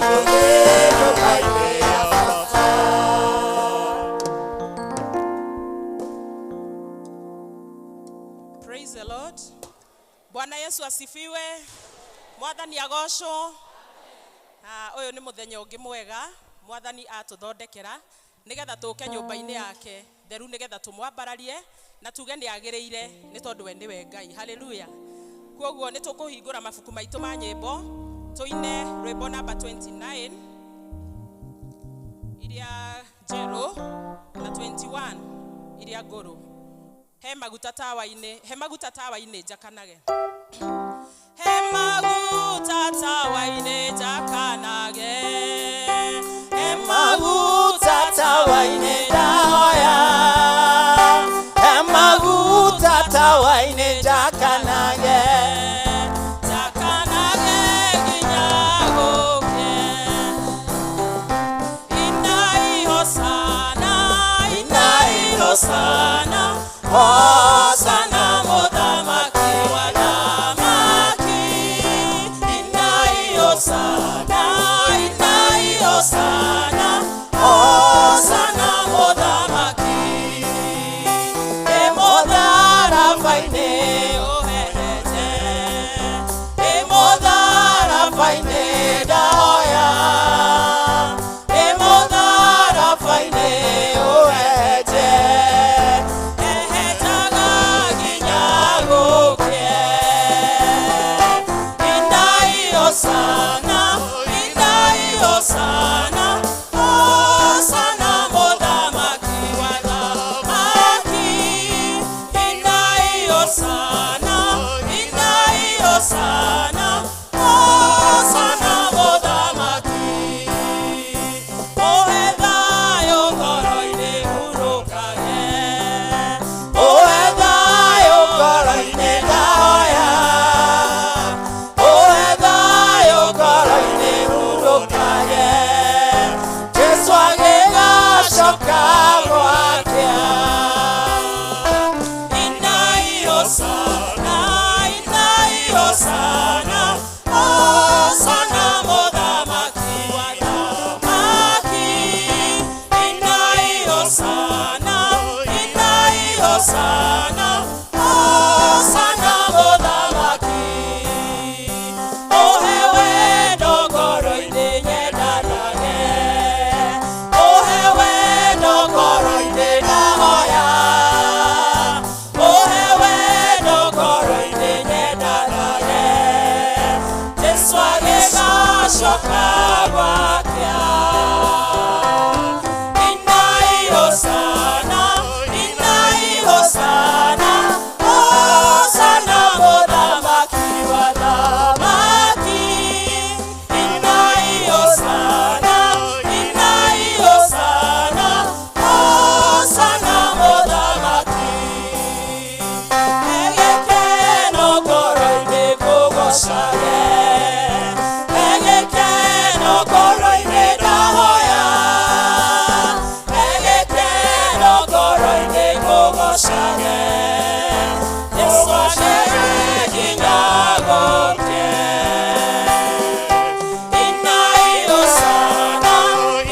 Ũmũthĩ nyũmba-inĩ ya baba. Praise the Lord. Bwana Yesu asifiwe. Mwathani agocwo. Ũyũ nĩ mũthenya ũngĩ mwega Mwathani atũthondekera nĩgetha tũke nyũmba-inĩ yake theru, nĩgetha tũmwambararie na tuge nĩ agĩrĩire nĩ tondũ we nĩwe Ngai. Haleluya. Kwoguo nĩ tũkũhingũra mabuku maitũ ma nyĩmbo tũine rwĩmbo namba 29 iria njerũ na 21 iria ngũrũ. He maguta tawa-inĩ, he maguta tawa-inĩ njakanage. He maguta tawa-inĩ njakanage. He Maguta tawa-inĩ ndahoya. He maguta tawa-inĩ njakanage. Njakanage nginya gũke. Inai hosana, inai hosana, hosana mũthamaki wa thamaki. Inai hosana, inai hosana, hosana mũthamaki. Ĩ mũtharaba-inĩ ũhehete, ĩ mũtharaba-inĩ ndahoya, ĩ mũtharaba-inĩ ũhehete, hehetaga nginya gũke. Inai hosana, inai hosana, hosana mũthamaki wa thamaki. Inai hosana, inai hosana, hosana mũthamaki. Ũhe thayũ ngoro-inĩ hurũkage, Ũhe thayũ ngoro-inĩ ndahoya. Ũhe thayũ ngoro-inĩ hurũkage. Jesũ agĩgacoka gwake. Inai hosana, inai hosana, hosana mũthamaki wa thamaki. Inai hosana, inai hosana, hosana mũthamaki. Ũhe wendo ngoro-inĩ nyendanage, ũhe wendo ngoro-inĩ ndahoya, ũhe wendo ngoro-inĩ nyendanage. Jesũ agĩgacoka gwake. Inai hosana, inai hosana, hosana mũthamaki wa thamaki. Inai hosana, inai hosana, hosana mũthamaki. He gĩkeno ngoro-inĩ ngũgocage, he gĩkeno ngoro-inĩ ndahoya, he gĩkeno ngoro-inĩ ngũgocage. Jesũ agĩe nginya gũke. Inai hosana,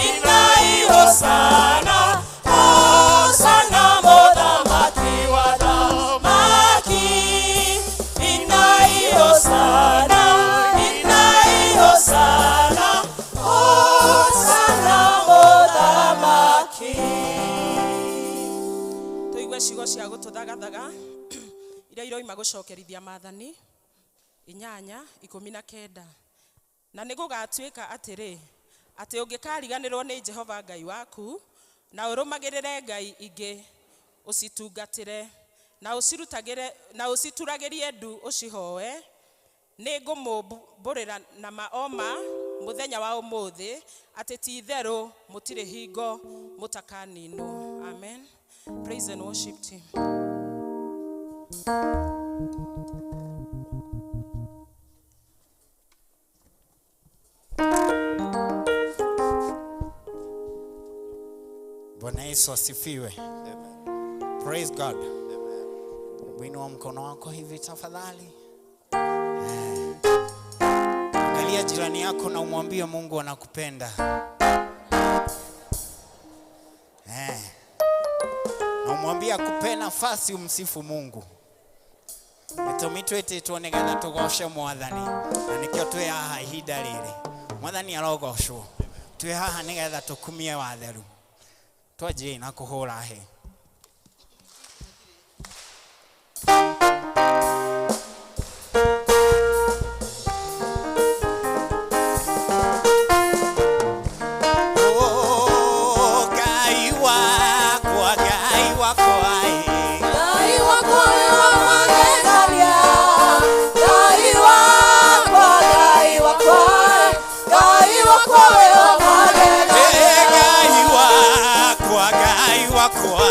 inai hosana, hosana mũthamaki wa thamaki. Inai hosana, inai hosana, hosana mũthamaki. Tũigue ciugo cia gũtũthagathaga iria iroima gũcokerithia maathani 8:19. Na nĩ gũgatuĩka atĩrĩ, atĩ ũngĩkariganĩrwo nĩ Jehova Ngai waku na ũrũmagĩrĩre ngai ingĩ ũcitungatĩre na ũcirutagĩre na ũcituragĩrie ndu ũcihoe, nĩ ngũmũmbũrĩra na ma o ma mũthenya wa ũmũthĩ atĩ ti itherũ mũtirĩ hingo mũtakaninwo. Amen. Praise and worship team. Bwana Yesu asifiwe. Praise God. Inua mkono wako hivi tafadhali. Angalia Angalia jirani yako na umwambie Mungu anakupenda. Eh. Na umwambie akupe nafasi umsifu Mungu. Gĩtũmi twĩtĩtwo nĩgetha tũgoce Mwathani, na nĩkĩo twĩ haha ihinda rĩrĩ. Mwathani arogocwo. Twĩ haha nĩgetha tũkumie watheru. Twanjie na kũhũra hĩ. Oh, Ngai wakwa, Ngai wakwa, eh. Ngai wakwa wa magegania, Ngai wakwa, Ngai wakwa, Ngai wakwa wa magegania. Eh, Ngai wakwa, Ngai wakwa,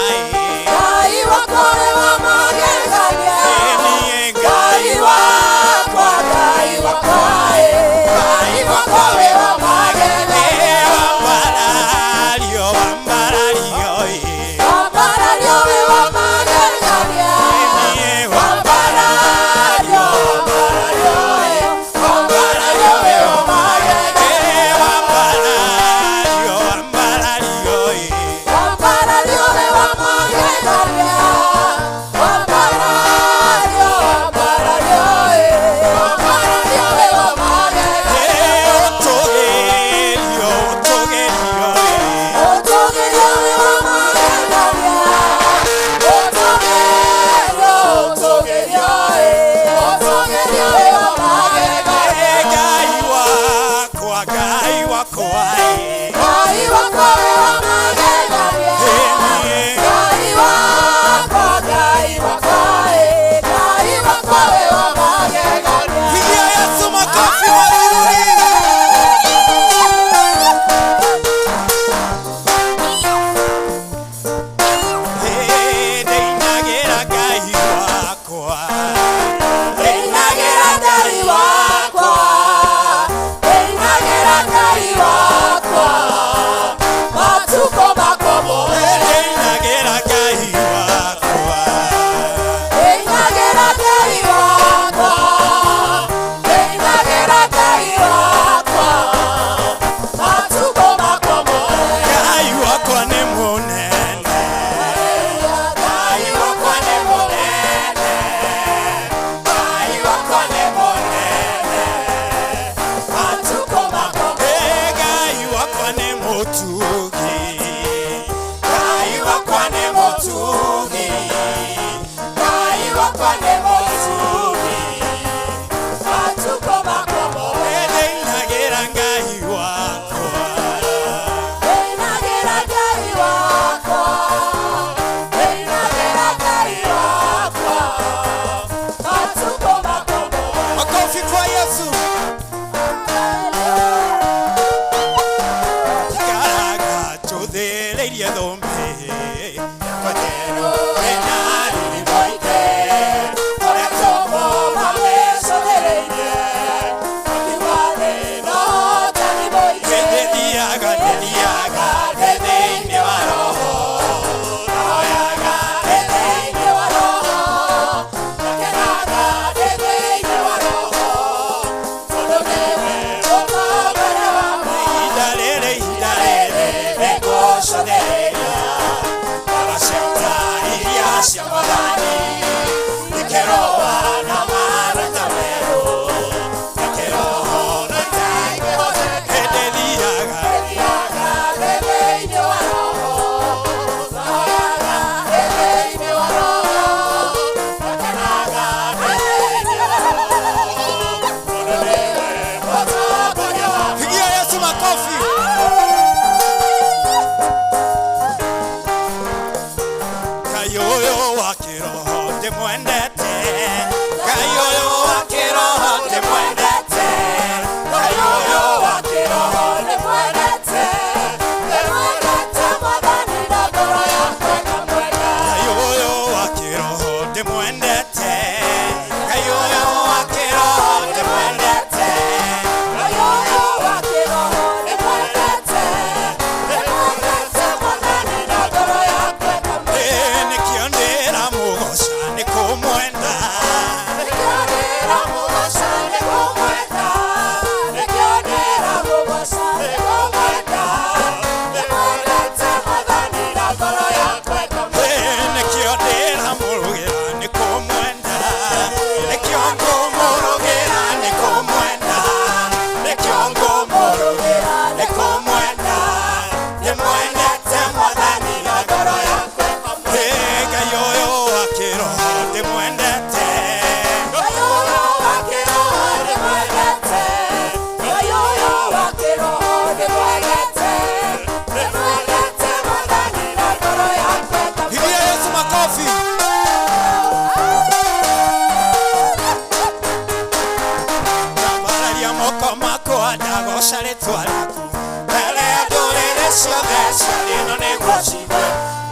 Ndakũgoca rĩtwa rĩaku mbere ya ndũrĩrĩ ciothe cia thĩ ĩno nĩguo ciigue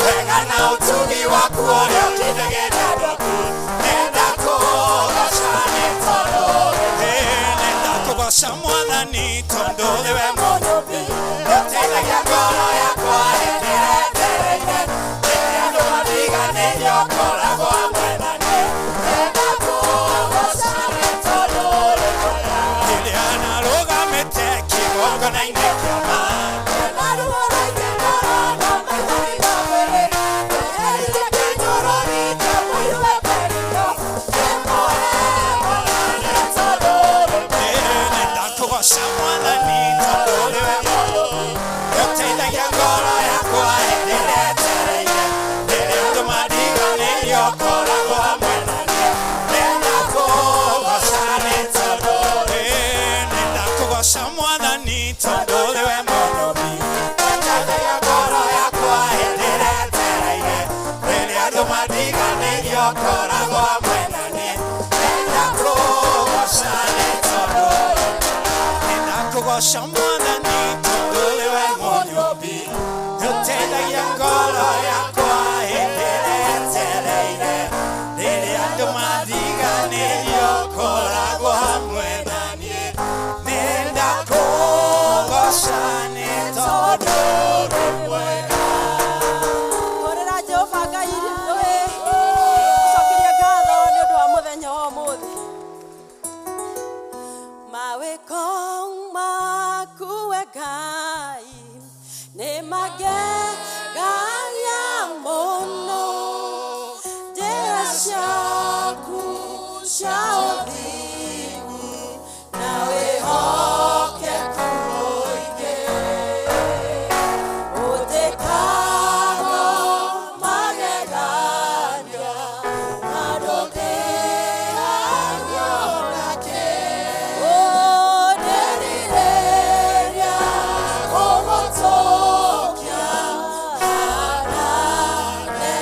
wega na ũtugi waku ũrĩa ũtindagĩria andũ aku. Nĩndakũgoca nĩ tondũ nĩndakũgoca Mwathani tondũ nĩwe Mũnyũmbi. Nĩũteithagia ngoro yakwa hĩndĩ ĩrĩa etereire. Rĩrĩa andũ mandiganĩirie ũkoragwo hamwe na niĩ. Nĩndakũgoca nĩ tondũ ũrĩ mwega. Rĩrĩa narũgamĩte kĩgongona-inĩ kĩa ma. Nĩndakũgoca Mwathani tondũ nĩwe Mũnyũmbi. Nĩũteithagia ngoro yakwa hĩndĩ ĩrĩa etereire. Rĩrĩa andũ mandiganĩirie ũkoragwo hamwe na niĩ. Nĩndakũgoca nĩ tondũ nĩndakũgoca Mwathani tondũ nĩwe Mũnyũmbi. Nĩũteithagia ngoro yakwa hĩndĩ ĩrĩa etereire. Rĩrĩa andũ mandiganĩirie ũkoragwo hamwe na niĩ. Nĩndakũgoca nĩ tondũ nĩndakũgoca Mwathani tondũ nĩwe Mũnyũmbi. Nĩũteithagia ngoro yakwa hĩndĩ ĩrĩa etereire. Rĩrĩa andũ mandiganĩirie ũkoragwo hamwe na niĩ. Nĩndakũgoca nĩ tondũ ũrĩ mwega. Hũrĩra Jehova Ngai rũĩ, ũcokerie ngatho nĩ ũndũ wa mũthenya wa ũmũthĩ. Mawĩko maku we Ngai nĩ magegania mũno, njĩra ciaku cia ũthingu na wĩhokeku mũingĩ. Ũtĩkago magegania na ndũngĩhanio nakĩ. Ũndĩrirĩria kũgũtũkia hanane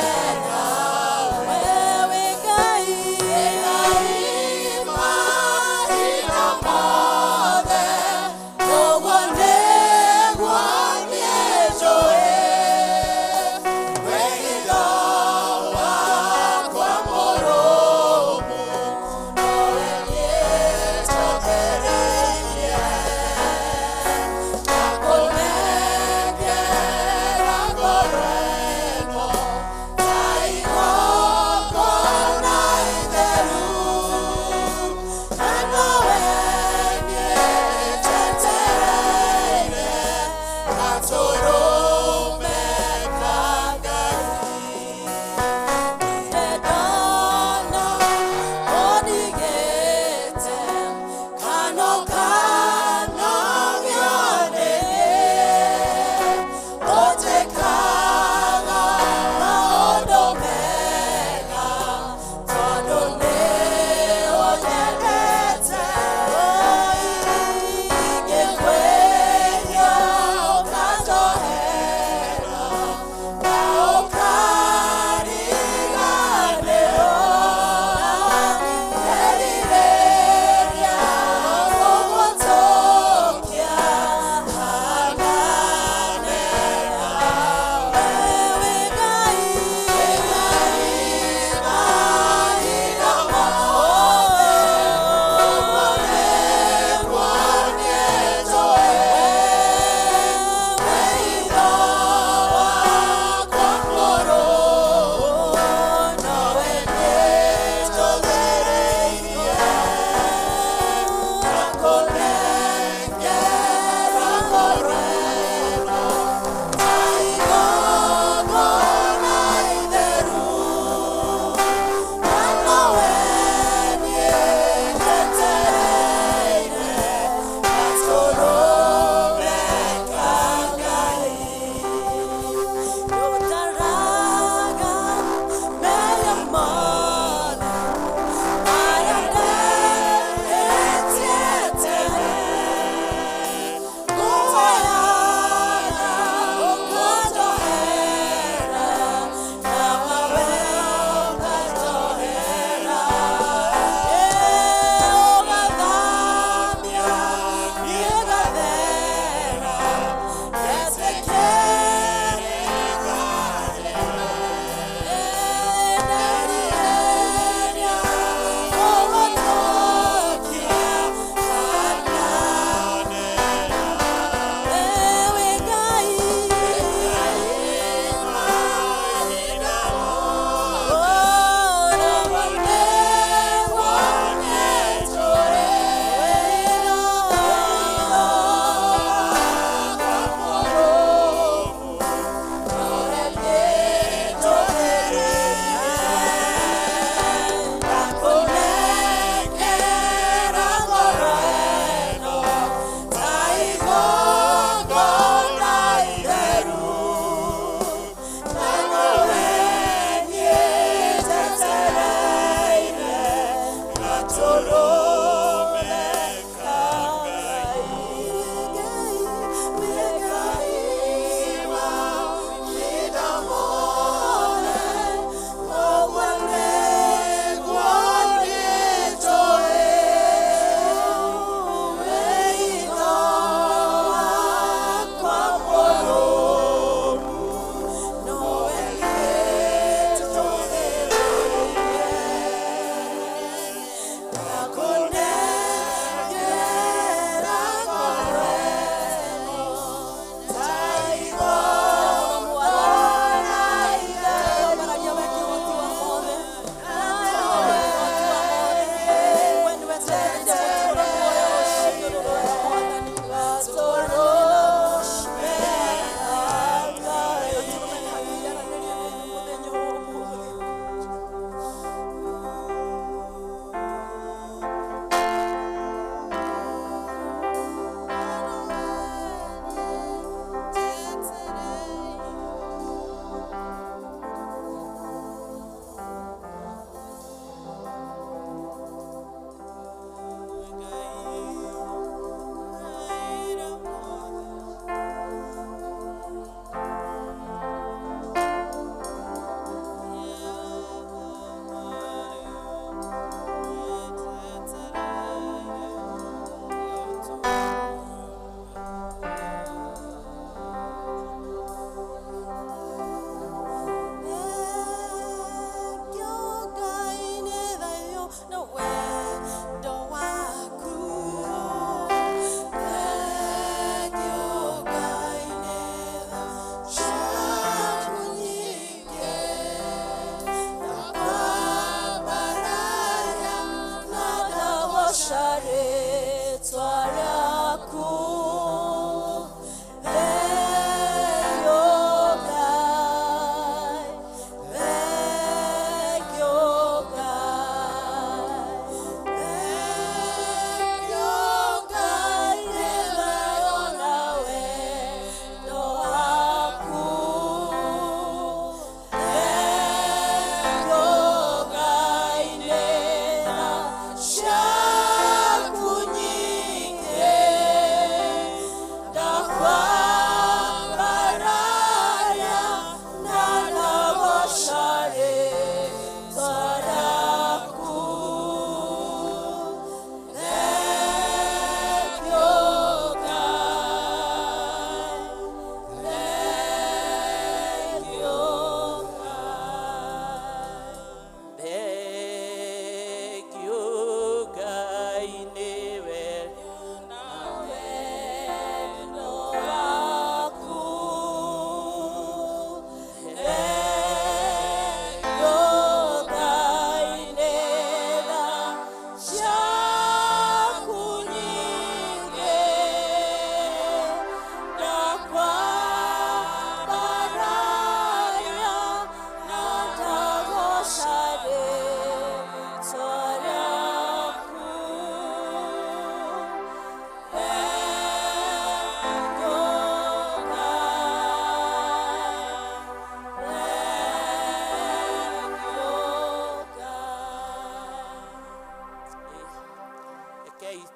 nawe. Wĩ Ngai, Ngai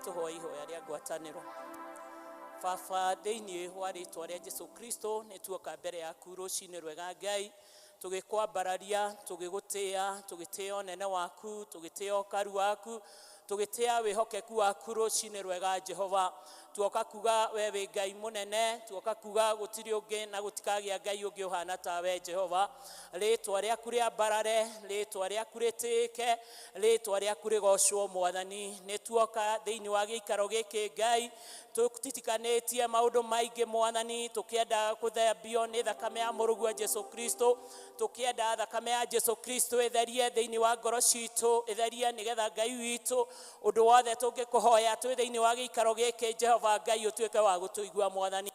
Tũhoe ihoya rĩa ngwatanĩro. Baba, thĩinĩ wa rĩtwa rĩa Jesu Kristo, nĩ tuoka mbere yaku rũcinĩ rwega Ngai, tũgĩkwambararia, tũgĩgũtĩa, tũgĩtĩa ũnene waku, tũgĩtĩa ũkaru waku, tũgĩtĩa wĩhokeku waku rũcinĩ rwega Jehova. Tuoka kuga we wĩ Ngai mũnene, tuoka kuga gũtirĩ ũngĩ na gũtikagĩa Ngai ũngĩ ũhana tawe Jehova. Rĩtwa rĩaku rĩambarare, rĩtwa rĩaku rĩtĩĩke, rĩtwa rĩaku rĩgocwo Mwathani. Nĩ tuoka thĩinĩ wa gĩikaro gĩkĩ Ngai, tũtitikanĩtie maũndũ maingĩ Mwathani, tũkĩenda kũthambio nĩ thakame ya mũrũguo Jesu Kristo, tũkĩenda thakame ya Jesu Kristo ĩtherie thĩinĩ wa ngoro citũ, ĩtherie nĩgetha Ngai witũ ũndũ wothe tũngĩkũhoya twĩ thĩinĩ wa gĩikaro gĩkĩ Jehova Ngai ũtuĩke wa gũtũigua Mwathani.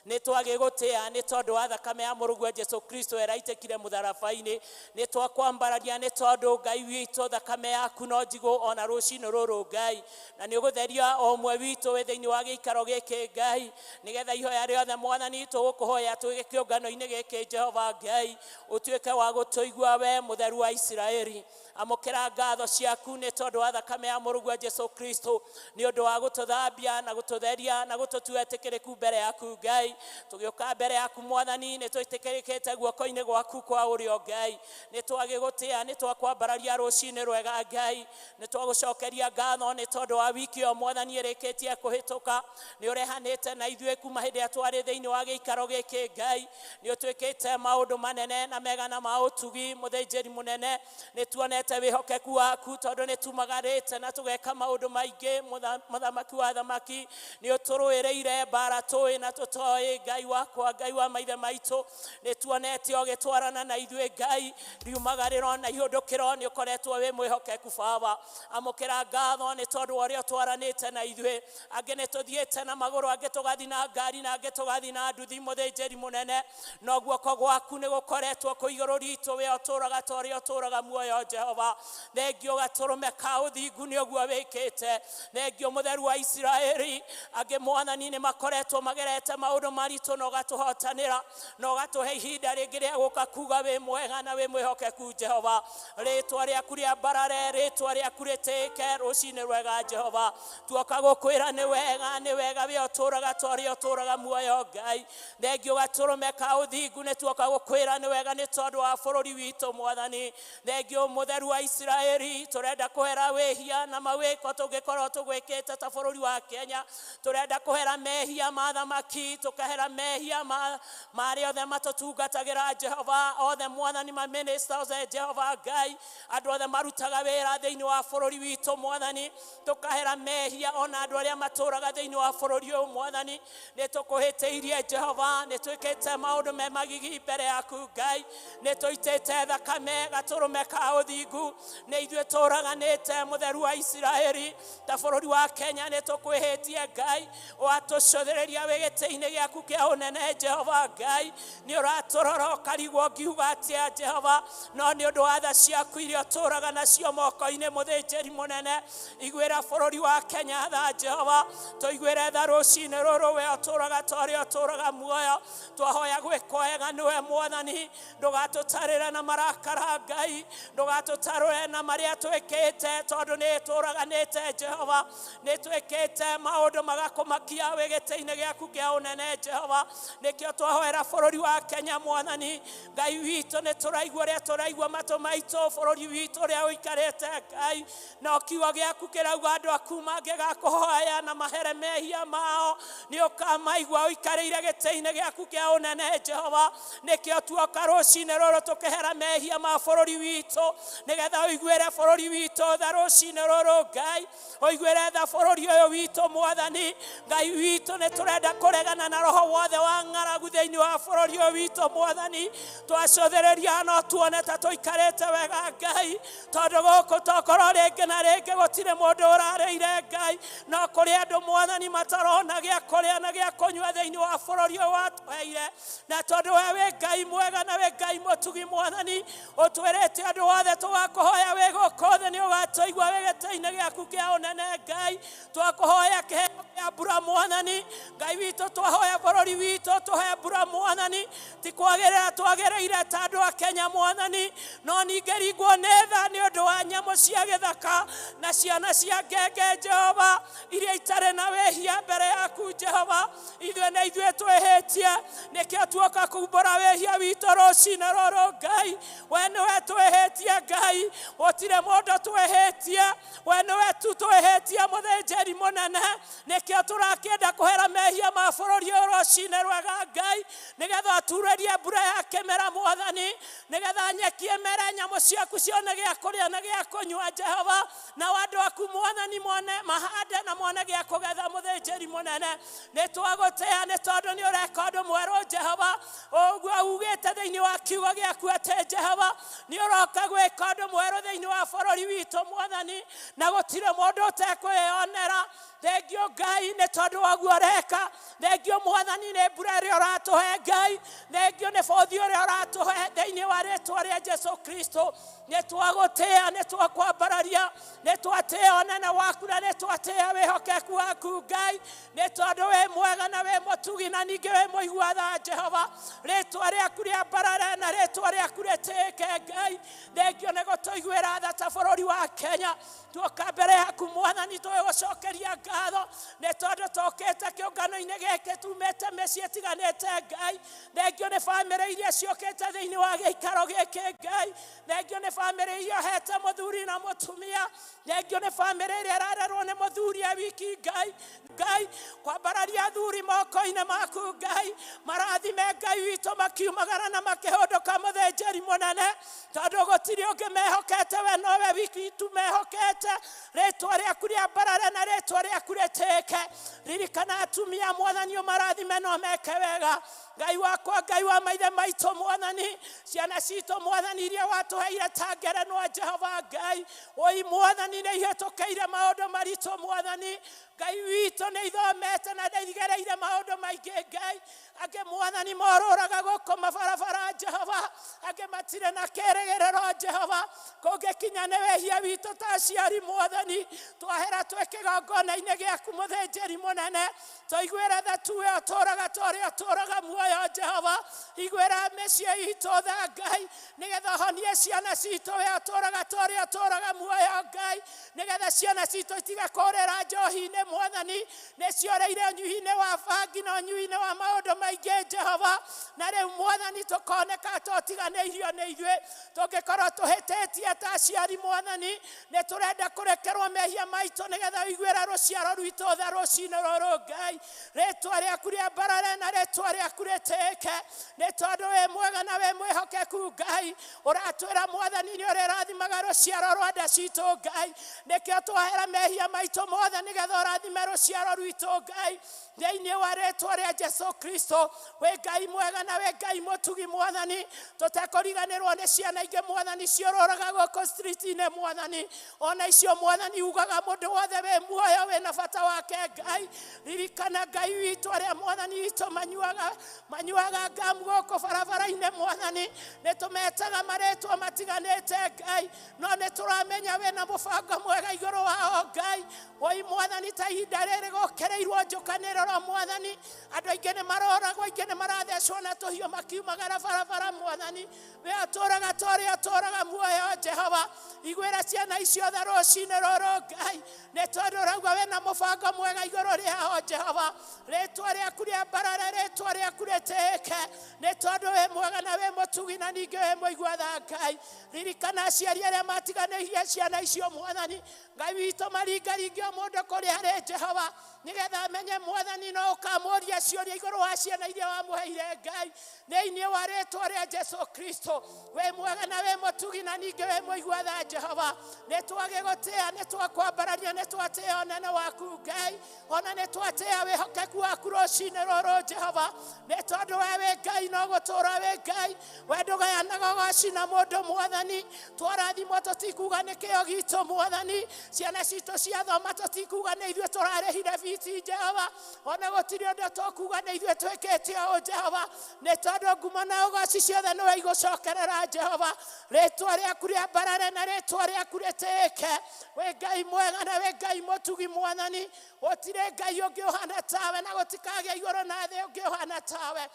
Nĩ twagĩgũtĩa nĩ tondũ wa thakame ya mũrũguo Jesu Kristo ĩraitĩkire mũtharaba-inĩ. Nĩ twakwambararia nĩ tondũ Ngai witũ thakame yaku no njigũ ona rũcinĩ rũrũ Ngai, na nĩ ũgũtheria o ũmwe witũ wĩ thĩinĩ wa gĩikaro gĩkĩ Ngai, nĩgetha ihoya rĩothe Mwathani tũgũkũhoya twĩ kĩũngano-inĩ gĩkĩ Jehova Ngai ũtuĩke wa gũtũigua we mũtheru wa Isiraeli. Amũkĩra ngatho ciaku nĩ tondũ wa thakame ya mũrũguo Jesu Kristo, nĩ ũndũ wa gũtũthambia na gũtũtheria na gũtũtua etĩkĩrĩku mbere yaku Ngai. Tũgĩũka mbere yaku Mwathani, nĩ twĩtĩkĩrĩkĩte guoko-inĩ gwaku kwa ũrĩo Ngai. Nĩ twagĩgũtĩa, nĩ twakwambararia rũcinĩ rwega Ngai, nĩ twagũcokeria ngatho nĩ tondũ wa wiki ĩyo Mwathani ĩrĩkĩtie kũhĩtũka. Nĩ ũrehanĩte na ithuĩ kuma hĩndĩ ĩrĩa twarĩ thĩinĩ wa gĩikaro gĩkĩ Ngai. Nĩ ũtwĩkĩte maũndũ manene na mega na ma ũtugi mũthĩnjĩri mũnene. Nĩ tuonete wĩhokeku waku tondũ nĩ tumagarĩte na tũgeka maũndũ maingĩ. Mũthamaki wa thamaki, nĩ ũtũrũĩrĩire mbara tũĩ na tũtoĩ Ngai wakwa, Ngai wa maithe maitũ. Nĩ tuonete ũgĩtwarana na ithuĩ Ngai, riumagarĩro na ihũndũkĩro, nĩ ũkoretwo wĩ mwĩhokeku Baba. Amũkĩra ngatho nĩ tondũ wa ũrĩa ũtwaranĩte na ithuĩ. Angĩ nĩ tũthiĩte na magũrũ, angĩ tũgathiĩ na ngari, na angĩ tũgathiĩ na nduthi mũthĩnjĩri mũnene, no guoko gwaku nĩ gũkoretwo kwĩ igũrũ ritũ, we ũtũũraga ta ũrĩa ũtũũraga muoyo Jehova. Thengio gatũrũme ka ũthingu nĩ ũguo wĩkĩte. Thengio mũtheru wa Isiraeli. Angĩ Mwathani nĩ makoretwo magerete maũndũ maritũ na ũgatũhotanĩra na ũgatũhe ihinda rĩngĩ rĩa gũka kuga wĩ mwega na wĩ mwĩhokeku Jehova. Rĩtwa rĩaku rĩambarare, rĩtwa rĩaku rĩtĩĩke rũcinĩ rwega Jehova. Tuoka gũkwĩra nĩ wega, nĩ wega we ũtũũraga ta ũrĩa ũtũũraga muoyo Ngai. Thengio gatũrũme ka ũthingu, nĩ tuoka gũkwĩra nĩ wega nĩ tondũ wa bũrũri witũ Mwathani. Thengio mũtheru wa Isiraeli, tũrenda kũhera wĩhia na mawĩko tũngĩkorwo tũgwĩkĩte ta bũrũri wa Kenya. Tũrenda kũhera mehia ma thamaki, tũkahera mehia ma arĩa othe matũtungatagĩra Jehova, othe Mwathani ma ministers Jehova Ngai, andũ othe marutaga wĩra thĩinĩ wa bũrũri witũ Mwathani. Tũkahera mehia ona andũ arĩa matũũraga thĩinĩ wa bũrũri ũyũ Mwathani. Nĩ tũkũhĩtĩirie Jehova, nĩ twĩkĩte maũndũ me magigi mbere yaku Ngai, nĩ tũitĩte thakame gatũrũme ka ũthingu, nĩ ithuĩ tũraganĩte mũtheru wa Isiraeli ta bũrũri wa Kenya. Nĩ tũkwĩhĩtie Ngai, watũcũthĩrĩria wĩ gĩtĩ-inĩ gĩaku kĩa ũnene Jehova Ngai. Nĩ ũratũrora ũkarigwo ngiuga atĩa Jehova, no nĩ ũndũ wa tha ciaku iria ũtũũraga nacio moko-inĩ mũthĩnjĩri mũnene, iguĩra bũrũri wa Kenya tha Jehova. Tũiguĩre tha rũcinĩ rũrũ, we ũtũũraga ta ũrĩa ũtũũraga muoyo. Twahoya gwĩkwo wega nĩwe Mwathani, ndũgatũtarĩre na marakara Ngai, ndũgatũtarũre na marĩa twĩkĩte, tondũ nĩ tũraganĩte Jehova, nĩ twĩkĩte maũndũ magakũmakia wĩ gĩtĩ-inĩ gĩaku kĩa ũnene Jehova. Nĩkĩo twahoera bũrũri wa Kenya Mwathani Ngai witũ. Nĩ tũraigua ũrĩa tũraigua matũ maitũ, bũrũri witũ ũrĩa ũikarĩte Ngai, no kiugo gĩaku kĩrauga andũ aku mangĩgakũhoya na mahere mehia mao, nĩ ũkamaigua ũikarĩire gĩtĩ-inĩ gĩaku kĩa ũnene Jehova. Nĩkĩo tuoka rũcinĩ rũrũ tũkĩhera mehia ma bũrũri witũ, nĩgetha ũiguĩre bũrũri witũ tha rũcinĩ rũrũ Ngai, ũiguĩre tha bũrũri ũyũ witũ Mwathani Ngai witũ. Nĩ tũrenda kũregana na roho wothe wa ng'aragu thĩinĩ wa bũrũri ũyũ witũ Mwathani. Twacũthĩrĩria no tuone ta tũikarĩte wega Ngai, tondũ gũkũ tokorwo rĩngĩ na rĩngĩ gũtirĩ mũndũ ũrarĩire Ngai, no kũrĩ andũ Mwathani matarona gĩa kũrĩa na gĩa kũnyua thĩinĩ wa bũrũri ũyũ watũheire. Na tondũ we wĩ Ngai mwega na wĩ Ngai mũtugi Mwathani, ũtwĩrĩte andũ othe tũgakũhoya wĩ gũkũ thĩ nĩ ũgatũigua wĩ gĩtĩ-inĩ gĩaku kĩa ũnene Ngai. Twakũhoya kĩheo kĩa Twahoya mbura mwathani Ngai witũ, twahoya bũrũri witũ tũhe mbura mwathani. Ti kwagĩrĩra twagĩrĩire ta andũ a Kenya mwathani, no ningĩ ringwo nĩ tha nĩ ũndũ wa nyamũ cia gĩthaka na ciana cia ngenge Jehova iria itarĩ na wĩhia mbere yaku Jehova. Ithuĩ nĩ ithuĩ twĩhĩtie, nĩkĩo tuoka kumbũra wĩhia witũ rũcinĩ rũrũ Ngai. We nĩwe twĩhĩtie Ngai, gũtirĩ mũndũ twĩhĩtie, we nĩwe tu twĩhĩtie mũthĩnjĩri mũnene. Nĩkĩo tũrakĩenda kũhera mehia ma bũrũri ũyũ rũcinĩ rwega Ngai, nĩgetha ũturĩrie mbura ya kĩmera mwathani, nĩgetha nyeki ĩmere, nyamũ ciaku cione gĩa kũrĩa na gĩa kũnyua Jehova, na andũ aku mwathani mone mahande na mone gĩa kũgetha mũthĩnjĩri mũnene. Nĩ twagũtĩa nĩ tondũ nĩ ũreka ũndũ mwerũ Jehova, ũguo ugĩte thĩinĩ wa kiugo gĩaku atĩ Jehova nĩ ũroka gwĩka ũndũ mwerũ thĩinĩ wa bũrũri witũ mwathani, na gũtirĩ mũndũ ũtekwĩyonera. Thengio Ngai nĩ tondũ wa guo ũreka, thengio mwathani nĩ mbura ĩrĩa ũratũhe Ngai, thengio nĩ bũthi ũrĩa ũratũhe thĩinĩ wa rĩtwa rĩa Jesu Kristo. Nĩ twagũtĩa, nĩ twakwambararia, nĩ twatĩa ũnene waku na nĩ twatĩa wĩhokeku waku Ngai, nĩ tondũ wĩ mwega na wĩ mũtugi na ningĩ wĩ mũigua tha Jehova. Rĩtwa rĩaku rĩambarare na rĩtwa rĩaku rĩtĩĩke Ngai. Thengio nĩ gũtũiguĩra tha ta bũrũri wa Kenya. Tuoka mbere yaku mwathani tũgĩgũcokeria ngatho nĩ tondũ tũkĩte kĩũngano-inĩ gĩkĩ tumĩte mĩciĩ ĩtiganĩte Ngai. Thengio nĩ bamĩrĩ iria ciũkĩte thĩinĩ wa gĩikaro gĩkĩ Ngai. Thengio nĩ bamĩrĩ iria ũhete mũthuri na mũtumia. Thengio nĩ bamĩrĩ ĩrĩa ĩrarerwo nĩ mũthuri e wiki Ngai. Ngai kwambararia athuri moko-inĩ maku Ngai, marathime Ngai witũ makiumagara na makĩhũndũka mũthĩnjĩri mũnene, tondũ gũtirĩ ũngĩ mehokete we nowe wiki tu mehokete. Rĩtwa rĩaku rĩambarare na rĩtwa rĩaku rĩtĩĩke. Ririkana atumia mwathani ũmarathime no meke wega. Ngai wakwa, Ngai wa maithe maitũ mwathani, ciana citũ mwathani iria watũheire ta ngerenwa Jehova Ngai, oi mwathani nĩ ihĩtũkĩire maũndũ maritũ mwathani. Ngai witũ nĩ ithomete na nĩ igereire maũndũ maingĩ Ngai. Angĩ mwathani morũraga gũkũ mabarabara Jehova, angĩ matirĩ na kĩrĩgĩrĩro Jehova. Kũngĩkinya nĩ wĩhia witũ ta aciari mwathani, twahera twĩ kĩgongona-inĩ gĩaku mũthĩnjĩri mũnene, tũiguĩre tha tuwe ũtũũraga ta ũrĩa ũtũũraga muoyo Jehova. Iguĩra mĩciĩ itũ tha Ngai, nĩgetha ũhonie ciana citũ we ũtũũraga ta ũrĩa ũtũũraga muoyo Ngai, nĩgetha ciana citũ itige kũũrĩra njohi-inĩ mwathani. Nĩ ciũrĩire ũnyui-inĩ wa bangi na ũnyui-inĩ wa maũndũ maingĩ Jehova, na rĩu mwathani tũkoneka tũtiganĩirio nĩ ithuĩ. Tũngĩkorwo tũhĩtĩtie ta aciari mwathani, nĩ tũrenda kũrekerwo mehia maitũ nĩgetha ũiguĩre rũciaro rwitũ tha rũcinĩ rũrũ Ngai. Rĩtwa rĩaku rĩambarare na rĩtwa rĩaku rĩtĩĩke, nĩ tondũ wĩ mwega na wĩ mwĩhokeku Ngai. Ũratwĩra mwathani nĩ ũrĩrathimaga rũciaro rwa nda citũ Ngai, nĩkĩo twahera mehia maitũ mothe nĩgetha ũrathime rũciaro rwitũ Ngai, thĩinĩ wa rĩtwa rĩa Jesu Kristo. Wĩ Ngai mwega na wĩ Ngai mũtugi mwathani, tũtekũriganĩrwo nĩ ciana ingĩ mwathani ciũrũraga gũkũ street-inĩ mwathani, ona icio mwathani ugaga mũndũ wothe wĩ muoyo wĩna bata wake Ngai. Ririkana Ngai witũ arĩa mwathani witũ manyuaga ngamu gũkũ barabara-inĩ mwathani, nĩ tũmetaga marĩtwa matiganĩte Ngai, no nĩ tũramenya wĩna mũbango mwega igũrũ wao Ngai. Oi mwathani, ta ihinda rĩrĩ gũkĩrĩirwo njũkanĩrĩro mwathani, andũ aingĩ nĩ maroragwo, aingĩ nĩ marathecwo na tũhiũ makiumagara barabara mwathani. We ũtũũraga ta ũrĩa ũtũũraga muoyo Jehova, iguĩra ciana icio tha rũcinĩ rũrũ Ngai, nĩ tondũ ũrauga wĩna mũbango mwega igũrũ rĩao Jehova. Rĩtwa rĩaku rĩambarare, rĩtwa rĩaku rĩtĩĩke, nĩ tondũ wĩ mwega na wĩ mũtugi na ningĩ wĩ mũigua tha Ngai. Ririkana aciari arĩa matiganĩirie ciana icio mwathani, Ngai witũ maringaringe o mũndũ kũrĩa arĩ Jehova, nĩgetha amenye mwathani no ũkamũria ciũria igũrũ wa ciana iria wamũheire Ngai, thĩinĩ wa rĩtwa rĩa Jesu Kristo. Wĩ mwega na wĩ mũtugi na ningĩ wĩ mũigua tha Jehova. Nĩ twagĩgũtĩa, nĩ twakwambararia, nĩ twatĩa ũnene waku Ngai, ona nĩ twatĩa wĩhokeku waku rũcinĩ rũrũ Jehova, nĩ tondũ we wĩ Ngai no gũtũũra wĩ Ngai. We ndũgayanaga ũgoci na mũndũ mwathani. Twarathimwo tũtikuga nĩ kĩo gitũ mwathani, ciana citũ ciathoma tũtikuga nĩ ithuĩ tũrarĩhire bithi ici Jehova ona gũtirĩ ũndũ tũkuga nĩ ithuĩ twĩkĩte ũũ Jehova nĩ tondũ ngumo na ũgoci ciothe nĩwe igũcokerera Jehova rĩtwa rĩaku rĩambarare na rĩtwa rĩaku rĩtĩĩke wĩ Ngai mwega na wĩ Ngai mũtugi Mwathani gũtirĩ Ngai ũngĩ ũhana tawe na gũtikagĩa igũrũ na thĩ ũngĩ ũhana tawe.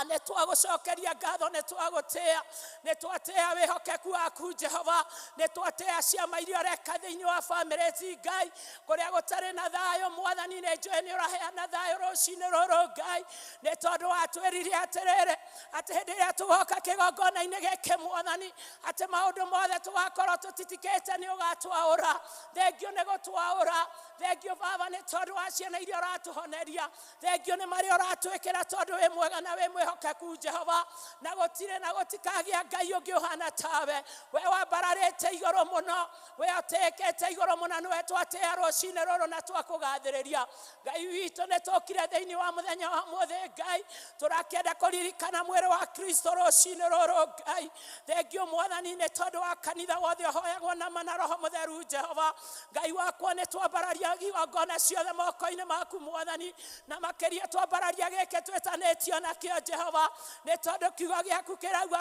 Nĩ twagũcokeria ngatho nĩ twagũtĩa nĩ twatĩa wĩhokeku waku Jehova nĩ twatĩa ciama iria ũreka thĩinĩ wa bamĩrĩ ici Ngai kũrĩa gũtarĩ na thayũ Mwathani nĩ njũĩ nĩ ũraheana thayũ rũcinĩ rũrũ Ngai nĩ tondũ watwĩrire atĩrĩrĩ atĩ hĩndĩ ĩrĩa tũgoka kĩgongona-inĩ gĩkĩ Mwathani atĩ maũndũ mothe tũgakorwo tũtitikĩte nĩ ũgatwaũra thengio nĩ gũtwaũra thengio Baba nĩ tondũ wa ciana iria ũratũhoneria thengio nĩ marĩa ũratwĩkĩra tondũ wĩ mwega na wĩ mwĩhokeku Jehova na gũtirĩ na gũtikagĩa Ngai ũngĩ ũhana tawe we wambararĩte igũrũ mũno we ũtĩĩkĩte igũrũ mũno nĩwe twatĩa rũcinĩ rũrũ na twakũgathĩrĩria Ngai witũ nĩ tũkire thĩinĩ wa mũthenya wa mũthĩ Ngai tũrakĩenda kũririkana mwĩrĩ wa Kristo rũcinĩ rũrũ Ngai thengio Mwathani nĩ tondũ wa kanitha wothe ũhoyagwo na ma na Roho Mũtheru Jehova Ngai wakwa nĩ twambararia igongona ciothe moko-inĩ maku Mwathani na makĩria twambararia gĩkĩ twĩtanĩtio nakĩo Jehova nĩ tondũ kiugo gĩaku kĩrauga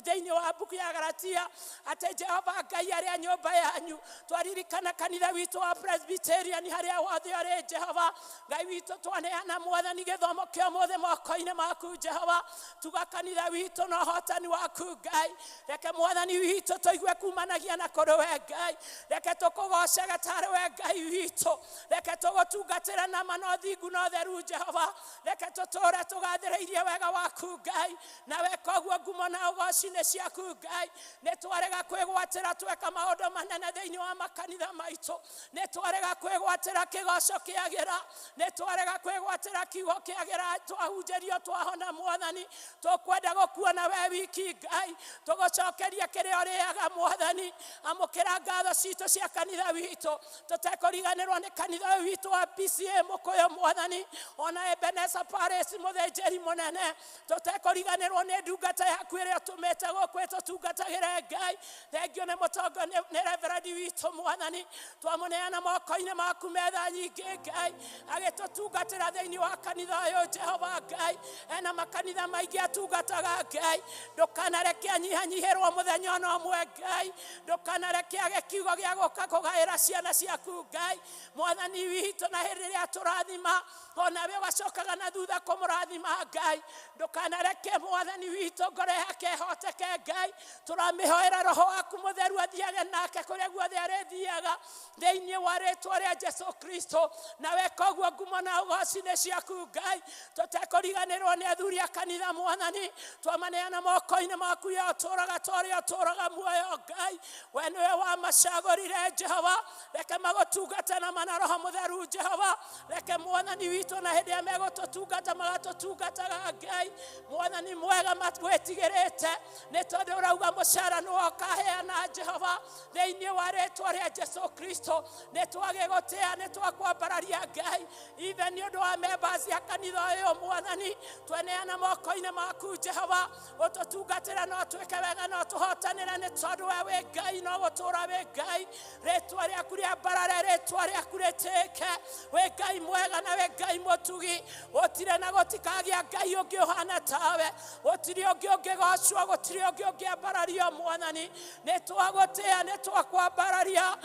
thĩinĩ wa mbuku ya Galatia atĩ Jehova Ngai arĩa nyũmba yanyu twaririkana kanitha witũ wa Presbyterian harĩa wothe ũrĩ Jehova Ngai witũ twaneana Mwathani gĩthomo kĩa ũmũthĩ moko-inĩ maku Jehova tuga kanitha witũ na ũhotani waku Ngai reke Mwathani witũ tũigue kumanagia na kũrĩ we Ngai reke tũkũgocege tarĩ we Ngai witũ reke tũgũtungatĩre na ma na ũthingu na ũtheru Jehova reke tũtũre tũgathĩrĩirie wega waku Ngai nawe koguo ngumo na ũgoci nĩ ciaku Ngai nĩ twarega kwĩgwatĩra tweka maũndũ manene thĩinĩ wa makanitha maitũ nĩ twarega kwĩgwatĩra kĩgoco kĩagĩra nĩ twarega kwĩgwatĩra kiugo kĩagĩra twahunjĩrio twahona Mwathani tũkwenda gũkuona we wiki Ngai tũgũcokeria kĩrĩa ũrĩaga Mwathani amũkĩra ngatho citũ cia kanitha witũ tũtekũriganĩrwo nĩ kanitha ũyũ witũ wa PCA Mũkũyũ Mwathani ona Ebenezer Parish mũthĩnjĩri mũnene tũtekũriganĩrwo nĩ ndungata yaku ĩrĩa ũtũmĩte gũkũ ĩtũtungatagĩre Ngai thengio nĩ mũtongo nĩ reverend witũ Mwathani twamũneana moko-inĩ maku metha nyingĩ Ngai agĩtũtungatĩra thĩinĩ wa kanitha ũyũ Jehova Ngai ena makanitha maingĩ atungataga Ngai ndũkanareke anyihanyihĩrwo mũthenya ona ũmwe Ngai ndũkanareke age kiugo gĩa gũka kũgaĩra ciana ciaku Ngai Mwathani witũ na hĩndĩ ĩrĩa tũrathima onawe ũgacokaga na thutha kũmũrathima Ngai ndũkanareke Mwathani witũ ngoro yake ĩhoteke Ngai tũramĩhoera Roho waku Mũtheru athiage nake kũrĩa guothe arĩthiaga thĩinĩ wa rĩtwa rĩa Jesu Kristo nawe koguo ngumo na ũgoci nĩ ciaku Ngai tũtekũriganĩrwo nĩ athuri a kanitha Mwathani twamaneana moko-inĩ maku ya ũtũraga ta ũrĩa ũtũraga muoyo Ngai we nĩwe wamacagũrire Jehova reke magũtungate na ma na Roho Mũtheru Jehova reke Mwathani witũ na hĩndĩ ĩrĩa megũtũtungata magatũtungataga Ngai Mwathani mwega wĩtigĩrĩte nĩ tondũ ũrauga mũcara nĩwe ũkaheana Jehova thĩinĩ wa rĩtwa rĩa Jesu Kristo nĩ twagĩgũtĩa nĩ twakwambararia Ngai ithe nĩ ũndũ wa members ya kanitha ũyũ Mwathani tweneana moko-inĩ maku Jehova ũtũtungatĩre no twĩke wega no tũhotanĩre nĩ tondũ we wĩ Ngai no gũtũra wĩ Ngai rĩtwa rĩaku rĩambarare rĩtwa rĩaku rĩtĩĩke wĩ Ngai mwega na wĩ Ngai mũtugi gũtirĩ na gũtikagĩa Ngai ũngĩ ũhana tawe gũtirĩ ũngĩ ũngĩgocwo gũtirĩ ũngĩ ũngĩambarario Mwathani nĩ twagũtĩa nĩ twakwambararia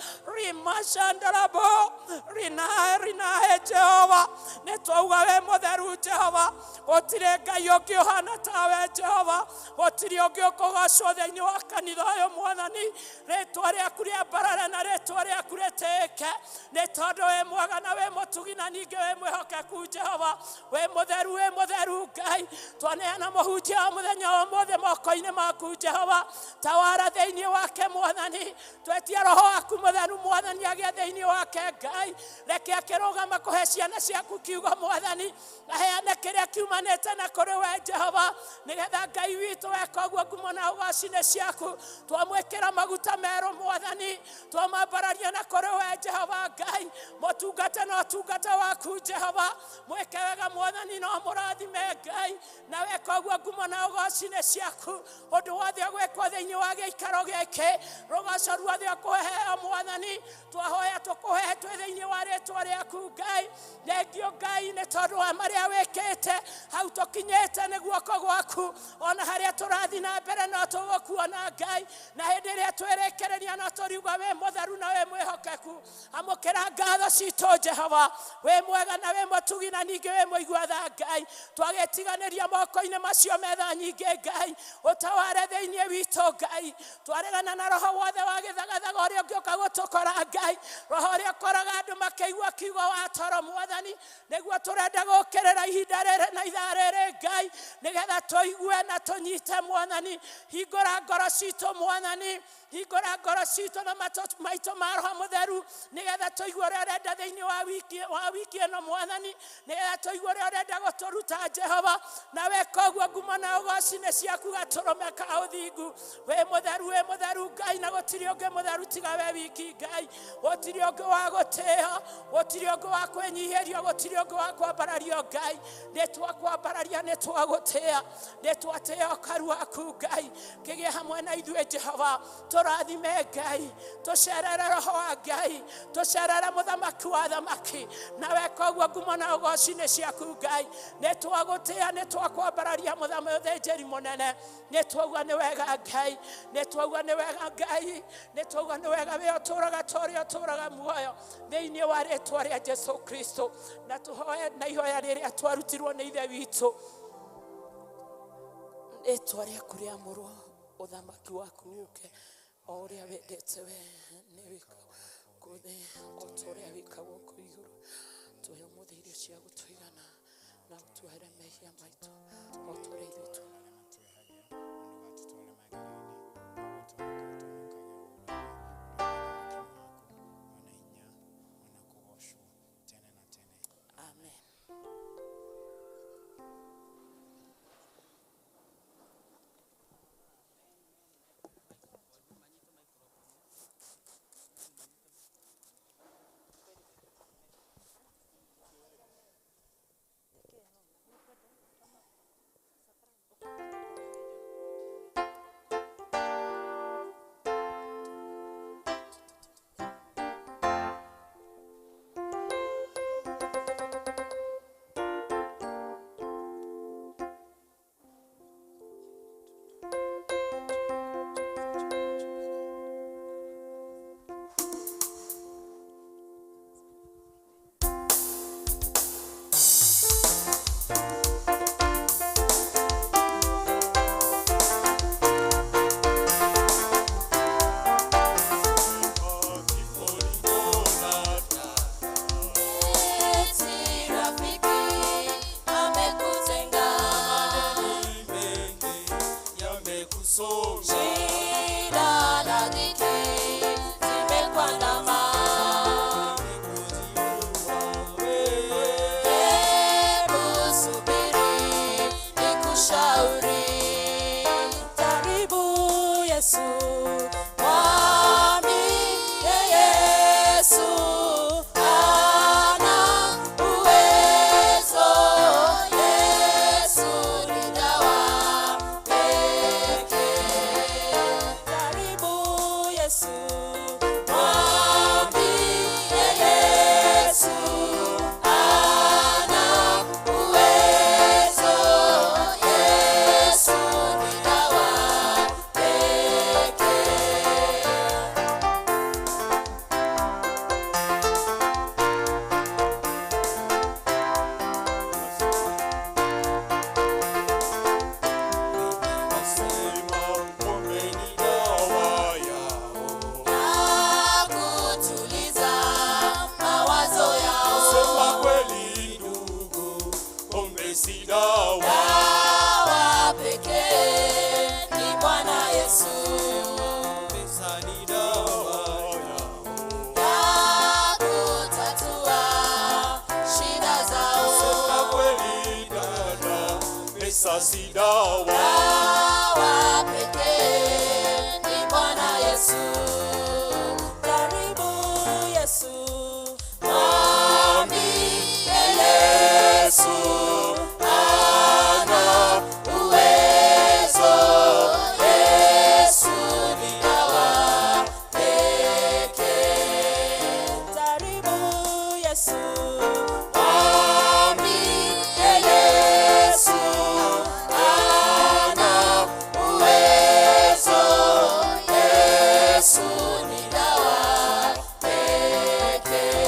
rimacandarabo rinae rinae Jehova nĩ twauga wĩ mũtheru Jehova gũtirĩ Ngai ũngĩ ũhana tawe Jehova gũtirĩ ũngĩ ũkũgocwo thĩinĩ wa kanitha ũyũ Mwathani rĩtwa rĩaku rĩambarare na rĩtwa rĩaku rĩtĩĩke nĩ tondũ wĩ mwega na wĩ mũtugi na ningĩ wĩ mwĩhokeku Jehova wĩ mũtheru Ngai twaneana mũhunjia wa mũthenya wa ũmũthĩ moko-inĩ maku Jehova tawara thĩinĩ wake Mwathani twetie Roho waku Mũtheru Mwathani agĩe thĩinĩ wake Ngai reke akĩrũgama kũhe ciana ciaku kiugo Kiugo Mwathani aheane kĩrĩa kiumanĩte na kũrĩ we Jehova, nĩgetha Ngai witũ weka ũguo ngumo na ũgoci nĩ ciaku. Twamwĩkĩra maguta merũ Mwathani, twamambararia na kũrĩ we Jehova Ngai, mũtungata na ũtungata waku Jehova, mwĩke wega Mwathani na ũmũrathime Ngai, na weka ũguo ngumo na ũgoci nĩ ciaku. Ũndũ wothe ũgwĩkwo thĩinĩ wa gĩikaro gĩkĩ, rũgoco ruothe ũkũheo Mwathani, twahoya tũkũhe twĩ thĩinĩ wa rĩtwa rĩaku Ngai. Thengio Ngai nĩ tondũ wa marĩa wĩkĩte hau tũkinyĩte nĩ guoko gwaku, ona harĩa tũrathiĩ na mbere no tũgũkuona Ngai, na hĩndĩ ĩrĩa twĩrĩkĩrĩria no tũriuga wĩ mũtheru na wĩ mwĩhokeku. Amũkĩra ngatho citũ Jehova, wĩ mwega na wĩ mũtugi na ningĩ wĩ mũigua tha Ngai. Twagĩtiganĩria moko-inĩ macio metha nyingĩ Ngai, ũtaware thĩinĩ witũ Ngai. Twaregana na roho wothe wa gĩthagathaga ũrĩa ũngĩũka gũtũkora Ngai, roho ũrĩa ũkoraga andũ makĩigua kiugo wa toro Mwathani, nĩguo tũrenda gũkĩrĩra ihinda rĩrĩ na ithaa rĩrĩ Ngai, nĩgetha tũigue na tũnyite Mwathani. Hingũra ngoro citũ Mwathani, hingũra ngoro citũ na matũ maitũ ma Roho Mũtheru, nĩgetha tũigue ũrĩa ũrenda thĩinĩ wa wiki ĩno Mwathani, nĩgetha tũigue ũrĩa ũrenda gũtũruta Jehova, na weka ũguo ngumo na ũgoci nĩ ciaku gatũrũme ka ũthingu. Wĩ mũtheru, wĩ mũtheru Ngai, na gũtirĩ ũngĩ mũtheru tiga we wiki Ngai. Gũtirĩ ũngĩ wa gũtĩo, gũtirĩ ũngĩ wa kwĩnyihĩrio, gũtirĩ ũngĩ wa kwambarario Ngai. Nĩ twakwambararia, nĩ twagũtĩa, nĩ twatĩa ũkaru waku Ngai. Kĩgĩe hamwe na ithuĩ Jehova, tũrathime Ngai, tũcerere Roho wa Ngai, tũcerere Mũthamaki wa thamaki, na weka ũguo ngumo na ũgoci nĩ ciaku Ngai. Nĩ twagũtĩa, nĩ twakwambararia Mũthĩnjĩri mũnene, nĩ twauga nĩ wega Ngai, nĩ twauga nĩ wega Ngai, nĩ twauga nĩ wega we ũtũũraga ta ũrĩa ũtũũraga muoyo thĩinĩ wa rĩtwa rĩa Jesu Kristo. Na tũhoe na ihoya rĩrĩa twarutirwo nĩ Ithe witũ, rĩtwa rĩaku rĩamũrwo, ũthamaki waku ũke, o ũrĩa wendete we nĩ wĩkagwo kũu thĩ o ta ũrĩa wĩkagwo kũu igũrũ. Tũhe ũmũthĩ irio cia gũtũigana, na ũtuohere mehia maitũ o ta ũrĩa ithuĩ tu Amen. Eti rafiki amekutenga, shida na dhiki zimekuandama. Hebu subiri nikushauri, karibu Yesu, mwambie Yesu ana uwezo. Yesu ni dawa pekee. Karibu Yesu, mwambie Yesu ana uwezo. Yesu ni dawa pekee. Na kutuliza mawazo yao. Dawa pekee ni Bwana Yesu. Ya kutatua shida zao. Pesa si dawa. Dawa pekee ni Bwana Yesu. Karibu Yesu. Mwambie Yesu ana uwezo. Yesu ni dawa pekee. Karibu Yesu. Mwambie Yesu ana uwezo. Yesu ni dawa pekee.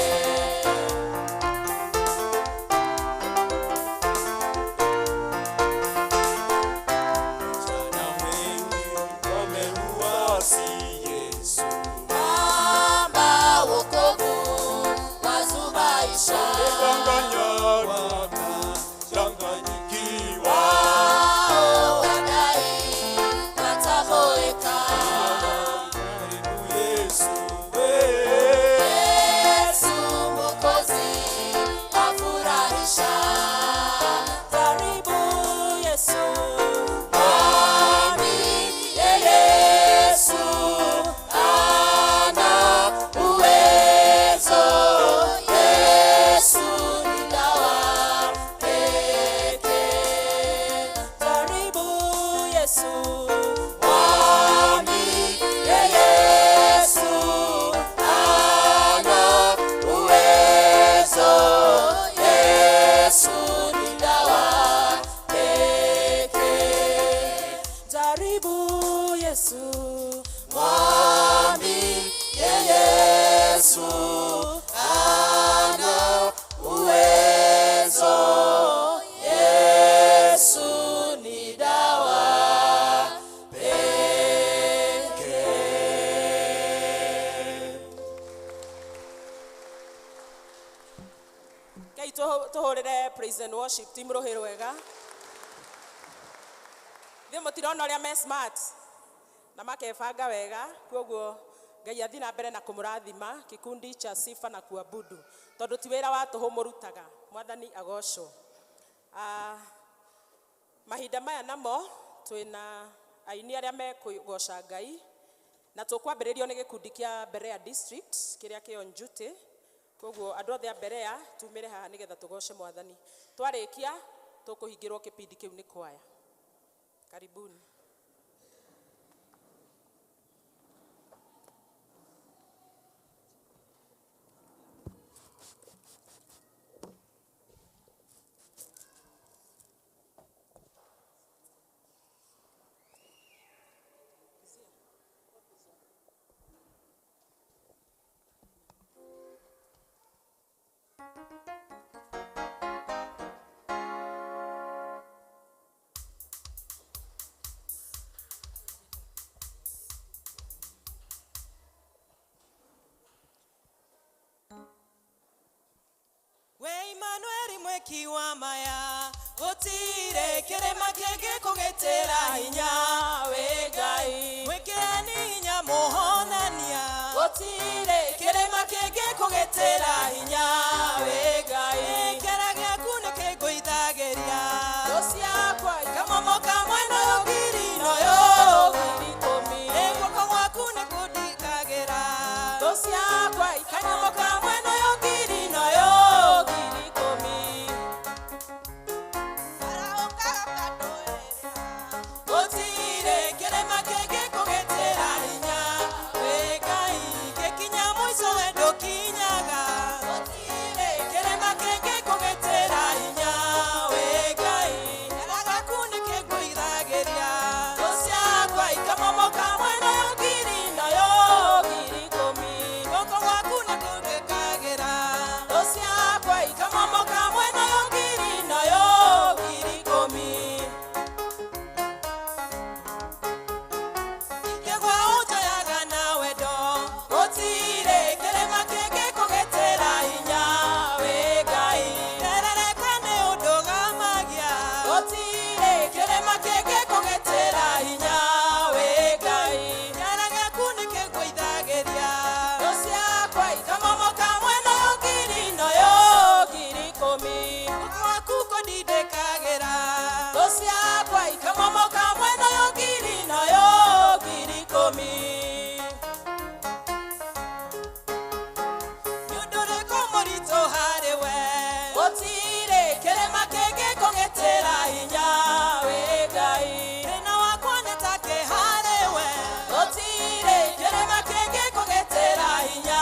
Vijana wengi wamemuasi Yesu. Mwamba wokovu wazubaisha. Wamedanganywa, wakachanganyikiwa. Wao wadai wataboeka. Karibu Yesu, eh. Yesu Mwokozi afurahisha. Karibu Yesu. Mwambie Yesu ana uwezo. Yesu ni dawa pekee. Karibu Yesu. Mwambie Yesu ana uwezo. Yesu ni dawa pekee. Karibu Yesu. Mwambie Yesu ana uwezo. Yesu ni dawa pekee. Ngai tũhũrĩre praise and worship team rũhĩ rwega. Ithuĩ mũtirona ũrĩa me smart na makebanga wega, koguo Ngai athiĩ na mbere na kũmũrathima kikundi cha sifa na kuabudu, tondũ ti wĩra wa tũhũ mũrutaga. Mwathani agocwo. Ah, mahinda maya namo twĩna aini arĩa mekũgoca Ngai na tũkwambĩrĩrio nĩ gĩkundi kĩa Berea District kĩrĩa kĩo Njutĩ. Koguo andũ othe a Berea tumĩre haha nĩgetha tũgoce Mwathani. Twarĩkia tũkũhingĩrwo kĩbindi kĩu nĩ kwaya. Karibuni. We Imanueli mweki wa maya, gũtirĩ kĩrĩma kĩngĩkũgitĩra hinya. We Ngai, mwĩkĩreni hinya mũhonania, gũtirĩ kĩrĩma kĩngĩkũgitĩra hinya. We Ngai, kĩara gĩaku nĩkĩngũithagĩria thũ ciakwa, kamomo kamwe noyo ngiri noyo ngiri ikũmi, ĩ guoko gwaku nĩkũndikagĩra thũ ciakwa, kanyomo kamwe noyo ngiri noyo ngiri ikũmi. Gũtirĩ kĩrĩma kĩngĩkũgitĩra hinya. We Ngai, gĩkinya mũico we ndũkinyaga. Gũtirĩ kĩrĩma kĩngĩkũgitĩra hinya. We Ngai, kĩara gĩaku nĩkĩngũiragĩria thũ ciakwa, ikamomoka mwena yo ngiri nayo ngiri ikũmi. Guoko gwaku nĩkũndĩkagĩra thũ ciakwa, ikamomoka mwena yo ngiri nayo ngiri ikũmi. Ingĩgwa ũnjoyaga na wendo, gũtirĩ kĩrĩma kĩngĩkũgitĩra hinya. We Ngai, Gũtirĩ kĩrĩma kĩngĩkũgitĩra hinya wĩ Ngai. Thĩna wakwa nĩ take harĩ we. Gũtirĩ kĩrĩma kĩngĩkũgitĩra hinya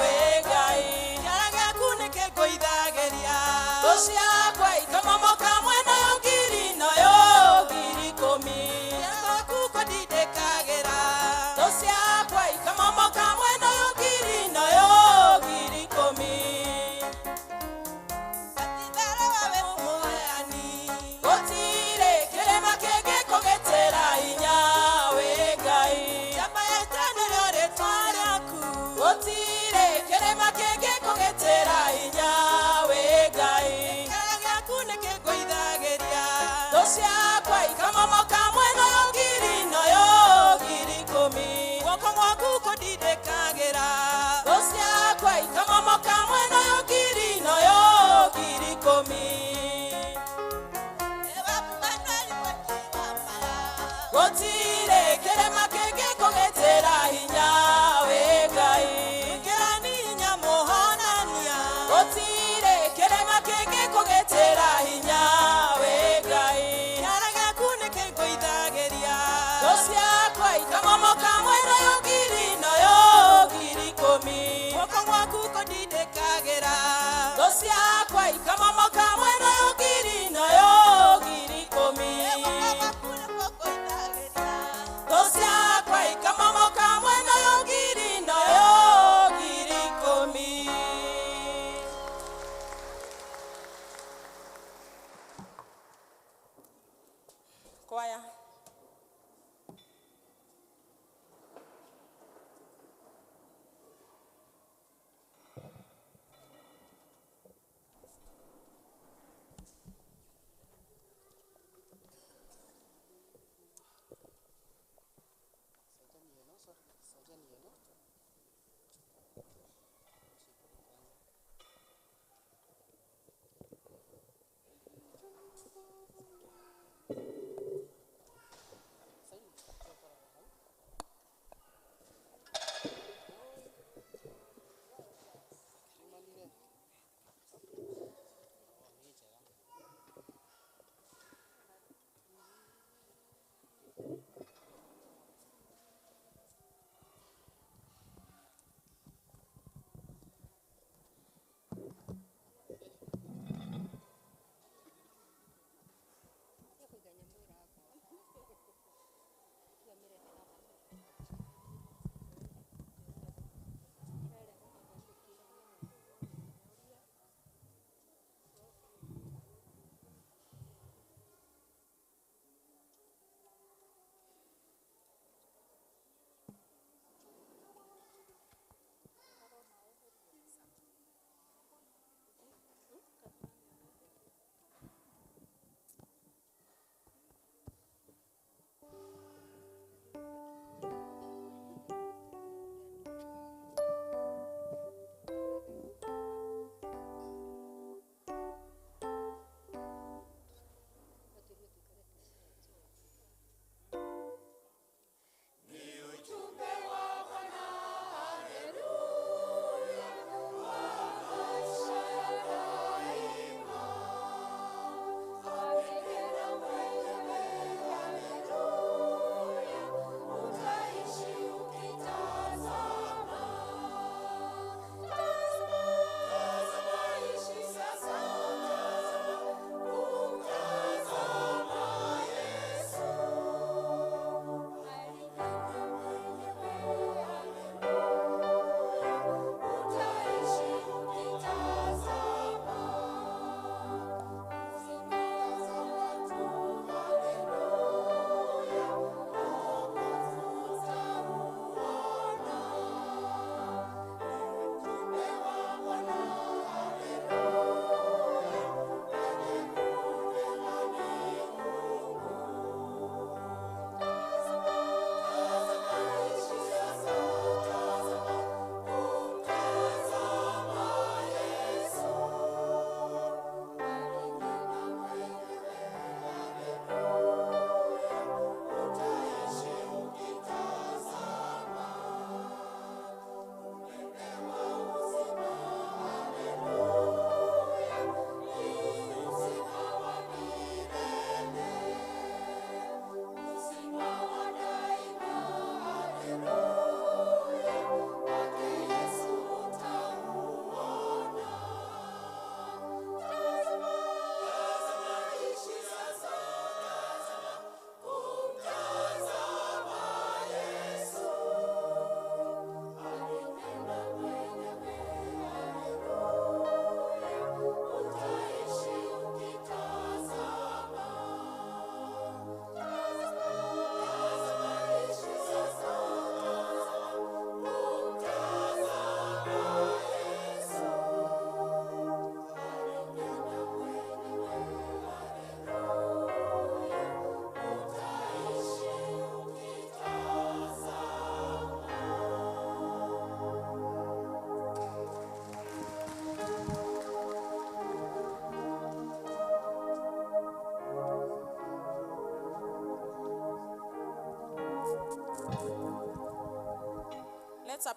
wĩ Ngai. Kĩara gĩaku nĩkĩngũithagĩria. Thũ ciakwa ikamomoka mwena yo ngiri nayo ngiri ikũmi. Gwaku kũndindĩkagĩra. Thũ ciakwa ikamomoka mwena yo ngiri nayo ngiri ikũmi. Gatitherũ we wĩ mũheani. Gũtirĩ kĩrĩma kĩngĩkũgitĩra hinya wĩ Ngai. Njamba ya ita nĩrĩo rĩĩtwa rĩaku. Gũtirĩ kĩrĩma kĩngĩkũgitĩra hinya wĩ Ngai. Kĩara gĩaku nĩkĩngũithagĩria. Thũ ciakwa ikamomoka mwena yo ngiri nayo ngiri ikũmi. Guoko gwaku kũndindĩkagĩra. Thũ ciakwa ikamomoka mwena yo ngiri nayo ngiri ikũmi. Gũtirĩ kĩrĩma kĩngĩkũgitĩra hinya wĩ Ngai. Kĩrani hinya mũhonania. Gũtirĩ kĩrĩma kĩngĩkũgitĩra hinya wĩ Ngai. Kĩara gĩaku nĩkĩngũithagĩria. Thũ ciakwa ikamomoka mwena yo ngiri nayo ngiri ikũmi. Guoko gwaku kũndindĩkagĩra. Thũ ciakwa ikamomoka mwena yo ngiri nayo ngiri ikũmi. Thũ ciakwa ikamomoka mwena yo ngiri nayo ngiri ikũmi. Kwaya.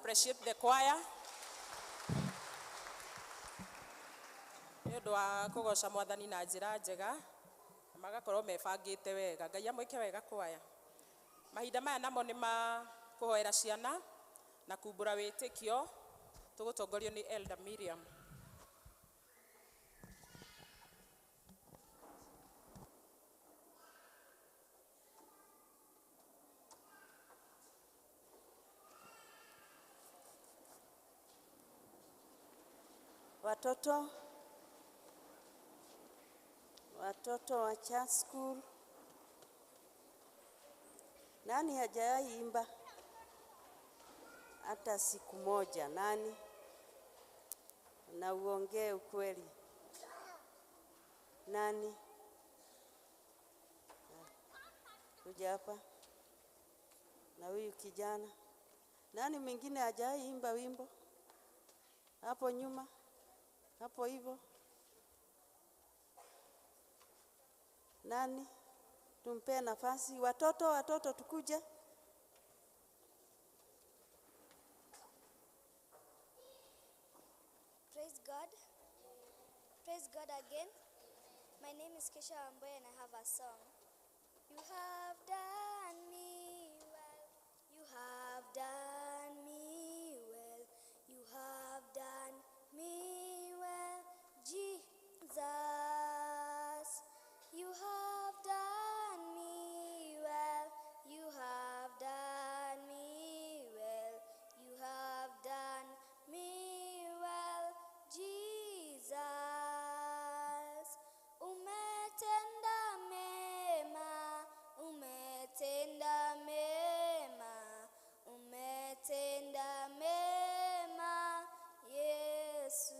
appreciate the choir. Nĩ ũndũ wa kũgoca mwathani na njĩra njega na magakorwo mebangĩte wega. Ngai amwĩke wega kwaya. Mahinda maya namo nĩ ma kũhoera ciana na kumbũra wĩtĩkio, tũgũtongorio nĩ Elder Miriam. Watoto, watoto wa church school, nani hajawahi imba hata siku moja? Nani? Na uongee ukweli. Nani? Kuja hapa. Na huyu kijana. Nani mwingine hajawahi imba wimbo? Hapo nyuma? Hapo hivyo. Nani? Tumpe nafasi. Watoto, watoto tukuje. Praise God. Praise God again. My name is Kesha Amboy and I have a song. You have done me well. You have done me well. You have done me well, Jesus. You have done me well. You have done me well. You have done me well, Jesus. Umetenda mema, umetenda mema, umetenda mema, Yesu.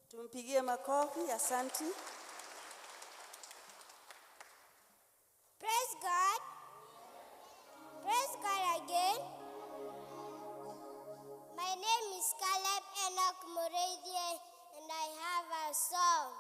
Tumpigie makofi, asanti. Praise God. Praise God again. My name is Caleb Enoch Moradie and I have a song.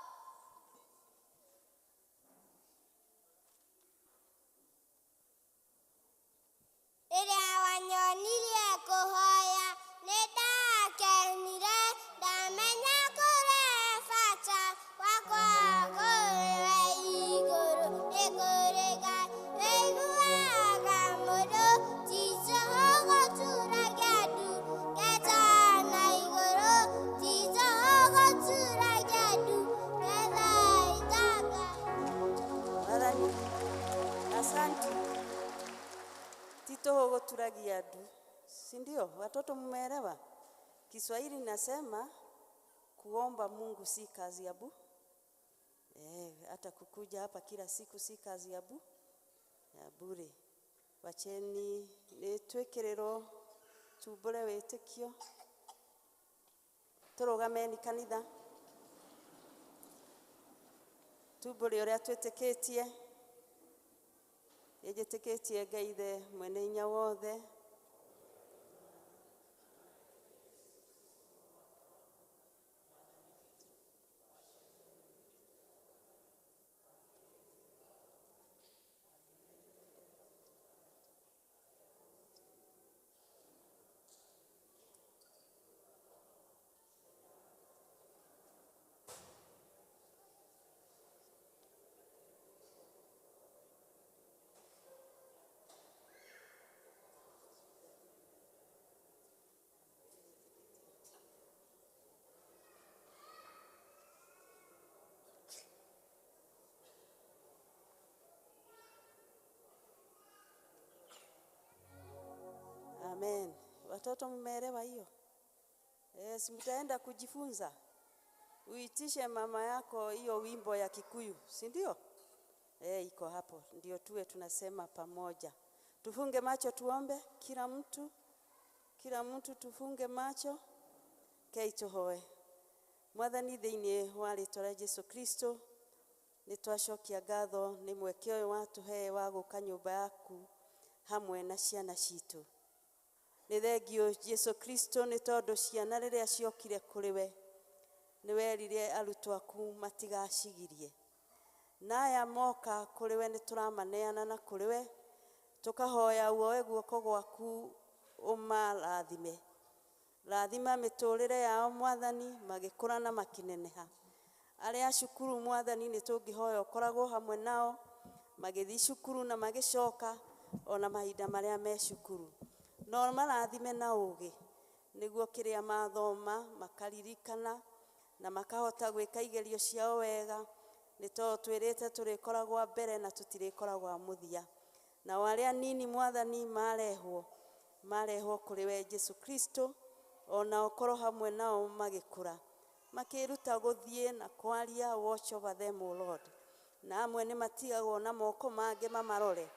Rĩrĩa wanyonirie kũhoya nĩ ndakenire, ndamenya kũrĩ bata wakwa kũrĩ igũrũ, nĩ kũrĩ Ngai ũiguaga mũndũ, ti tũhũ gũturagia ndu ngetana igũrũ, ti tũhũ gũturagia ndu ngethaitha Ngai. Mwathani, asanti. Ti tũhũ gũturagia ndu, si ndio? Watoto mmeelewa? Kiswahili nasema kuomba Mungu si kazi ya bu. Hata kukuja hapa kila siku si kazi ya bu, ya bure. Wacheni nĩ twĩkĩrĩrwo tumbũre wĩtĩkio. Tũrũgameni kanitha. Tumbũre ũrĩa twĩtĩkĩtie. Nĩnjĩtĩkĩtie Ngai Ithe mwene hinya wothe. Amen. Watoto mmeelewa hiyo? Si mtaenda kujifunza. Uitishe mama yako hiyo wimbo ya Kikuyu, si ndio? Iko hapo. Ndio tuwe tunasema pamoja. Tufunge macho tuombe, kila mtu. Kila mtu tufunge macho. Kei tuhoe. Mwathani thĩinĩ wa rĩtwa rĩa Jesu Kristo, nĩ twacokia ngatho nĩ mweke ũyũ watũhe wa gũka nyũmba yaku hamwe na ciana citũ. Nĩ thengio Jesu Kristo nĩ tondũ ciana rĩrĩa ciokire kũrĩ we, nĩ werire arutwo aku matigacigirie. Na aya moka kũrĩ we nĩ tũramaneana na kũrĩ we, tũkahoya uoe guoko gwaku Ũmarathime. Rathima mĩtũrĩre yao Mwathani, magĩkũra na makĩneneha. Arĩa a cukuru Mwathani, nĩ tũngĩhoya ũkoragwo hamwe nao magĩthiĩ cukuru na magĩcoka, ona mahinda marĩa me cukuru. No marathime na ũgĩ nĩguo kĩrĩa mathoma makaririkana na makahota gwĩka igerio ciao wega, nĩ tondũ twĩrĩte tũrĩkoragwo a mbere na tũtirĩkoragwo a mũthia. Nao arĩa nini Mwathani, marehwo kũrĩ we Jesu Kristo, ona ũkorwo hamwe nao magĩkũra, makĩruta gũthiĩ na kwaria. Watch over them, O Lord. Na amwe nĩ matigagwo na moko mangĩ mamarore,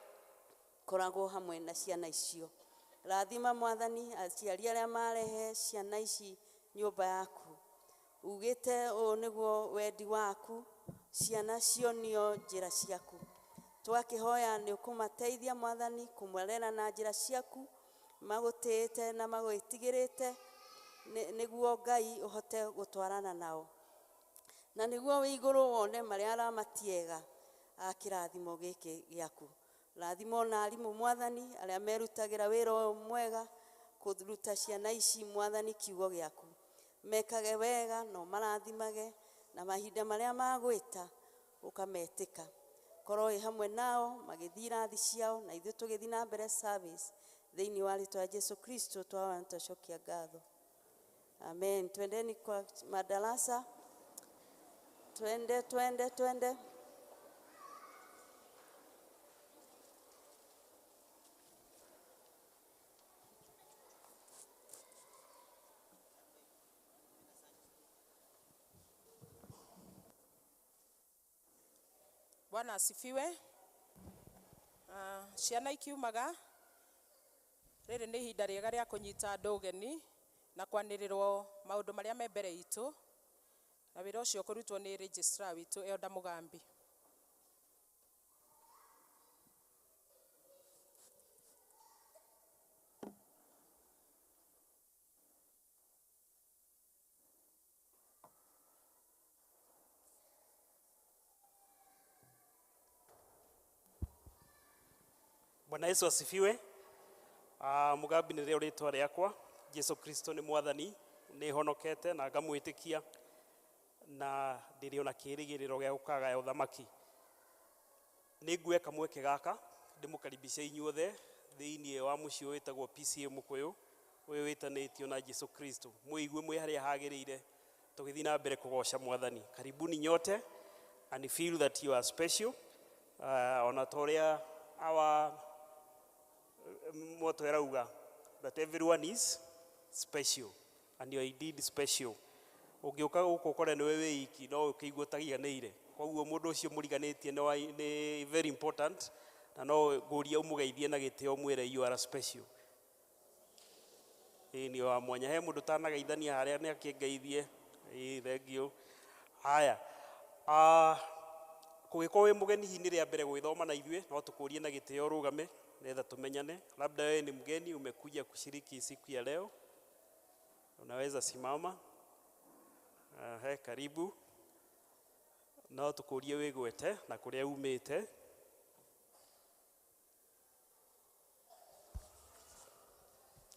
koragwo hamwe na ciana icio. Rathima Mwathani aciari arĩa marehe ciana ici nyũmba yaku. Ugĩte ũũ nĩguo wendi waku, ciana cionio njĩra ciaku. Twakĩhoya nĩ ũkũmateithia Mwathani kũmarera na njĩra ciaku, magũtĩĩte na magwĩtigĩrĩte, nĩguo Ngai ũhote gũtwarana nao, na nĩguo wĩ igũrũ wone marĩa aramatiega a kĩrathimo gĩkĩ gĩaku. Rathima ona arimũ Mwathani, arĩa merutagĩra wĩra ũyũ mwega kũruta ciana ici Mwathani kiugo gĩaku. Mekage wega na ũmarathimage, na mahinda marĩa magwĩta ũkametĩka. Korwo wĩ hamwe nao magĩthiĩ irathi ciao, na ithuĩ tũgĩthiĩ na mbere service. Thĩinĩ wa rĩtwa rĩa Jesu Kristo twahoya na twacokia ngatho. Amen. Twendeni kwa madarasa. Twende, twende, twende. Bwana asifiwe. Ciana ikiumaga, rĩrĩ nĩ ihinda rĩega rĩa kũnyita andũ ũgeni na kwanĩrĩrwo maũndũ marĩa me mbere itũ, na wĩra ũcio ũkũrutwo nĩ registrar witũ Elda Mugambi. Bwana Yesu asifiwe. Mugambi nĩ rĩo rĩtwa rĩakwa. Jesu Kristo nĩ Mwathani, nĩ honokete na ngamwĩtĩkia, na ndĩrĩ ona kĩĩrĩgĩrĩro gĩa gũkagaya ũthamaki. Nĩ nguoya kamweke gaka ndĩmũkaribishe inyuothe thĩinĩ wa mũciĩ ũyũ wĩtagwo PCA Mũkũyũ, ũyũ wĩtanĩtio na Jesu Kristo. Mũigue mwĩ harĩa hagĩrĩire tũgĩthiĩ na mbere kũgoca Mwathani. Karibuni nyote and feel that you are special. Ona ta ũrĩa our motto ĩrauga that everyone is special and you are indeed special. Ũngĩũka gũkũ ũkore nĩwe wĩ iki, no ũkĩigue ũtagiganĩire. Koguo mũndũ ũcio mũriganĩtie nĩ very important, na no ngũrie ũmũgeithie na gĩtĩo ũmwĩre you are special. Ĩĩ nĩ wa mwanya. He mũndũ ũtanageithania harĩa nĩ akĩngeithie. Ĩĩ thengiũ. Haya. Kũngĩkorwo wĩ mũgeni hihi nĩ rĩa mbere gwĩthoma na ithuĩ, no tũkũrie na gĩtĩo ũrũgame nĩgetha tũmenyane. Labda wewe ni mgeni umekuja kushiriki siku ya leo, unaweza simama. He, karibu. No tũkũrie wĩgwete na kũrĩa umĩte.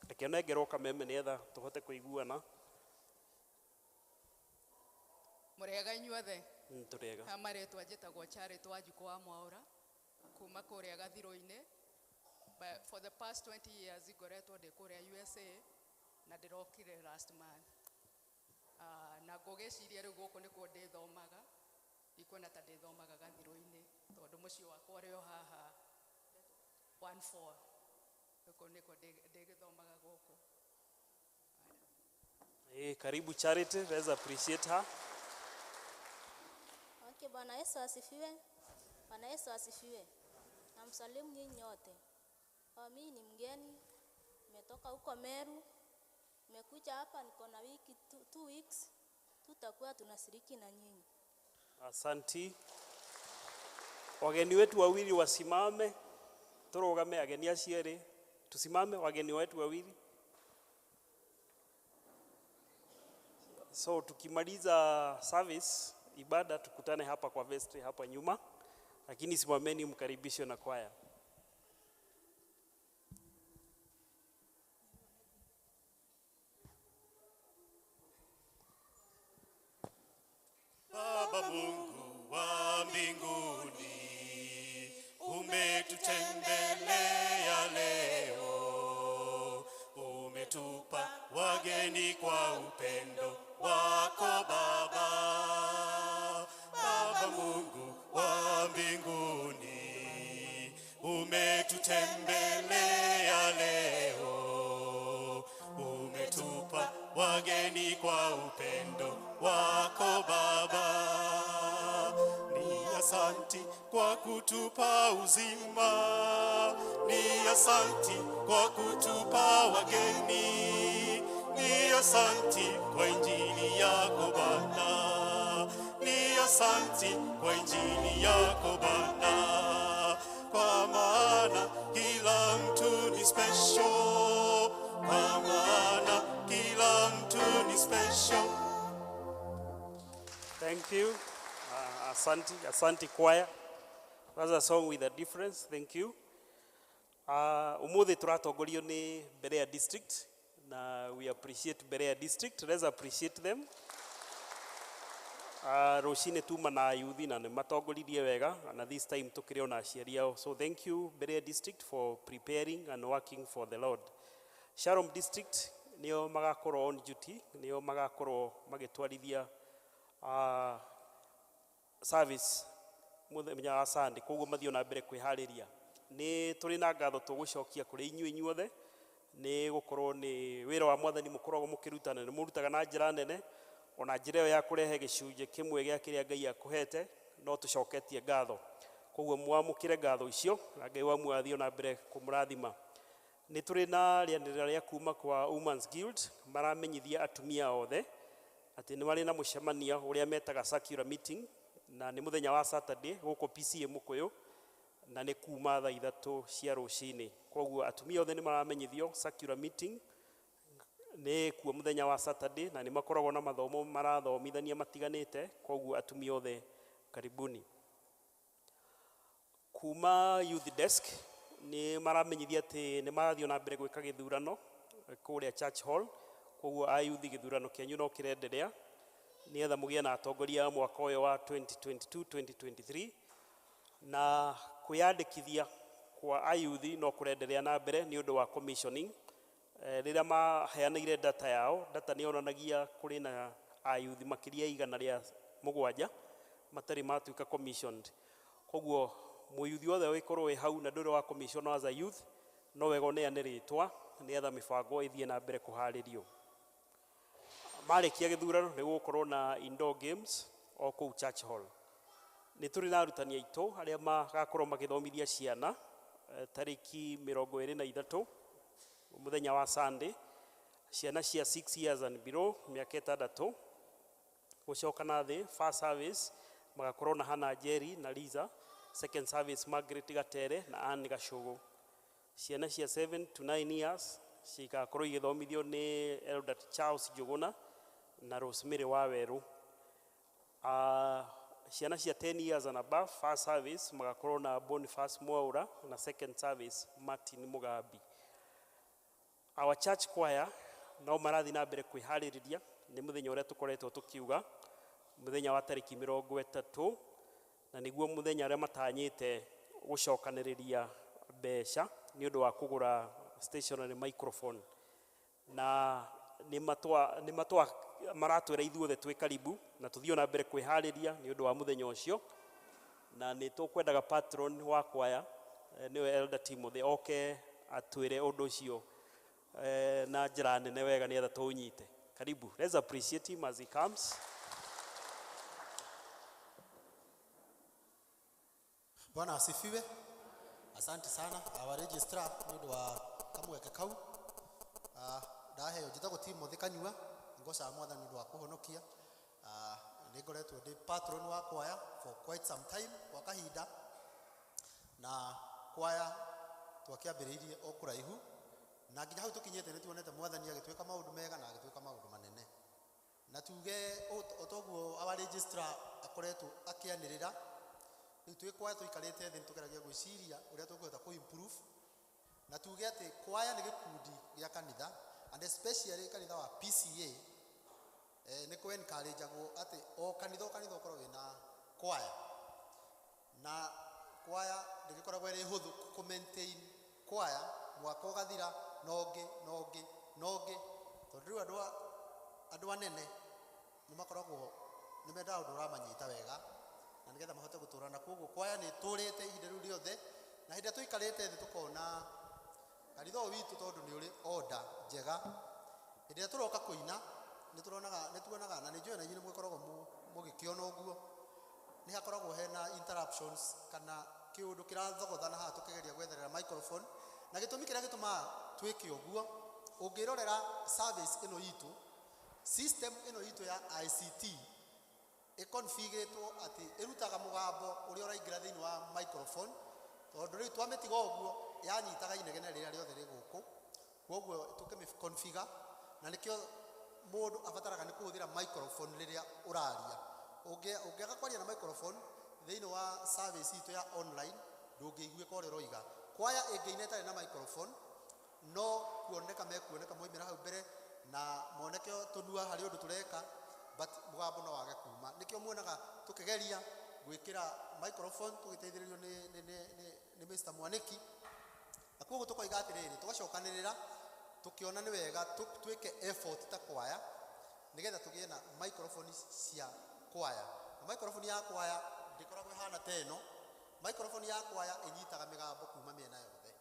Reke ũnengerwo kameme nĩgetha tũhote kũiguana. Mũrĩega inyuothe. Tũrĩega. Ha marĩtwa njĩtagwo Charity Wanjikũ wa Mwaũra kuma kũrĩa Gathirũ-inĩ. But for the past 20 years ngoretwo ndĩ kũrĩa USA na ndĩrokire last month. Na ngũgĩciria rĩu gũkũ nĩkuo ndĩthomaga, ndikuona ta ndĩthomaga Gathirũ-inĩ tondũ mũciĩ wakwa ũrĩ o haha 14. Gũkũ nĩkuo ndĩgĩthomaga gũkũ. Hey, karibu Charity, let's appreciate her. Okay, Bwana Yesu asifiwe. Bwana Yesu asifiwe. Namsalimu nyinyi nyote. Mimi ni mgeni, nimetoka huko Meru. Nimekuja hapa niko na wiki 2 weeks. Tutakuwa tunashiriki na nyinyi. Asanti. Wageni wetu wawili wasimame. Turugame ageni acio erĩ. Tusimame wageni wetu wawili. So tukimaliza service ibada tukutane hapa kwa vestry hapa nyuma, lakini simameni mkaribishwe na kwaya. Baba Mungu wa mbinguni, umetutembelea leo, umetupa wageni kwa upendo wako Baba. Baba Mungu wa mbinguni, umetutembelea leo, umetupa wageni kwa upendo wako Baba. Ni asanti kwa kutupa uzima, ni asanti kwa kutupa wageni, ni asanti kwa injili yako Bwana, ni asanti kwa injili yako Bwana, kwa maana kila mtu ni special, kwa maana kila mtu ni special. Thank you. Asante, asante choir. That's a song with a difference. Thank you. Umuthi turatongorio ni Berea District na we appreciate Berea District. Let's appreciate them. Rũcinĩ tuma na yuthi na nĩ matongoririe wega, na this time tũkĩrĩ ona aciari ao. So thank you, Berea District, for preparing and working for the Lord. Shalom District nĩo magakorwo on duty, nĩo magakorwo magĩtwarithia service mũthenya wa Sunday, koguo mathiĩ na mbere kwĩharĩria. Nĩ tũrĩ na ngatho tũgũcokia kũrĩ inyuĩ inyuothe nĩ gũkorwo nĩ wĩra wa Mwathani mũkoragwo mũkĩruta, na nĩ mũrutaga na njĩra nene, ona njĩra ĩyo ya kũrehe gĩcunjĩ kĩmwe gĩa kĩrĩa Ngai akũhete, no tũcoketie ngatho. Koguo mwamũkĩre ngatho icio na Ngai wa muoyo athiĩ na mbere kũmũrathima. Nĩ tũrĩ na rĩanĩrĩra rĩa kuma kwa Women's Guild, maramenyithia atumia othe atĩ nĩ marĩ na mũcemanio ũrĩa metaga circular meeting, na nĩ mũthenya wa Saturday gũkũ PCA Mũkũyũ, na nĩ kuma thaa 3 cia rũcinĩ. Koguo atumia othe nĩ maramenyithio circular meeting nĩ kuo mũthenya wa Saturday, na nĩ makoragwo na mathomo marathomithania matiganĩte. Koguo atumia othe karibuni. Kuma Youth Desk nĩ maramenyithia atĩ nĩ marathiĩ na mbere gwĩka gĩthurano kũrĩa Church Hall. Koguo a youth gĩthurano kĩanyu no kĩrenderea nĩgetha mũgĩe na atongoria a mwaka ũyũ wa 2022-2023, na kwĩyandĩkithia kwa ayuthi no kũrenderea na mbere nĩ ũndũ wa commissioning. Rĩrĩa maheanĩire data yao, data nĩ yonanagia kũrĩ na ayuthi makĩria 107 matarĩ matuĩka commissioned. Koguo mũyuthi wothe wĩkorwo wĩ hau na ndũrĩ wa commission as a youth, no wega ũneane rĩtwa nĩgetha mĩbango ĩthiĩ na mbere kũharĩrio. Marĩkia gĩthurano nĩ gũgũkorwo na indoor games o kũu Church Hall. Nĩ tũrĩ na arutani aitũ arĩa magakorwo magĩthomithia ciana tarĩki 23 mũthenya wa Sunday, ciana cia 6 years and below, mĩaka 6 gũcoka na thĩ. First service magakorwo na Hannah Jerry na Liza, second service Margaret Gatere na Anne Gacũgũ. Ciana cia 7 to 9 years cigakorwo igĩthomithio nĩ Elder Charles Njuguna na Rosemary Wawerũ. Ciana cia 10 years and above, first service magakorwo na Boniface Mwaura na second service Martin Mugambi. Our church choir no marathiĩ na mbere kwĩharĩrĩria nĩ mũthenya ũrĩa tũkoretwo tũkiuga, mũthenya wa tarĩki 30, na nĩguo mũthenya ũrĩa matanyĩte gũcokanĩrĩria mbeca nĩ ũndũ wa kũgũra stationary microphone, na nĩ matwa maratwĩra ithuothe twĩ karibu na tũthiĩ na mbere kwĩharĩria nĩ ũndũ wa mũthenya ũcio. Na nĩ tũkwendaga patron wa kwaya, nĩwe Elder Timothy, oke atwĩre ũndũ ũcio na njĩra nene wega nĩgetha tũũnyite. Karibu. Let's appreciate him as he comes. Bwana asifiwe. Asante sana our registrar nĩ ũndũ wa kamweke kau. Ndaheo njĩtagwo Timothy Kanyua, ngocaga Mwathani nĩ ũndũ wa kũhonokia. Nĩ ngoretwo ndĩ patron wa kwaya for quite some time, kwa kahinda, na kwaya twakĩambĩrĩirie o kũraihu na nginya hau tũkinyĩte nĩ tuonete Mwathani agĩtwĩka maũndũ mega na agĩtwĩka maũndũ manene. Na tuge o toguo our registrar akoretwo akĩanĩrĩra, rĩu twĩ kwaya tũikarĩte thĩ nĩtũgeragia gwĩciria ũrĩa tũkũhota kũ improve, na tuge atĩ kwaya nĩ gĩkundi gĩa kanitha, and especially kanitha wa PCA, nĩ kũ encourage-agwo atĩ o kanitha ũkorwo wĩna Kwaya na kwaya ndĩgĩkoragwo ĩrĩ hũthũ kũ maintain kwaya mwaka ũgathira na ũngĩ na ũngĩ na ũngĩ, tondũ rĩu andũ anene nĩ makoragwo nĩ mendaga ũndũ ũramanyita wega na nĩgetha mahote gũtũra. Na koguo kwaya nĩ ĩtũrĩte ihinda rĩu rĩothe, na hĩndĩ ĩrĩa tũikarĩte thĩ tũkona kanitha ũyũ witũ tondũ nĩ ũrĩ order njega, hĩndĩ ĩrĩa tũroka kũina nĩ tũronaga, nĩ tuonaga, na nĩ njũĩ na inyuĩ nĩ mũgĩkoragwo mũgĩkĩona ũguo, nĩ hakoragwo hena interruptions kana kĩũndũ kĩrathogothana haha tũkĩgeria gwetherera microphone. Na gĩtũmi kĩrĩa gĩtũmaga twĩke ũguo, ũngĩrorera service ĩno itũ, system ĩno itũ ya ICT ĩconfigĩtwo atĩ ĩrutaga mũgambo ũrĩa ũraingĩra thĩinĩ wa microphone, tondũ rĩu twamĩtiga ũguo yanyitaga inegene rĩrĩa rĩothe rĩ gũkũ. Koguo tũkĩmĩ-configure, na nĩkĩo mũndũ abataraga nĩ kũhũthĩra microphone rĩrĩa ũraria. Ũngĩaga kwaria na microphone thĩinĩ wa service itũ ya online, ndũngĩiguĩka ũrĩa ũroiga. Kwaya ĩngĩina ĩtarĩ na microphone, no kuoneka mekuoneka moimĩra hau mbere na moneke tũnua harĩ ũndũ tũreka, but mũgambo no wage kuma. Nĩkĩo muonaga tũkĩgeria gwĩkĩra microphone tũgĩteithĩrĩrio nĩ Mr. Mwaniki. Na koguo tũkoiga atĩrĩrĩ, tũgacokanĩrĩra tũkĩona nĩ wega twĩke effort ta kwaya nĩgetha tũgĩe na microphone cia kwaya. Na microphone ya kwaya ndĩkoragwo ĩhana ta ĩno. Microphone ya kwaya ĩnyitaga mĩgambo kuma mĩena yothe,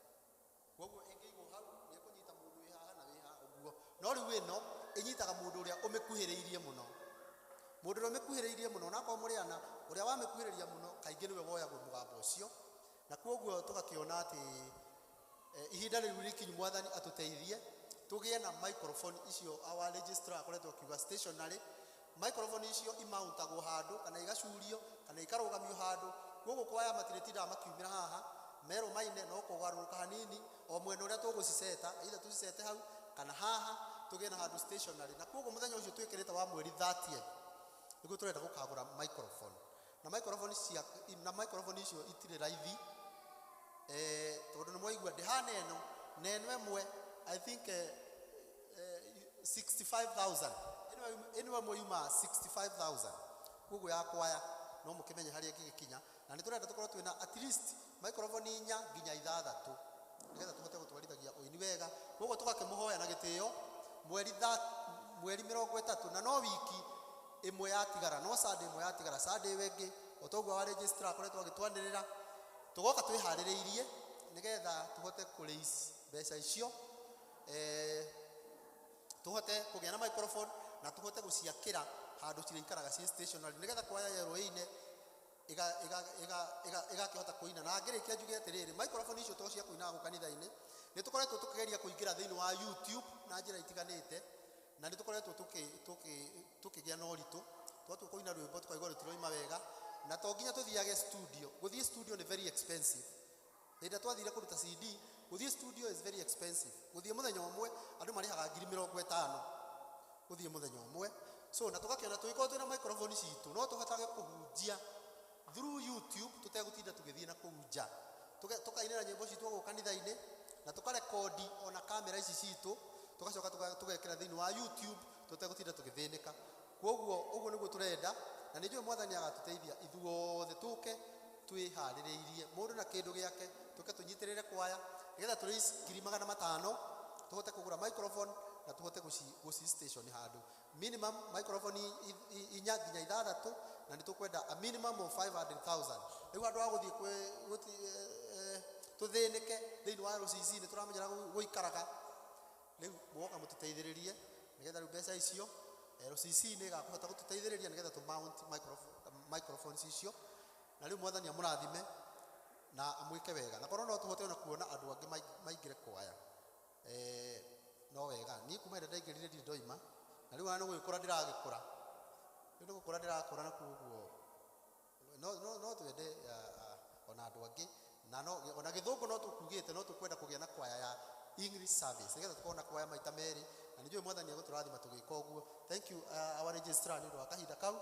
koguo ĩngĩigwo hau nĩ ĩkũnyita mũndũ wĩ haha na wĩ haha ũguo. No rĩu ĩno ĩnyitaga mũndũ ũrĩa ũmĩkuhĩrĩirie mũno, mũndũ ũrĩa ũmĩkuhĩrĩirie mũno, onakorwo mũrĩ ana, ũrĩa wamĩkuhĩrĩria mũno kaingĩ nĩwe woyagwo mũgambo ũcio. Na koguo tũgakĩona atĩ ihinda rĩu rĩkinyu Mwathani atũteithie tũgĩe na microphone icio our registrar akoretwo akiuga stationary. Microphone icio imountagwo handũ kana igacurio kana ikarũgamio handũ, koguo kwaya matirĩtindaga makiumĩra haha merwo maine, no kũgarũrũka hanini o mwena ũrĩa tũgũciceta, either tũcicete hau kana haha, tũgĩe na handũ stationary. Na koguo mũthenya ũcio twĩkĩrĩte wa mweri 30th nĩguo tũrenda gũkagũra microphone. Na microphone cia na microphone icio itirĩ raithi, tondũ nĩ mwaigua ndĩhana ĩno na ĩno ĩmwe, I think 65,000, ĩno ĩmwe yumaga 65,000. Koguo ya kwaya no mũkĩmenye harĩa ĩngĩgĩkinya. Na nĩ tũrenda tũkorwo twĩna at least microphone inya nginya ithathatũ nĩgetha tũhote gũtwarithagia ũini wega. Koguo tũgakĩmũhoya na gĩtĩo mweri 30, na no wiki ĩmwe yatigara, no Sunday ĩmwe yatigara, Sunday ĩyo ĩngĩ o toguo wa registrar akoretwo agĩtwanĩrĩra, tũgoka twĩharĩrĩirie nĩgetha tũhote kũ raise mbeca icio, tũhote kũgĩa na microphone na tũhote gũciakĩra handũ cirĩikaraga ciĩ stationary nĩgetha kwaya yerwo ĩine ĩgakĩhota kũina. Na ngĩrĩkia njuge atĩrĩrĩ, microphone icio to cia kũinaga gũkũ kanitha-inĩ, nĩ tũkoretwo tũkĩgeria kũingĩra thĩinĩ wa YouTube na njĩra itiganĩte, na nĩ tũkoretwo tũkĩgĩa na ũritũ. Twatua kũina rwĩmbo tũkaigua rũtiroima wega, na to nginya tũthiage studio. Gũthiĩ studio nĩ very expensive. Hĩndĩ ĩrĩa twathire kũruta CD, gũthiĩ studio is very expensive. Gũthiĩ mũthenya ũmwe andũ marĩhaga 50,000 gũthiĩ mũthenya ũmwe. So na tũgakĩona tũgĩkorwo twĩna microphone citũ no tũhotage kũhunjia through YouTube tũtegũtinda tũgĩthiĩ na kũu nja. Tũkainĩra nyĩmbo citũ gũkũ kanitha-inĩ na tũkarekondi ona kamera ici citũ, tũgacoka tũgekĩra thĩinĩ wa YouTube tũtegũtinda tũgĩthĩnĩka. Koguo ũguo nĩguo tũrenda, na nĩ njũĩ Mwathani agatũteithia ithuothe tũke twĩharĩrĩirie mũndũ na kĩndũ gĩake, tũke tũnyitĩrĩre kwaya nĩgetha tũ raise 500,000 tũhote kũgũra microphone na tũhote gũci station handũ minimum microphone inya nginya ithathatũ, na nĩ tũkwenda a minimum of 500,000. Rĩu handũ ha gũthiĩ tũthĩnĩke thĩinĩ wa RCC, nĩ tũramenyera gũikaraga, rĩu mũgoka mũtũteithĩrĩrie nĩgetha rĩu mbeca icio RCC nĩ ĩgakũhota gũtũteithĩrĩria nĩgetha tũ mount microphones icio. Na rĩu Mwathani amũrathime na amwĩke wega, na korwo no tũhote ona kuona andũ angĩ maingĩre kwaya, no wega. Niĩ kuma hĩndĩ ndaingĩrire ndirĩ ndoima, na rĩu ona nĩ gũgĩkũra ndĩragĩkũra, rĩu nĩ gũkũra ndĩrakũra, na koguo no twende ona andũ angĩ, na no ona gĩthũngũ no tũkugĩte no tũkwenda kũgĩa na kwaya ya English service nĩgetha tũkorwo na kwaya maita merĩ, na nĩ njũĩ Mwathani egũtũrathima tũgĩka ũguo. Thank you, our registrar, nĩ ũndũ wa kahinda kau.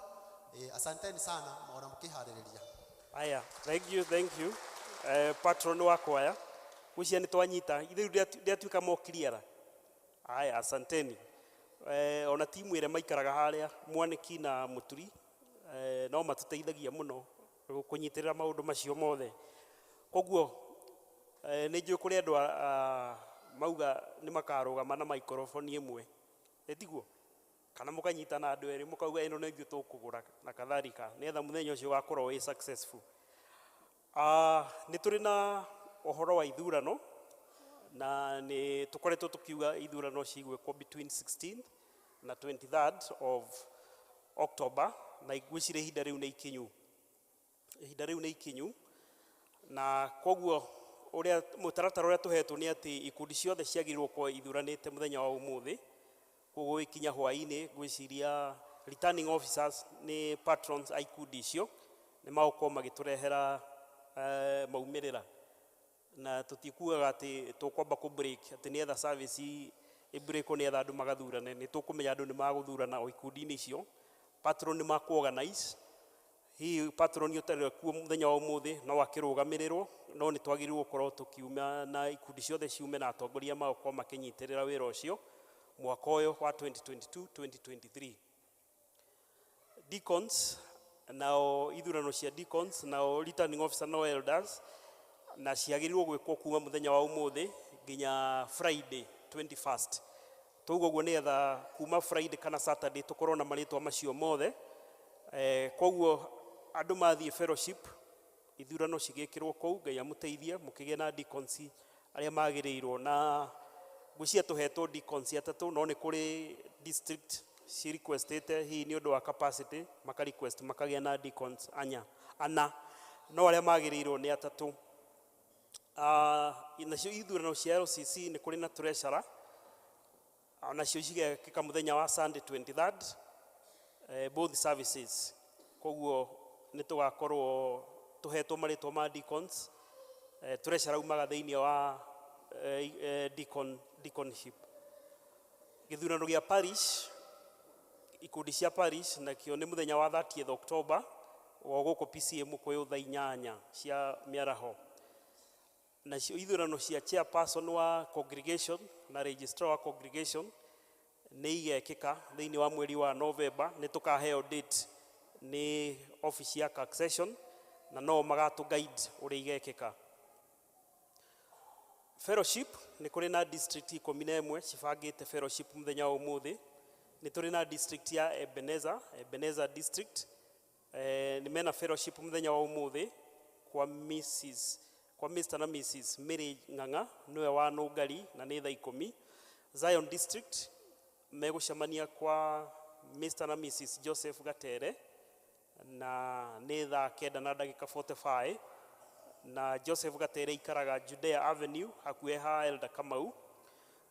Asanteni sana ona mũkĩharĩrĩria. Aya, thank you, thank you. Patron wa kwaya gwĩciria nĩ twanyita ithuĩ ndĩatuĩka more clearer. Aya, asanteni. Ona timu ĩrĩa maikaraga harĩa Mwaniki na Mũturi. no matũteithagia mũno kũnyitĩrĩra maũndũ macio mothe. Koguo nĩ njũĩ kũrĩ andũ mauga nĩ makarũgama na maikoroboni ĩmwe, ĩtiguo? Kana mũkanyitana andũ erĩ mũkauga ĩno nĩ ithuĩ tũkũgũra na kadhalika, nĩgetha mũthenya ũcio ũgakorwo wĩ successful. Nĩ tũrĩ na ũhoro wa ithurano na nĩ tũkoretwo tũkiuga ithurano cigwĩkwo between 16th na 23rd of October, na ngwĩciria ihinda rĩu nĩ ikinyu, ihinda rĩu nĩ ikinyu. Na koguo ũrĩa mũtaratara ũrĩa tũhetwo nĩ atĩ ikundi ciothe ciagĩrĩirwo gũkorwo ithuranĩte mũthenya wa ũmũthĩ. Koguo gũgĩkinya hwaĩ-inĩ ngwĩciria returning officers nĩ patrons a ikundi icio nĩ magũkorwo magĩtũrehera maumĩrĩra, na tũtikuaga atĩ tũkwamba kũ break atĩ nĩgetha service ĩ break nĩgetha andũ magathurane. Nĩ tũkũmenya andũ nĩ magũthurana o ikundi-inĩ icio, patron nĩ makũ organize. Hihi patron ũtarĩ kuo mũthenya wa ũmũthĩ no akĩrũgamĩrĩrwo, no nĩ twagĩrĩirwo gũkorwo tũkiuma na ikundi ciothe ciume na atongoria magũkorwo makĩnyitĩrĩra wĩra ũcio mwaka ũyũ wa 2022 2023. Deacons nao, ithurano cia deacons nao, returning officer no elders, na ciagĩrĩirwo gwĩkwo kuma mũthenya wa ũmũthĩ nginya Friday 21st. Tauga ũguo nĩgetha kuma Friday kana Saturday tũkorwo na marĩtwa macio mothe. Koguo andũ mathiĩ fellowship, ithurano cigĩkĩrwo kũu, Ngai amũteithie mũkĩgĩe na deacons arĩa magĩrĩirwo. Na ngwĩciria tũhetwo deacons atatũ, no nĩ kũrĩ district ci requestĩte hihi nĩ ũndũ wa capacity maka request makagĩa na deacons anya ana, no arĩa magĩrĩirwo nĩ atatũ. Nacio ithurano cia LCC nĩ kũrĩ na treasurer, nacio cigekĩka mũthenya wa Sunday 23rd, both services. Koguo nĩ tũgakorwo tũhetwo marĩtwa ma deacons. Treasurer umaga thĩinĩ wa deaconship. Gĩthurano gĩa parish, ikundi cia parish nakĩo nĩ mũthenya wa 30th October wa gũkũ PCA Mũkũyũ thaa 8 cia mĩaraho. Nacio ithurano cia chairperson wa congregation na registrar wa congregation nĩ igekĩka thĩinĩ wa mweri wa November. Nĩ tũkaheo date nĩ office ya succession na no magatũ guide ũrĩa igekĩka. Fellowship, nĩ kũrĩ na district 11 cibangĩte fellowship mũthenya wa ũmũthĩ. Nĩ tũrĩ na district ya Ebenezer, Ebenezer district, nĩ mena fellowship mũthenya wa ũmũthĩ kwa Mrs kwa Mr na Mrs Mary Ng'ang'a, nĩwe wa Nũngari, na nĩ thaa 10. Zion district megũcemania kwa Mr na Mrs Joseph Gatere na nĩ thaa 9 na ndagĩka 45, na Joseph Gatere ikaraga Judea Avenue hakuhĩ ha Elder Kamau.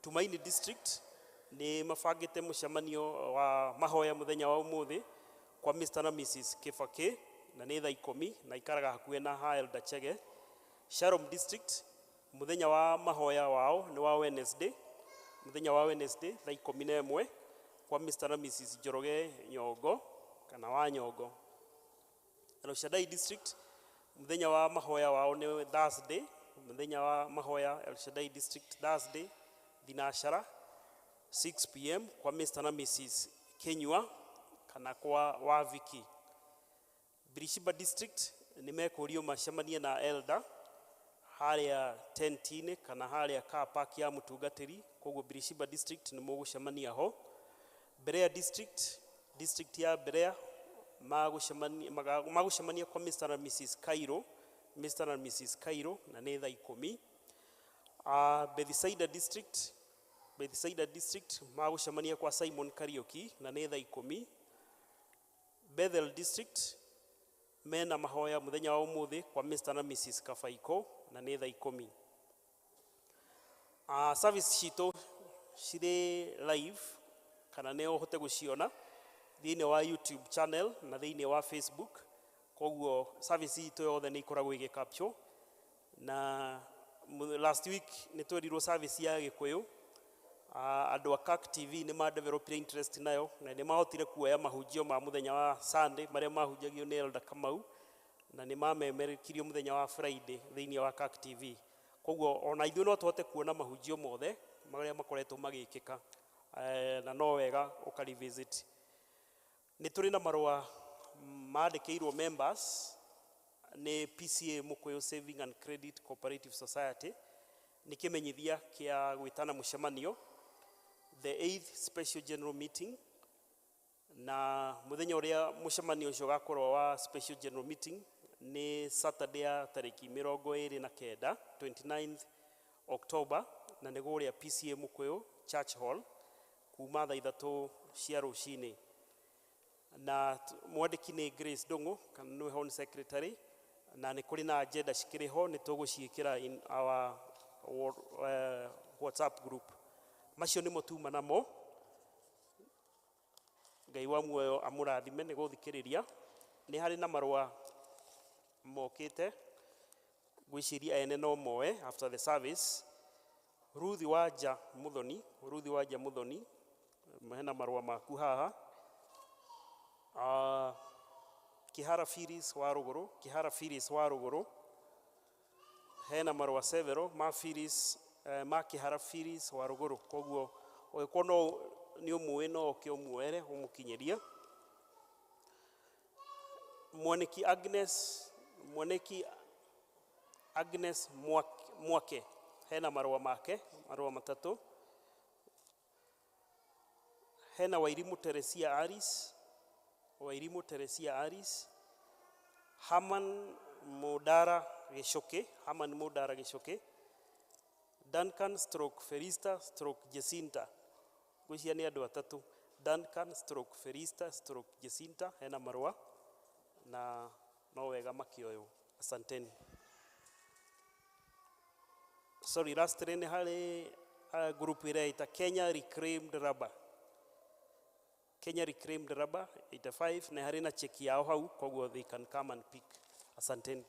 Tumaini district nĩ mabangĩte mũcemanio wa mahoya mũthenya wa ũmũthĩ kwa Mr na Mrs Kibaki na nĩ thaa 10, na ikaraga hakuhĩ na ha Elder Chege. Shalom district mũthenya wa mahoya wao nĩ wa Wednesday, mũthenya wa Wednesday thaa 11 kwa Mr na Mrs Njoroge Nyongo kana wa Nyongo. El Shaddai district mũthenya wa mahoya wao nĩ Thursday, mũthenya wa mahoya El Shaddai district Thursday thinashara 6 p.m. kwa Mr na Mrs Kenyua kana kwa Waviki. Birishiba district nĩ mekũrio macemanie na elder harĩa tent-inĩ kana harĩa car park ya mũtungatĩri, koguo Birishiba district nĩ mũgũcemania ho. Berea district, district ya Berea magũcemania kwa Mr na Mrs Cairo, Mr na Mrs Cairo, na nĩ thaa 10. Bethsaida district, Bethsaida district magũcemania kwa Simon Kariuki na nĩ thaa 10. Bethel district mena mahoya mũthenya wa ũmũthĩ kwa Mr na Mrs Kabaiko na nĩ thaa 10. Service citũ cirĩ live kana nĩ ũhote gũciona thĩinĩ wa YouTube channel na thĩinĩ wa Facebook, koguo service itũ yothe nĩ ikoragwo ĩgĩ capture. Na last week nĩ twerirwo service ya Gĩkũyũ, andũ a CAC TV nĩ ma developire interest nayo na nĩ mahotire kuoya mahunjio ma mũthenya wa Sunday marĩa mahunjagio nĩ Elder Kamau, na nĩ mamemerekirio mũthenya wa Friday thĩinĩ wa CAC TV. Koguo ona ithuĩ no tũhote kuona mahunjio mothe marĩa makoretwo magĩkĩka, na no wega ũka revisit. Nĩ tũrĩ na marũa Mandĩkĩirwo members nĩ PCA Mukuyu Saving and Credit Cooperative Society, nĩ kĩmenyithia kĩa gwĩtana mũcemanio, the 8th special general meeting, na muthenya uria mucemanio ucio ugakorwo wa special general meeting ni Saturday ya tariki 29, 29th October, na nĩ kũrĩa PCA Mukuyu Church Hall kuma thaa 3 cia rũcinĩ. Na mwandĩki nĩ Grace Ndung'u kana nĩwe home secretary, na nĩ kũrĩ na agenda cikĩrĩ ho, nĩ tũgũciĩkĩra in our WhatsApp group. Macio nĩmo tuma namo. Ngai wa muoyo amũrathime nĩ gũthikĩrĩria. Nĩ harĩ na marũa mokĩte, ngwĩciria ene no moe after the service. Ruthi Wanja Muthoni, Ruthi Wanja Muthoni, hena marũa maku haha. Kihara Firis wa Ruguru, Kihara Firis wa Ruguru, hena marũa several ma Firis, ma Kihara Firis wa Ruguru. Koguo ũngĩkorwo no nĩ ũmũĩ no ũke ũmuoere ũmũkinyĩrie. Mwaniki Agnes, Mwaniki Agnes Mwake, hena marũa make, marũa matatũ. Hena Wairimu Teresia Aris, Wairimu Teresia Aris, Haman Mudara Gicuki, Haman Mudara Gicuki, Duncan stroke Ferista stroke Jacinta, ngwĩciria nĩ andũ atatũ, Duncan stroke Ferista stroke Jacinta, hena marũa na no wega makĩoywo. Asanteni. Sorry, last nĩ harĩ group ĩrĩa ĩta Kenya Reclaimed Rubber, Kenya Reclaimed Rubber 85, na harĩ na cheki yao hau, koguo they can come and pick. Asanteni.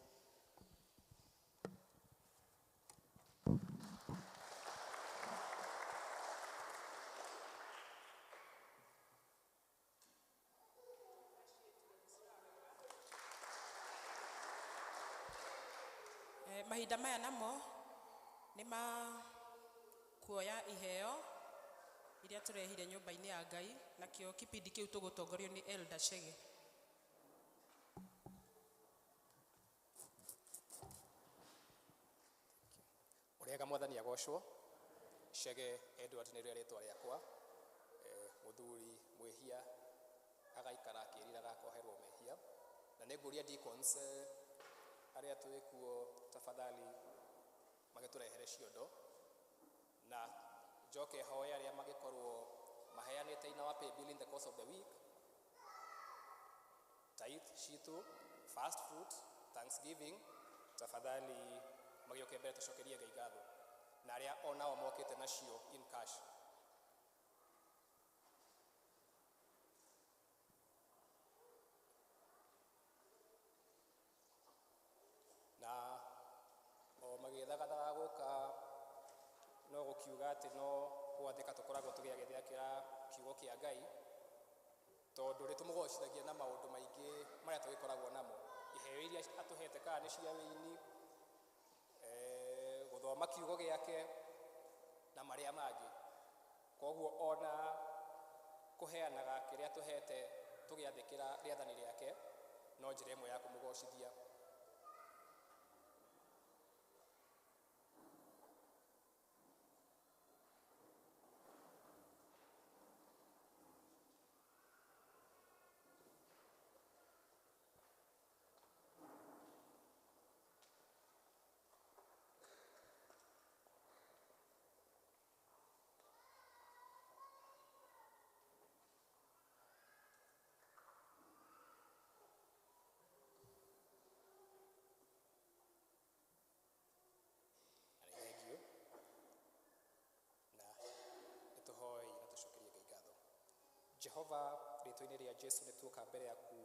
Mahinda maya namo nĩ ma kuoya iheo iria tũrehire nyũmba-inĩ ya Ngai, nakĩo kipindi kĩu tũgũtongorio nĩ Elder Chege. Ũrĩega mwathani agocwo. Chege Edward nĩrĩo rĩtwa rĩakwa. Mũthuri mwĩhia agaikara akĩriraga akoherwo mehia, na nĩngũria deacons arĩa twĩ kuo tafadhali magĩtũrehere ciondo, na njoke hoe arĩa magĩkorwo maheanĩte in our pay bill in the course of the week, tithe citũ, fast food, thanksgiving, tafadhali magĩũke mbere tũcokerie Ngai ngatho, na arĩa onao mokĩte nacio in cash. Na o magĩthagathaga gũka no gũkiuga atĩ no gwathĩka tũkoragwo tũgĩagĩthĩakĩra kiugo kĩa Ngai, tondũ nĩ tũmũgocithagia na maũndũ maingĩ marĩa tũgĩkoragwo namo, iheo iria atũhete kana nĩ cia wĩini, gũthoma kiugo gĩake na marĩa mangĩ. Koguo ona kũheanaga kĩrĩa tũhete tũgĩathĩkĩra rĩathani rĩake no njĩra ĩmwe ya kũmũgocithia. Jehova rĩtwa-inĩ rĩa Jesu nĩ tuoka mbere yaku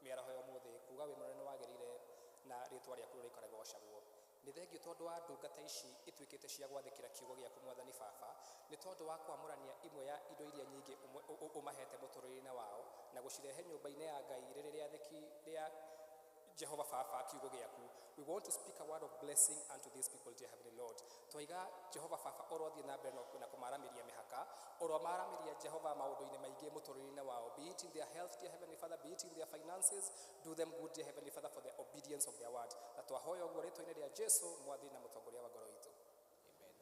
mĩaraho ya ũmũthĩ kuga wĩ mũnene wagĩrĩire na rĩtwa rĩaku rĩrĩikara rĩgocagwo. Nĩ thengio tondũ wa ndungata ici ituĩkĩte cia gwathĩkĩra kiugo gĩaku mwathani baba, nĩ tondũ wa kwamũrania imwe ya indo iria nyingĩ ũmahete mũtũrĩre-inĩ wao na gũcirehe nyũmba-inĩ ya Ngai rĩrĩ rĩathĩki rĩa Jehova Baba kiugo gĩaku. We want to speak a word of blessing unto these people, dear Heavenly Lord. Twaiga Jehova Baba ũrothiĩ na mbere na kũmaramĩria mĩhaka, ũromaramĩria Jehova maũndũ-inĩ maingĩ mũtũrĩre-inĩ wao, be it in their health, dear Heavenly Father, be it in their finances, do them good, dear Heavenly Father, for the obedience of their word. Na twahoya ũguo rĩtwa-inĩ rĩa Jesu, mwathi na mũtongoria wa ngoro itũ. Amen.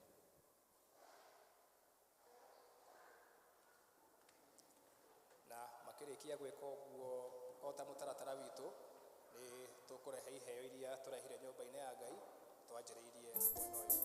Na makĩrĩkia gwĩka ũguo o ta mũtaratara witũ, nĩ tũkũrehe iheo iria tũrehire nyũmba-inĩ ya Ngai twanjĩrĩirie mwena ũyũ.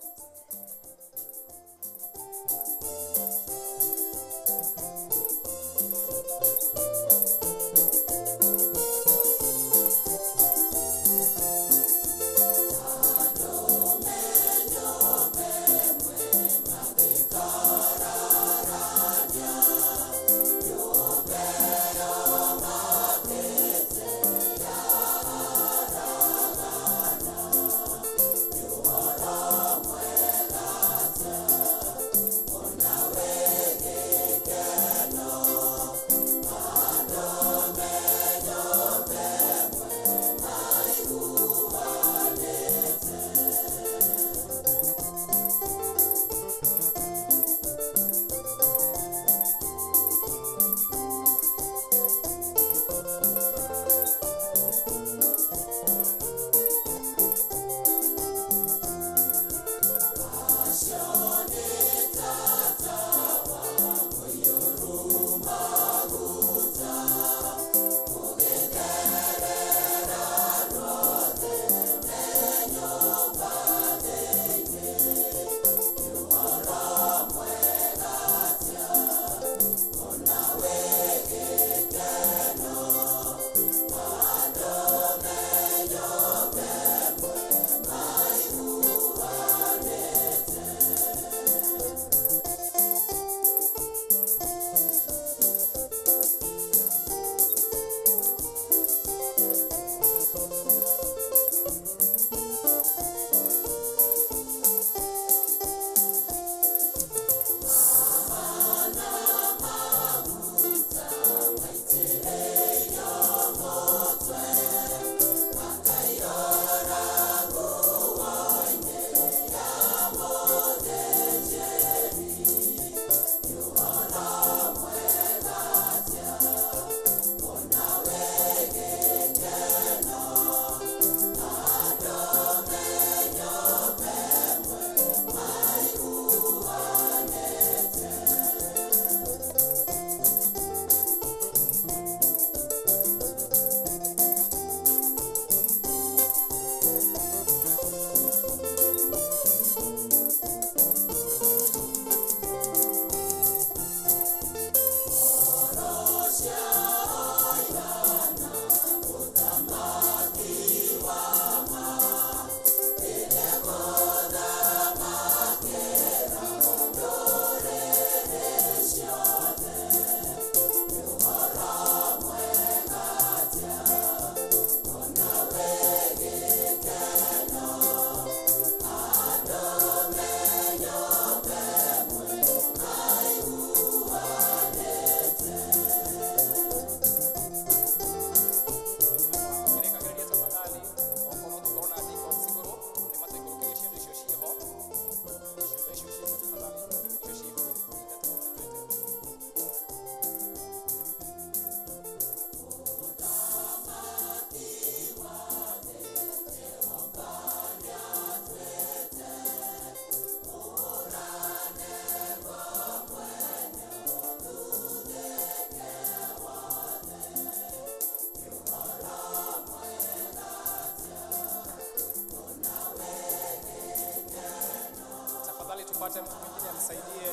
Tupate mtu mwingine amsaidie.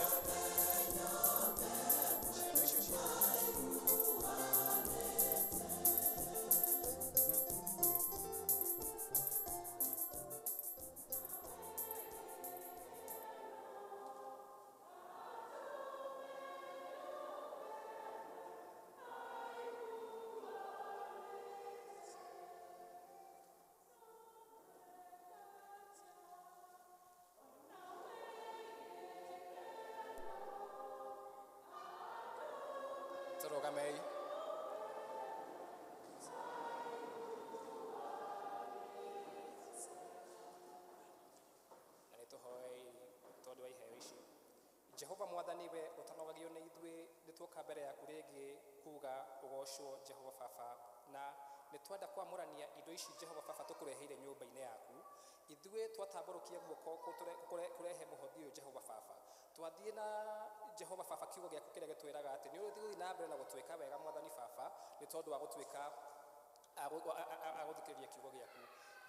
Tũrũgamei. Jehova mwathani we ũtanogagio nĩ ithuĩ, nĩ tuoka mbere yaku rĩngĩ kuga ũgocwo Jehova Baba, na nĩ twenda kwamũrania indo ici Jehova Baba tũkũreheire nyũmba-inĩ yaku. Ithuĩ twatambũrũkia guoko kũrehe mũhothi ũyũ Jehova Baba, twathiĩ na Jehova Baba kiugo gĩaku kĩrĩa gĩtwĩraga atĩ nĩ ũgũthiĩ na mbere na gũtwĩka wega mwathani Baba, nĩ tondũ wa gũtuĩka agũthikĩrĩria kiugo gĩaku.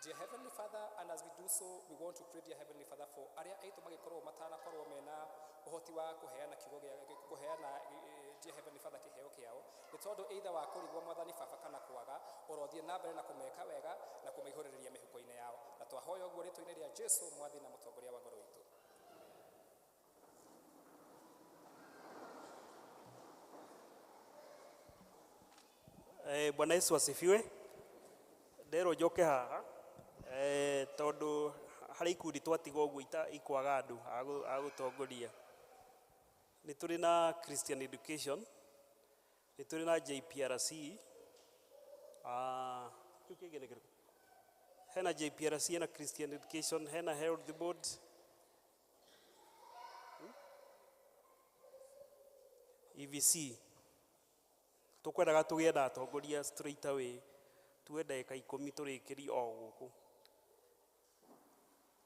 Dear Heavenly Father, and as we do so, we want to pray, dear Heavenly Father, for arĩa aitũ magĩkorwo matanakorwo mena ũhoti wa kũheana kiugo gĩa kũheana, dear Heavenly Father, kĩheo kĩao, nĩ tondũ either wa kũrigwo mwathani Baba kana kwaga, ũrothiĩ na mbere na kũmeka wega na kũmaihũrĩrĩria mĩhuko-inĩ yao. Na twahoya ũguo rĩtwa-inĩ rĩa Jesu mwathi na mũtongoria wa ngoro itũ. Bwana Yesu asifiwe. Nderwo njoke haha tondu harĩ ikundi twatigwo ũguo ikwaga andũ a gũtongoria. Nĩ tũrĩ na Christian Education, nĩ tũrĩ na JPRC, kĩu kĩngĩ nĩ kĩrĩkũ? Hena JPRC, hena Christian Education, hena Health Board, EVC. Tũkwendaga tũgĩe na atongoria straight away, tuwe ndagĩka 10 tũrĩkĩrie o gũkũ.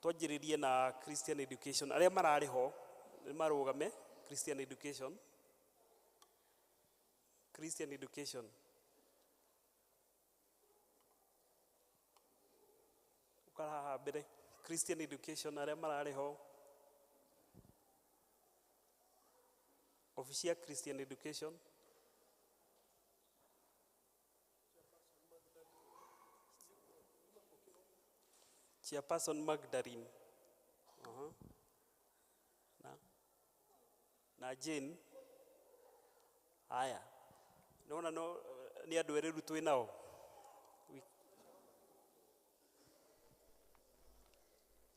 Twanjĩrĩrie na Christian Education, arĩa mararĩ ho nĩ marũgame. Christian Education, Christian Education, ũkara haha mbere. Christian Education arĩa mararĩ ho, obici ya Christian Education, Chairperson Magdalene. Na Jane. Haya, nona no nĩ andũ erĩru twĩ nao.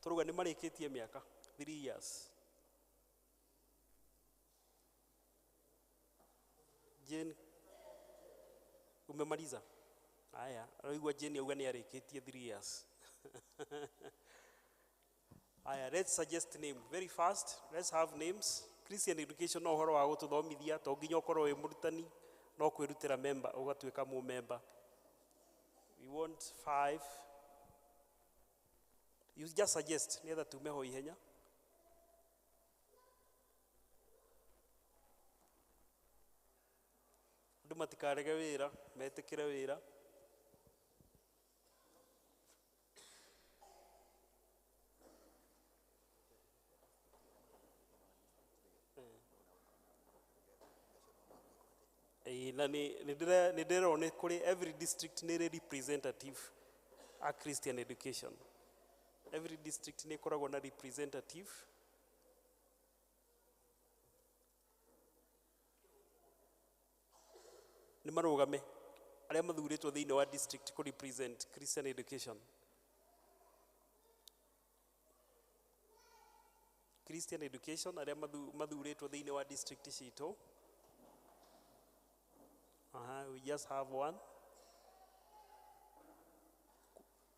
Tũrauga nĩ marĩkĩtie mĩaka 3 years. Jane, umemaliza? Haya, araigua Jane auga nĩ arĩkĩtie 3 years. Aya, let's suggest name very fast. Let's have names. Christian Education no ũhoro wa gũtũthomithia, to nginya ũkorwo wĩ mũrutani, no kwĩrutĩra member, ũgatuĩka mũ member. We want 5. You just suggest nĩgetha tume ho ihenya. Andũ matikarege wĩra, metĩkĩre wĩra. Na nĩ ndĩrona nĩ kũrĩ every district nĩ ĩrĩ representative a Christian Education. Every district nĩ ĩkoragwo na representative. Nĩ marũgame arĩa mathurĩtwo thĩinĩ wa district kũ represent Christian Education. Christian Education arĩa mathurĩtwo thĩinĩ wa district citũ. We just have one.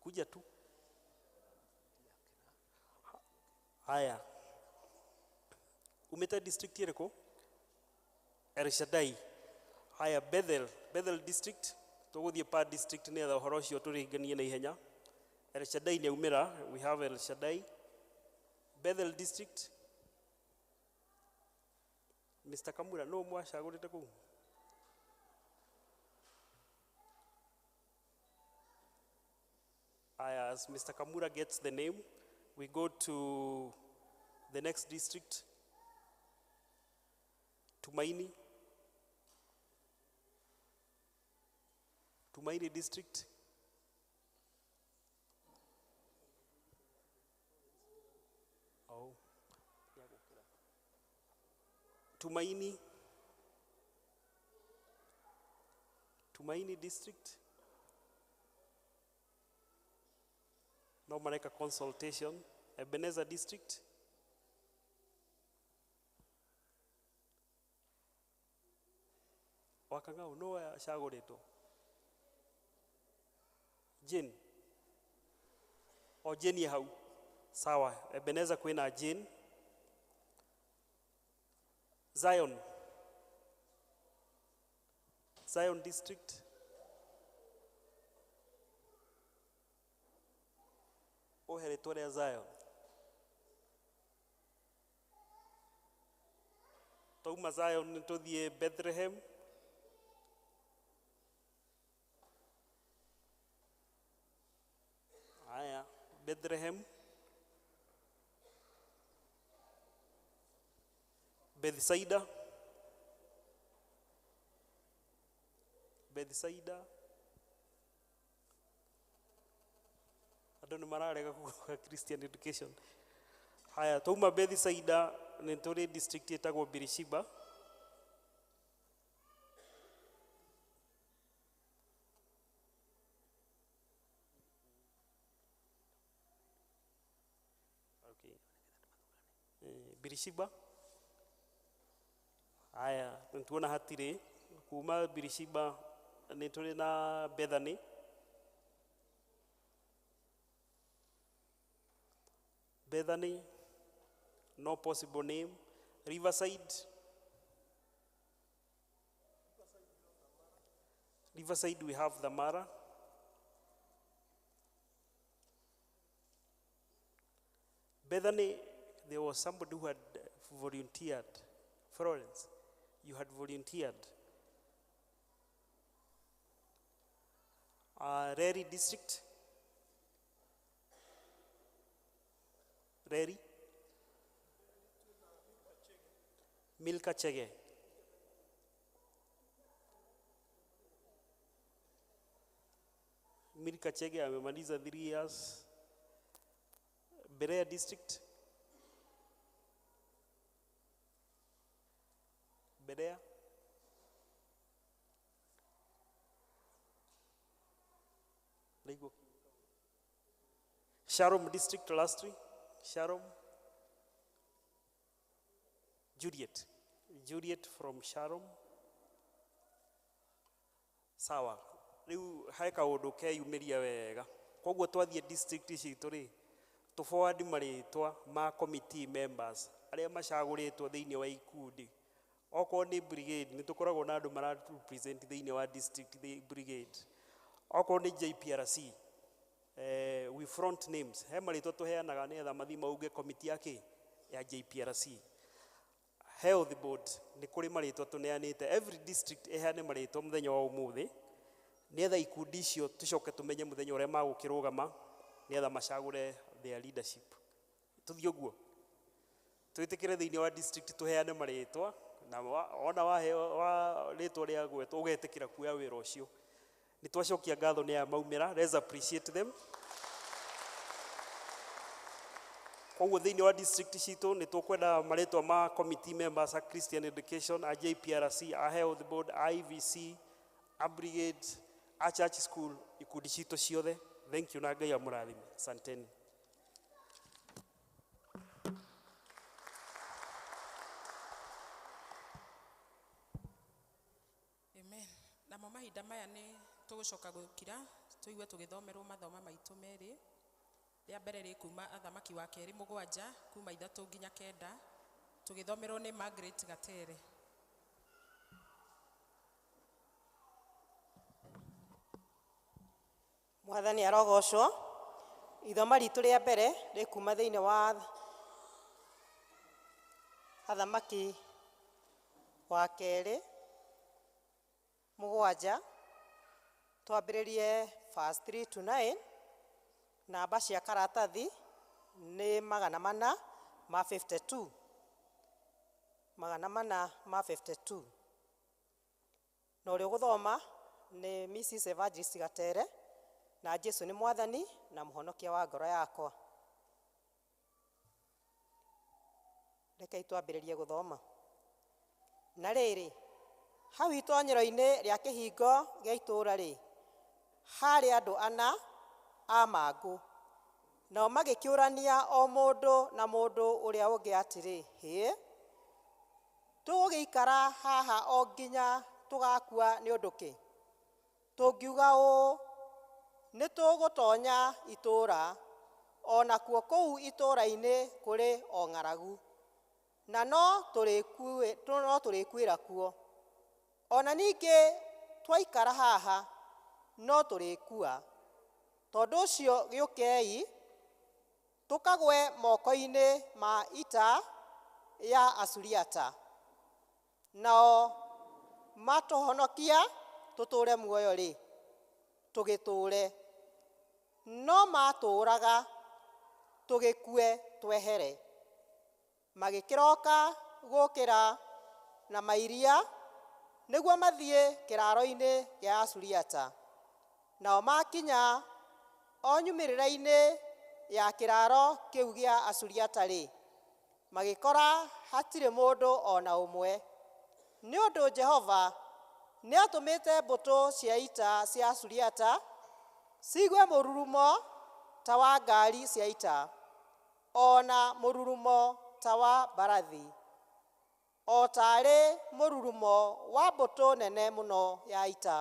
Kuja tu. Haya. Umeta district yereko? El Shaddai. Haya, Bethel, Bethel district. Tũgũthiĩ pa district nĩ ũhoro ũcio tũrĩnganie na ihenya. El Shaddai nĩ aumĩra, we have El Shaddai. Bethel district. Mr. Kamura, no mwacagũrĩte kũu? As Mr. Kamura gets the name, we go to the next district, Tumaini. Tumaini district. Oh. Tumaini. Tumaini district. No mareka consultation. Ebenezer district. Wakangao no acagũrĩtwo. Jane. O Jane hau. Sawa, Ebenezer kwĩna Jane. Zion. Zion District. Ũhe rĩtwa rĩa Zion. Twauma Zion nĩ tũthiĩ Bethlehem. Haya, Bethlehem. Bethsaida. Bethsaida. Andũ nĩ mararega kuga Christian education. Haya, twauma Bethsaida nĩ tũrĩ district ĩtagwo Birishiba. Okay. Birishiba. Haya, nĩtuona hatirĩ kuma Birishiba nĩ tũrĩ na Bethany. Bethany, no possible name. Riverside. Riverside, we have the Mara. Bethany, there was somebody who had volunteered. Florence, you had volunteered. Reri District. Reri. Milka Chege. Milka Chege amemaliza 3 years. Berea District. Berea. Lego. Sharom District, lastly. Sharom. Juliet. Juliet from Sharom. Sawa. Riu he kaundu keyumĩria wega. Koguo twathiĩ district citũ rĩ, tũ forward marĩtwa ma committee members arĩa macagũrĩtwo thĩinĩ wa ikundi. Okorwo nĩ brigade nĩ tũkoragwo na andũ mara represent thĩinĩ wa district brigade. Okorwo nĩ JPRC, we front names. He marĩtwa tũheanaga nĩgetha mathiĩ mauge committee ya kĩ? Ya JPRC. Health board nĩ kũrĩ marĩtwa tũneanĩte. Every district ĩheane marĩtwa mũthenya wa ũmũthĩ nĩgetha ikundi icio tũcoke tũmenye mũthenya ũrĩa magũkĩrũgama nĩgetha macagũre their leadership. Tũthiĩ ũguo twĩtĩkĩre thĩinĩ wa district tũheane marĩtwa na ona waheo wa rĩtwa rĩa gwetwo ũgetĩkĩra kuoya wĩra ũcio. Nĩ twacokia ngatho nĩ aya maumĩra. Let's appreciate them. Koguo thĩinĩ wa district citũ nĩ tũkwenda marĩtwa ma committee members a Christian Education, a JPRC, a Health Board, a IVC, a brigade, a church school, ikundi citũ ciothe. Thank you na Ngai amũrathime. Asanteni. Amen. Namo mahinda maya nĩ tũgũcoka gũkira tũigue tũgĩthomerwo mathoma maitũ merĩ. Rĩa mbere rĩ kuma Athamaki wa kerĩ 7 kuma 3 nginya 9 tũgĩthomerwo nĩ Margaret Gatere. Mwathani arogocwo. Ithoma ritũ rĩa mbere rĩ kuma thĩinĩ wa Athamaki wa kerĩ 7 twambĩrĩrie verse 3 to 9. Namba cia karatathi nĩ 452. 452. Na ũrĩa ũgũthoma nĩ Mrs. Evangelist Gatere na Jesu nĩ Mwathani na Mũhonokia wa ngoro yakwa. Rekei twambĩrĩrie gũthoma. Na rĩrĩ, hau itonyero-inĩ rĩa kĩhingo gĩa itũũra rĩ, harĩ andũ ana a mangũ. Nao magĩkĩũrania o mũndũ na mũndũ ũrĩa ũngĩ atĩrĩ, hĩ, tũgũgĩikara haha o nginya tũgakua nĩ ũndũ kĩ? Tũngiuga ũũ, nĩ tũgũtonya itũũra, o nakuo kũu itũũra-inĩ kũrĩ o ng'aragu. Na no tũrĩkuĩra kuo. Ona ningĩ twaikara haha no tũrĩkua. Tondũ ũcio gĩũkei tũkagwe moko-inĩ ma ita ya Asuriata, nao matũhonokia tũtũũre muoyo-rĩ, tũgĩtũũre, no matũũraga tũgĩkue twehere. Magĩkĩroka gũkĩra na mairia nĩguo mathiĩ kĩraaro-inĩ kĩa Asuriata. Nao makinya o nyumĩrĩra-inĩ ya kĩraaro kĩu gĩa Asuriata-rĩ, magĩkora hatirĩ mũndũ ona ũmwe, nĩ ũndũ Jehova nĩatũmĩte mbũtũ cia ita cia Asuriata ciigue mũrurumo ta wa ngaari cia ita, ona mũrurumo ta wa mbarathi, o taarĩ mũrurumo wa mbũtũ nene mũno ya ita.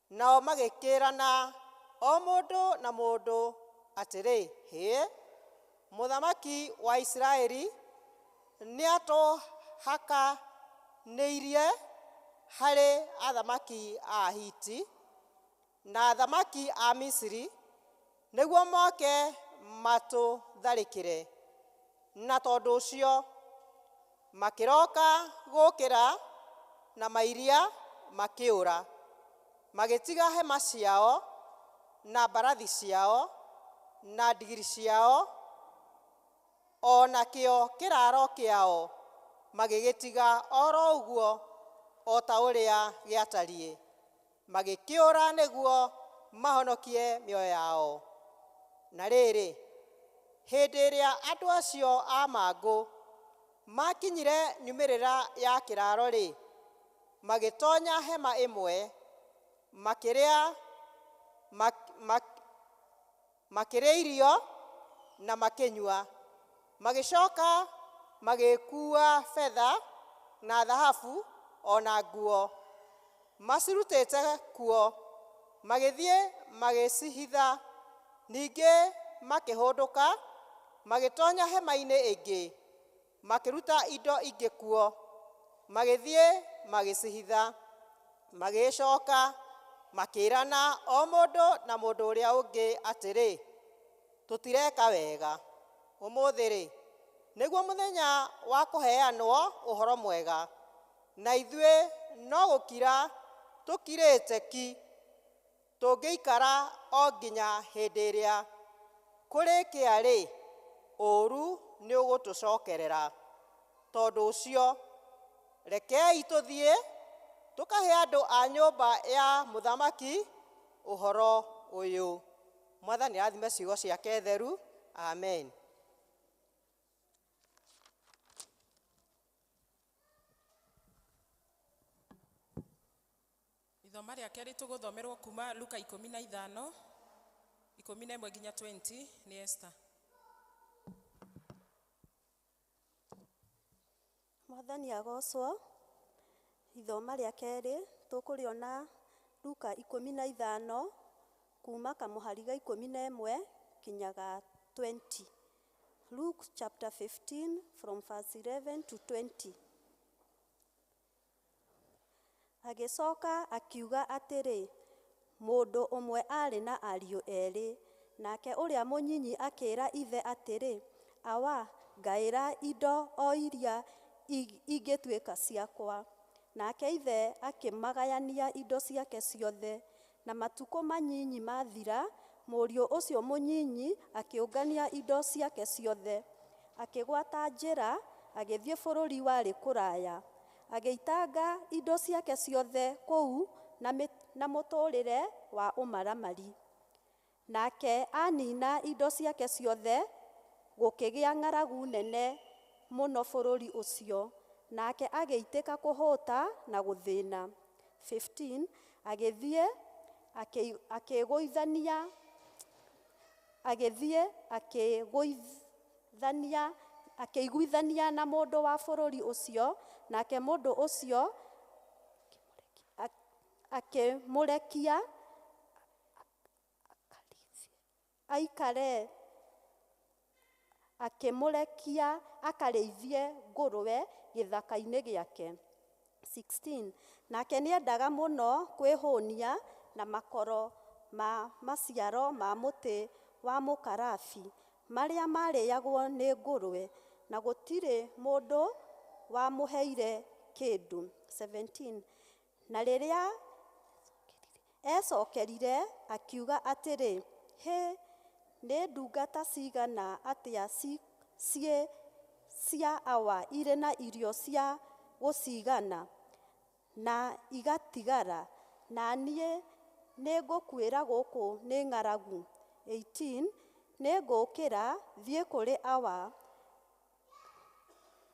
Nao magĩkĩrana o mũndũ na mũndũ atĩrĩ, hĩ, mũthamaki wa Isiraeli nĩatũhakanĩirie harĩ athamaki a Ahiti na athamaki a Misiri nĩguo moke matũtharĩkĩre. Na tondũ ũcio makĩroka gũkĩra na mairia makĩũra, magĩtiga hema ciao na mbarathi ciao na ndigiri ciao, o nakĩo kĩraaro kĩao magĩgĩtiga oro ũguo o ta ũrĩa gĩatariĩ, magĩkĩũra nĩguo mahonokie mĩoyo yao. Na rĩrĩ, hĩndĩ ĩrĩa andũ acio a mangũ makinyire nyumĩrĩra ya kĩraaro-rĩ, magĩtonya hema ĩmwe, makĩrĩa irio na makĩnyua, magĩcoka magĩkuua betha na thahabu ona nguo macirutĩte kuo, magĩthiĩ magĩcihitha. Ningĩ makĩhũndũka magĩtonya hema-inĩ ĩngĩ, makĩruta indo ingĩ kuo, magĩthiĩ magĩcihitha. Magĩcoka makĩĩrana o mũndũ na mũndũ ũrĩa ũngĩ atĩrĩ, tũtireka wega. Ũmũthĩ-rĩ, nĩguo mũthenya wa kũheanwo ũhoro mwega, na ithuĩ no gũkira tũkirĩte ki, tũngĩikara o nginya hĩndĩ ĩrĩa kũrĩkĩa-rĩ, ũũru nĩũgũtũcokerera. Tondũ ũcio rekei tũthiĩ tũkahe andũ a nyũmba ya mũthamaki ũhoro ũyũ. Mwathani arathime ciugo ciake theru. Amen. Ithoma rĩa kerĩ tũgũthomerwo kuma Luka 15 11 nginya 20 nĩ Esther. Mwathani agocwo. Ithoma rĩa kerĩ tũkũrĩona Luka 15 kuma kamũhari ga 11 kinya ga 20. Luke chapter 15 from verse 11 to 20. Agĩcoka akiuga atĩrĩ, mũndũ ũmwe aarĩ na ariũ erĩ, nake ũrĩa mũnyinyi akĩĩra ithe atĩrĩ, awa, ngaĩra indo o iria ingĩtuĩka ciakwa. Nake ithe akĩmagayania indo ciake ciothe. Na matukũ manyinyi mathira, mũriũ ũcio mũnyinyi akĩũngania indo ciake ciothe, akĩgwata njĩra, agĩthiĩ bũrũri warĩ kũraya, agĩitanga indo ciake ciothe kũu na mũtũũrĩre wa ũmaramari. Nake anina indo ciake ciothe, gũkĩgĩa ng'aragu nene mũno bũrũri ũcio, nake agĩitĩka kũhũta na gũthĩna. 15 agĩthiĩ akĩiguithania na mũndũ wa bũrũri ũcio, nake mũndũ ũcio akĩmũrekia aikare Akĩmũrekia akarĩithie ngũrwe gĩthaka-inĩ gĩake. 16. Nake nĩendaga mũno kwĩhũnia na makoro ma maciaro ma mũtĩ wa mũkarabi marĩa marĩagwo nĩ ngũrwe, na gũtirĩ mũndũ wamũheire kĩndũ. 17. Na rĩrĩa ecokerire akiuga atĩrĩ, hĩ, nĩ ndungata cigana atĩa ciĩ cia awa irĩ na irio cia gũcigana na igatigara, na niĩ nĩngũkuĩra gũkũ nĩ ng'aragu. 18. Nĩngũũkĩra thiĩ kũrĩ awa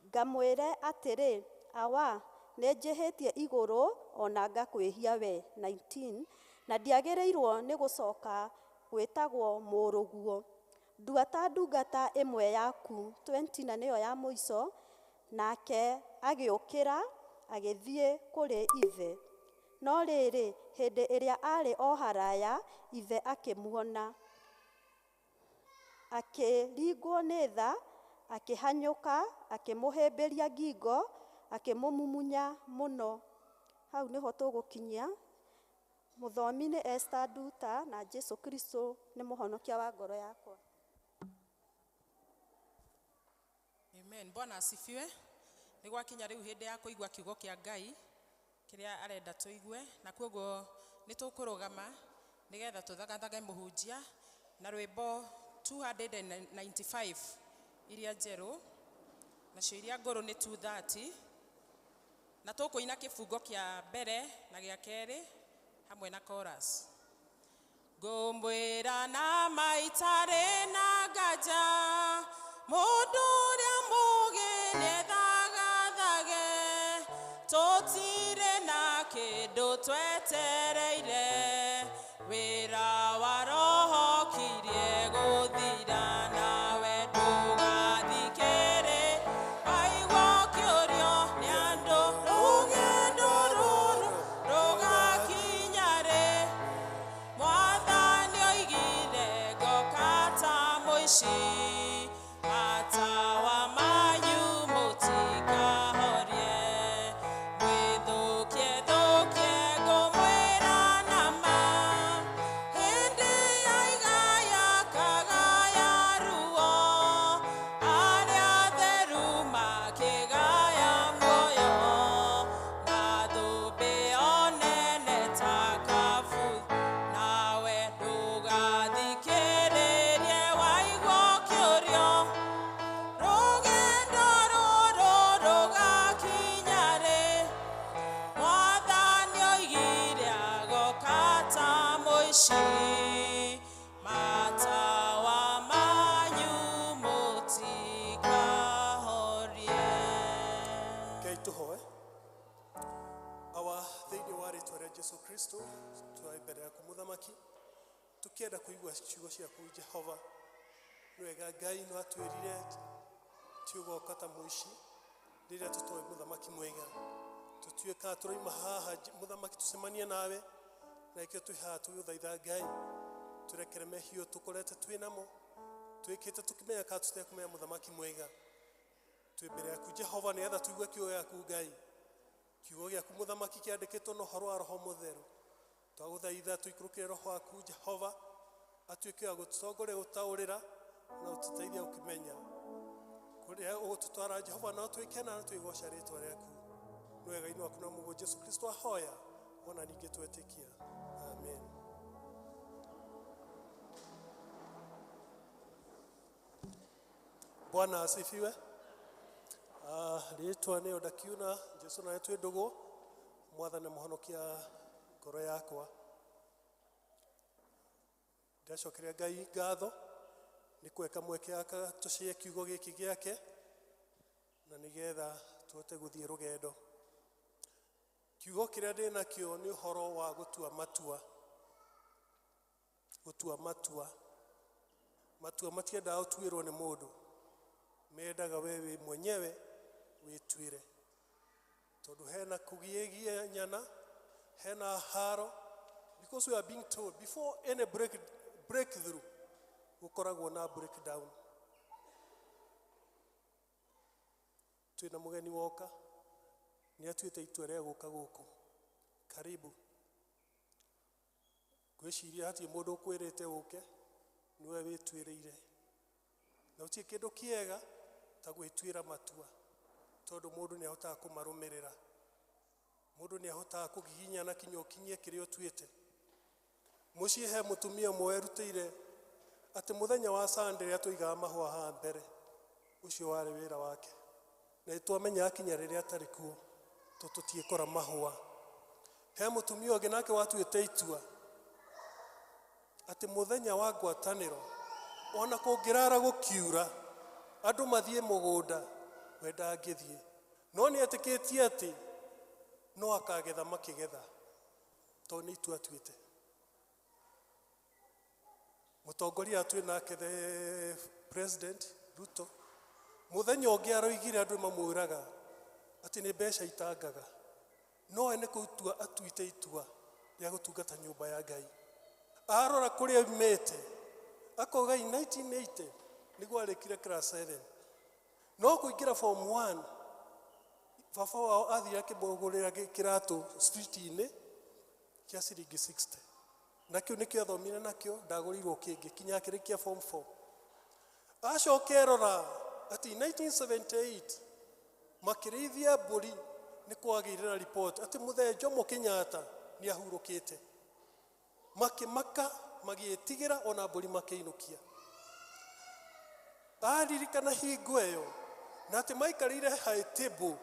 ngamwĩre atĩrĩ, awa, nĩnjĩhĩtie igũrũ ona ngakwĩhia we. 19. Na ndiagĩrĩirwo nĩ gũcoka gwĩtagwo mũrũguo, ndua ta ndungata ĩmwe yaku. 20. Na nĩyo ya mũico. Nake agĩũkĩra agĩthiĩ kũrĩ ithe. No rĩrĩ, hĩndĩ ĩrĩa aarĩ o haraya, ithe akĩmuona, akĩringwo nĩ tha, akĩhanyũka, akĩmũhĩmbĩria ngingo, akĩmũmumunya mũno. Hau nĩho tũgũkinyia. Mũthomi nĩ Esther Nduta, na Jesu Kristo nĩ mũhonokia wa ngoro yakwa. Amen. Bwana asifiwe. Nĩ gwakinya rĩu hĩndĩ ya kũigua kiugo kĩa Ngai kĩrĩa arenda tũigue, na koguo nĩ tũkũrũgama nĩgetha tũthagathage mũhunjia na rwĩmbo 295 iria njerũ, nacio iria ngũrũ nĩ 230, na tũkũina kĩbungo kĩa mbere na gĩa kerĩ hamwe na chorus. Ngũmwĩra na maitarĩ na nganja, mũndũ ũrĩa mũũgĩ nĩethagathage, tũtirĩ na kĩndũ twetereire, wĩra wa roho kirie gũthira, nawe ndũgathikĩrĩ waigua ũkĩũrio nĩ andũ, rũgendo rũrũ rũgakinya rĩ? Mwathani oigire ngoka ta mũici, matawa manyu mũtikahorie, mwĩthũkie thũkie ngũmwĩra na ma, hĩndĩ ya igaya kagaya ruo, arĩa atheru makĩgaya muoyo, na thũmbĩ o nene ta kabuthu, nawe ndũgathikĩrĩrie waigua ũkĩũrio, rũgendo rũrũ rũgakinya rĩ? Mwathani oigire agoka ta mũici, matawa manyu mũtikahorie. Ngai tũhoe. Awa, thĩinĩ wa rĩtwa rĩa Jesu Kristo, tũrĩ mbere yaku mũthamaki, tũkĩenda kũigua ciugo ciaku Jehova. Nĩ wega Ngai no atwĩrire ti ũgoka ta mũici rĩrĩa tũtoĩ mũthamaki mwega. Tũtuĩkaga tũraima haha mũthamaki tũcemanie nawe, na nĩkĩo twĩ haha tũgĩgũthaitha Ngai tũrekere mehio tũkorete twĩ namo, twĩkĩte tũkĩmenya kana tũtekũmenya mũthamaki mwega. Twĩ mbere yaku Jehova nĩgetha tũigue kiugo gĩaku Ngai. Kiugo gĩaku mũthamaki kĩandĩkĩtwo na ũhoro wa Roho Mũtheru. Twagũthaitha tũikũrũkĩre Roho waku Jehova, atuĩke wa gũtũtongoria, gũtaũrĩra na gũtũteithia gũkĩmenya kũrĩa ũgũtũtwara Jehova, no twĩkena na twĩgoca rĩtwa rĩaku. Nĩ wega-inĩ waku na Mũgũ Jesu Kristo ahoya, ona ningĩ twetĩkia. Amen. Bwana asifiwe. Rĩtwa nĩyo ndakiuna Jesu nawe twĩ ndũgũ, mwathani mũhonokia ngoro yakwa. Ndacokeria Ngai ngatho nĩ kweka mweke aka tũcie kiugo gĩkĩ gĩake, na nĩgetha tũhote gũthiĩ rũgendo. Kiugo kĩrĩa ndĩ nakĩo nĩ ũhoro wa gũtua matua. Gũtua matua. Matua matiendaga ũtuĩrwo nĩ mũndũ, mendaga we wĩ mwenyewe wĩtuĩre, tondũ hena kũgiĩgianyana, hena haro, because we are being told before any breakthrough gũkoragwo na breakdown. Twĩna mũgeni woka, nĩ atuĩte itua rĩa gũka gũkũ. Karibu. Ngwĩciria hatirĩ mũndũ ũkwĩrĩte ũke, nĩwe wĩtuĩrĩire. Na gũtirĩ kĩndũ kĩega ta gwĩtuĩra matua, tondũ mũndũ nĩ ahotaga kũmarũmĩrĩra. Mũndũ nĩ ahotaga kũgiginyana kinya ũkinyie kĩrĩa ũtuĩte. Mũciĩ he mũtumia ũmwe werutĩire atĩ mũthenya wa Sunday rĩrĩa tũigaga mahũa haha mbere, ũcio warĩ wĩra wake. Na nĩtwamenyaga kinya rĩrĩa atarĩ kuo, tũtiĩkora mahũa. He mũtumia ũngĩ nake watuĩte itua atĩ mũthenya wa ngwatanĩro, ona kũngĩrara gũkiura, andũ mathiĩ mũgũnda, we ndangĩthiĩ. No nĩ etĩkĩtie atĩ no akagetha makĩgetha, tondũ nĩ itua atuĩte. Mũtongoria twĩ nake the President Ruto, mũthenya ũngĩ aroigire andũ mamwĩraga atĩ nĩ mbeca itangaga, no we nĩ gũtua atuĩte itua rĩa gũtungata nyũmba ya Ngai. Arora kũrĩa aumĩte, akauga in 1980 nĩguo arĩkire class 7, no kũingĩra form 1 baba wao athire akĩmũgũrĩra kĩratũ street-inĩ kĩa ciringi 60, na kĩu nĩkĩo athomire nakĩo, ndagũrĩirwo kĩngĩ kinya akĩrĩkia form 4. Acoka erora atĩ 1978 makĩrĩithia mbũri nĩ kwagĩire na report atĩ mũthee Jomo Kenyatta nĩ ahurũkĩte. Makĩmaka, magĩĩtigĩra ona mbũri makĩinũkia. Aririkana hingo ĩyo na atĩ maikarĩire high table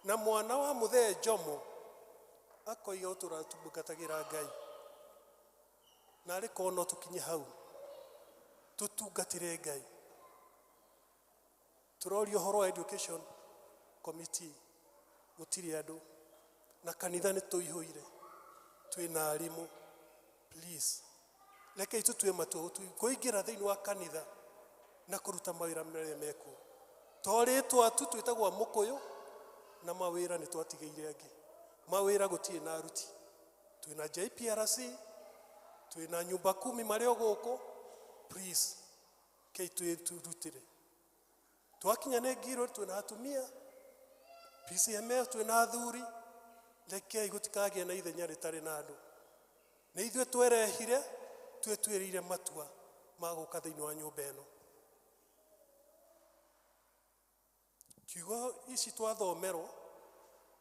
na mwana wa mũthee Jomo akoiga ũtũra tungatagĩra Ngai. Na arĩ korwo no tũkinye hau tũtungatĩre Ngai. Tũroria ũhoro wa education committee, gũtirĩ andũ, na kanitha nĩ tũihũire, twĩna arimũ. Please, rekei tũtue matua kũingĩra thĩinĩ wa kanitha na kũruta mawĩra marĩa mekuo. To rĩtwa tu twĩtagwo mũkũyũ, na mawĩra nĩ twatigĩire angĩ. Mawĩra gũtirĩ na aruti. Twĩna JPRC, twĩna nyumba kumi marĩ o gũkũ. Please, kei twĩrutĩre. Twakinya nĩ ngiro twĩna atumia, PCMF twĩna athuri. Rekei gũtikagĩe na ithenya rĩtarĩ na andũ. Nĩ ithuĩ twerehire, twĩtuĩrĩire matua ma gũka thĩinĩ wa nyũmba ĩno. Kiugo ici twathomerwo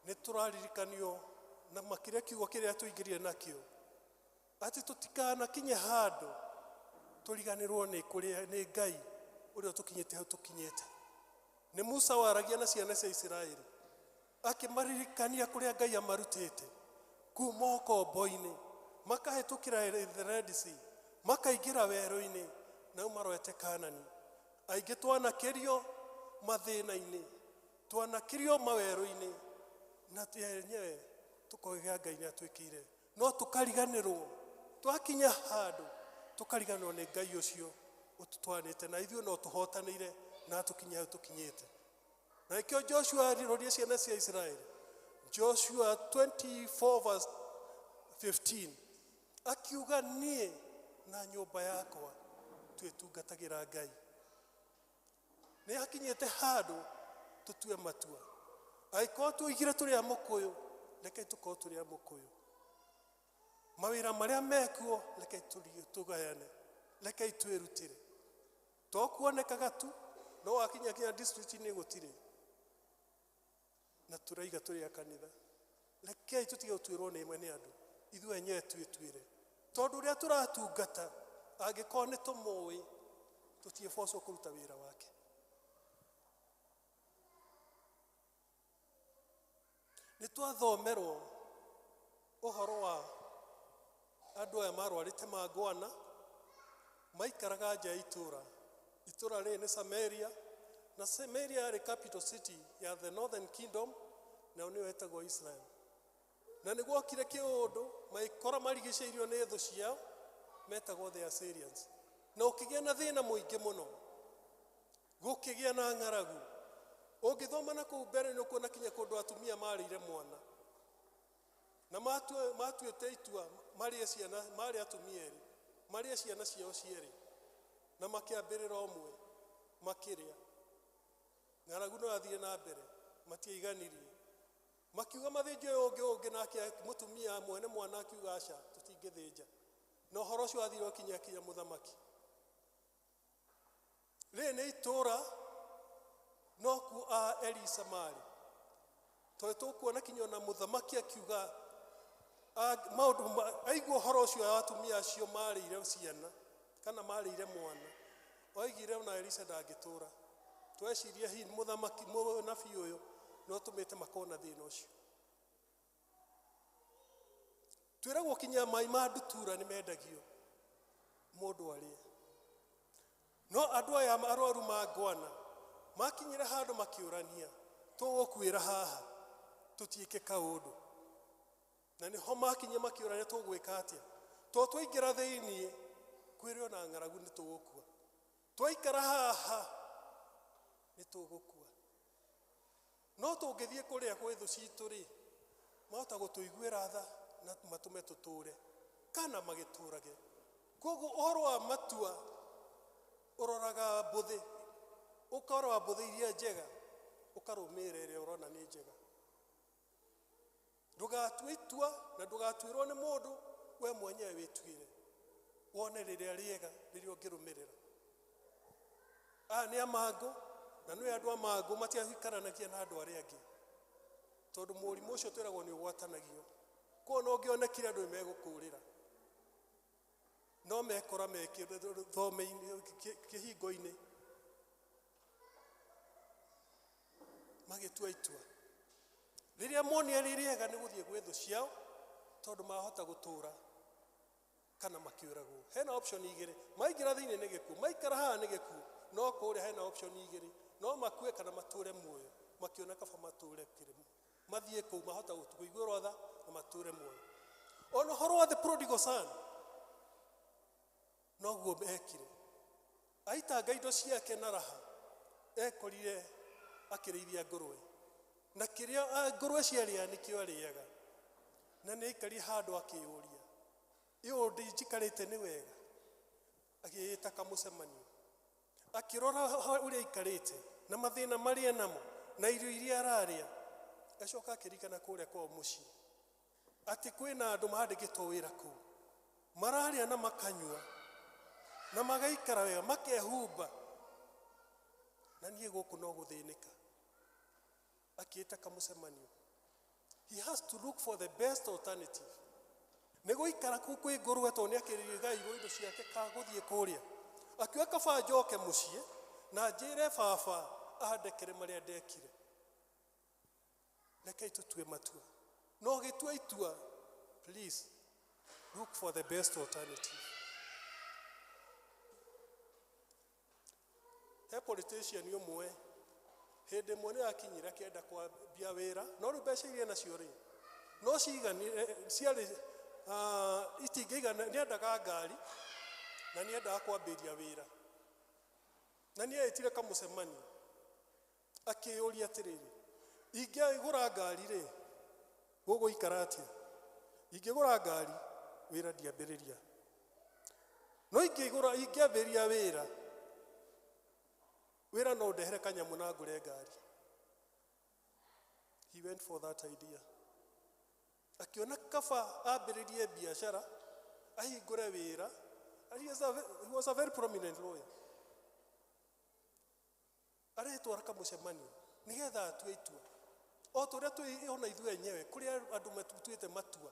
nĩ tũraririkanio na makĩria kiugo kĩrĩa tũingĩrire nakĩo, atĩ tũtikanakinye handũ tũriganĩrwo nĩ kũrĩa nĩ Ngai ũrĩa ũtũkinyĩte hau tũkinyĩte. Nĩ Musa waragia na ciana cia Isiraeli akĩmaririkania kũrĩa Ngai amarutĩte kuma ũkombo-inĩ, makahĩtũkĩra the Red Sea, makaingĩra werũ-inĩ, na maroete Kanani. Aingĩ twanakĩrio mathĩna-inĩ, twanakĩrio mawerũ-inĩ, na enyewe tũkoiga Ngai nĩ atwĩkĩire, no tũkariganĩrwo. Twakinya handũ tũkariganĩrwo nĩ Ngai ũcio ũtũtwarĩte, na ithuĩ no tũhotanĩire na tũkinye hau tũkinyĩte. Na nĩkĩo Joshua ariroria ciana cia Isiraeli, Joshua 24 verse 15, akiuga niĩ na nyũmba yakwa twĩtungatagĩra Ngai. Nĩ hakinyĩte handũ tũtue matua. Angĩkorwo tuigire tũrĩ a mũkũyũ, rekei tũkorwo tũrĩ a mũkũyũ. Mawĩra marĩa mekuo, rekei tũgayane, rekei twĩrutĩre. To kuonekaga tu, no wakinya kinya district-inĩ gũtirĩ. Na tũraiga tũrĩ a kanitha. Rekei tũtige gũtuĩrwo nĩ imwe nĩ andũ, ithuĩ enyewe twĩtuĩre. Tondũ ũrĩa tũratungata, angĩkorwo nĩ tũmũĩ, tũtiĩbocwo kũruta wĩra wake. Nĩ twathomerwo ũhoro wa andũ aya marwarĩte mangwana, maikaraga nja ya itũũra. Itũũra rĩrĩ nĩ Samaria, na Samaria yarĩ capital city ya the northern kingdom, nayo nĩyo ĩtagwo Israel. Na nĩ gwokire kĩũndũ, magĩkora marigicĩirio nĩ thũ ciao, metagwo the Assyrians. Na ũkĩgĩa na thĩna mũingĩ mũno, gũkĩgĩa na ng'aragu. Ũngĩthoma na kũu mbere nĩ ũkuona kinya kũndũ atumia marĩire mwana. Na matuĩte itua marĩe ciana, marĩ atumia erĩ, marĩe ciana ciao cierĩ, na makĩambĩrĩra ũmwe makĩrĩa. Ng'aragu no yathire na mbere, matiaiganirie. Makiuga mathĩnje ũyũ ũngĩ ũngĩ nake mũtumia mwene mwana akiuga aca tũtingĩthĩnja. Na ũhoro ũcio wathire ũkinya kinya mũthamaki. Rĩrĩ nĩ itũũra no kuo a Elisa marĩ. Tondũ tũkuona kinya ona mũthamaki akiuga maũndũ aigua ũhoro ũcio wa atumia acio marĩire ciana kana marĩire mwana, oigire ona Elisa ndangĩtũũra. Tweciria hihi mũthamaki mũnabii ũyũ nĩ ũtũmĩte makorwo na thĩna ũcio. Twĩragwo kinya mai ma ndutura nĩ mendagio mũndũ arĩe. No andũ aya arwaru ma ngwana makinyire handũ makĩũrania, tũgũkuĩra haha tũtiĩke kaũndũ. Na nĩho makinyire makĩũrania tũgwĩka atĩa, tondũ twaingĩra thĩiniĩ kwĩrĩ ona ng'aragu nĩ tũgũkua, twaikara haha nĩ tũgũkua. No tũngĩthiĩ kũrĩa gwĩ thũ citũ rĩ, mahota gũtũiguĩra tha na matũme tũtũre kana magĩtũrage. Koguo ũhoro wa matua ũroraga mbũthĩ, ũkarora mbũthĩ iria njega, ũkarũmĩrĩra ĩrĩa ũrona nĩ njega. Ndũgatue itua na ndũgatuĩrwo nĩ mũndũ, we mwenyewe wĩtuĩre, wone rĩrĩa rĩega rĩrĩa ũngĩrũmĩrĩra. Aya nĩ amangũ, na nĩ andũ a mangũ matiaikaranagia na andũ arĩa angĩ, tondũ mũrimũ ũcio twĩragwo nĩ ũgwatanagio. Koguo no ũngĩonekire andũ nĩ megũkũrĩra, no mekora me thome-inĩ, kĩhingo-inĩ magĩtua itua. Rĩrĩa monire rĩ rĩega nĩ gũthiĩ gwĩ thũ ciao, tondũ mahota gũtũra kana makĩũragwo. Hena option igĩrĩ, maingĩra thĩinĩ nĩ gĩkuũ, maikara haha nĩ gĩkuũ, no kũrĩa hena option igĩrĩ, no makue kana matũre muoyo. Makĩona kaba matũre kĩrĩma, mathiĩ kũu mahota kũiguĩrwo tha na matũre muoyo. Ona ũhoro wa the prodigal son noguo ekire, aitanga indo ciake na raha, ekorire akĩrĩithia ngũrwe, na kĩrĩa ngũrwe ciarĩa nĩkĩo arĩaga. Na nĩ aikarire handũ akĩyũria, ĩũ njikarĩte nĩ wega? Agĩĩta kamũcemanio, akĩrora ũrĩa aikarĩte na mathĩna marĩa namo na irio iria ararĩa, acoka akĩririkana kũrĩa kwao mũciĩ atĩ kwĩna andũ mandĩkĩtwo wĩra kũu, mararĩa na makanyua na magaikara wega, makehumba, na niĩ gũkũ no gũthĩnĩka. Akĩĩta kamũcemanio. He has to look for the best alternative. Nĩ gũikara kũu kwĩ ngũrwe tondũ nĩ akĩrigairwo indo ciake ka gũthiĩ kũrĩa. Akiuga kaba njoke mũciĩ na njĩre baba andekere marĩa ndekire. Rekei tũtue matua. No ũgĩtua itua, please look for the best alternative. He politician ũmwe hĩndĩ ĩmwe nĩ akinyire akĩenda kwambia wĩra, no rĩu mbeca iria nacio rĩ no ciiganire, ciarĩ itingĩigana. Nĩendaga ngari na nĩendaga kwambĩria wĩra, na nĩeĩtire kamũcemanio akĩyũria atĩrĩrĩ, ingĩgũra ngari rĩ gũgũikara atĩa? Ingĩgũra ngari wĩra ndiambĩrĩria, no ingĩambĩrĩria wĩra, wĩra no ndehere kanyamũ na ngũre ngari. He went for that idea. Akiona kaba ambĩrĩrie biacara, ahingũre wĩra. And he was a very prominent lawyer. Aretwara kamũcemanio nĩgetha atue itua. O ta ũrĩa twĩ ona ithuĩ enyewe, kũrĩ andũ matuĩte matua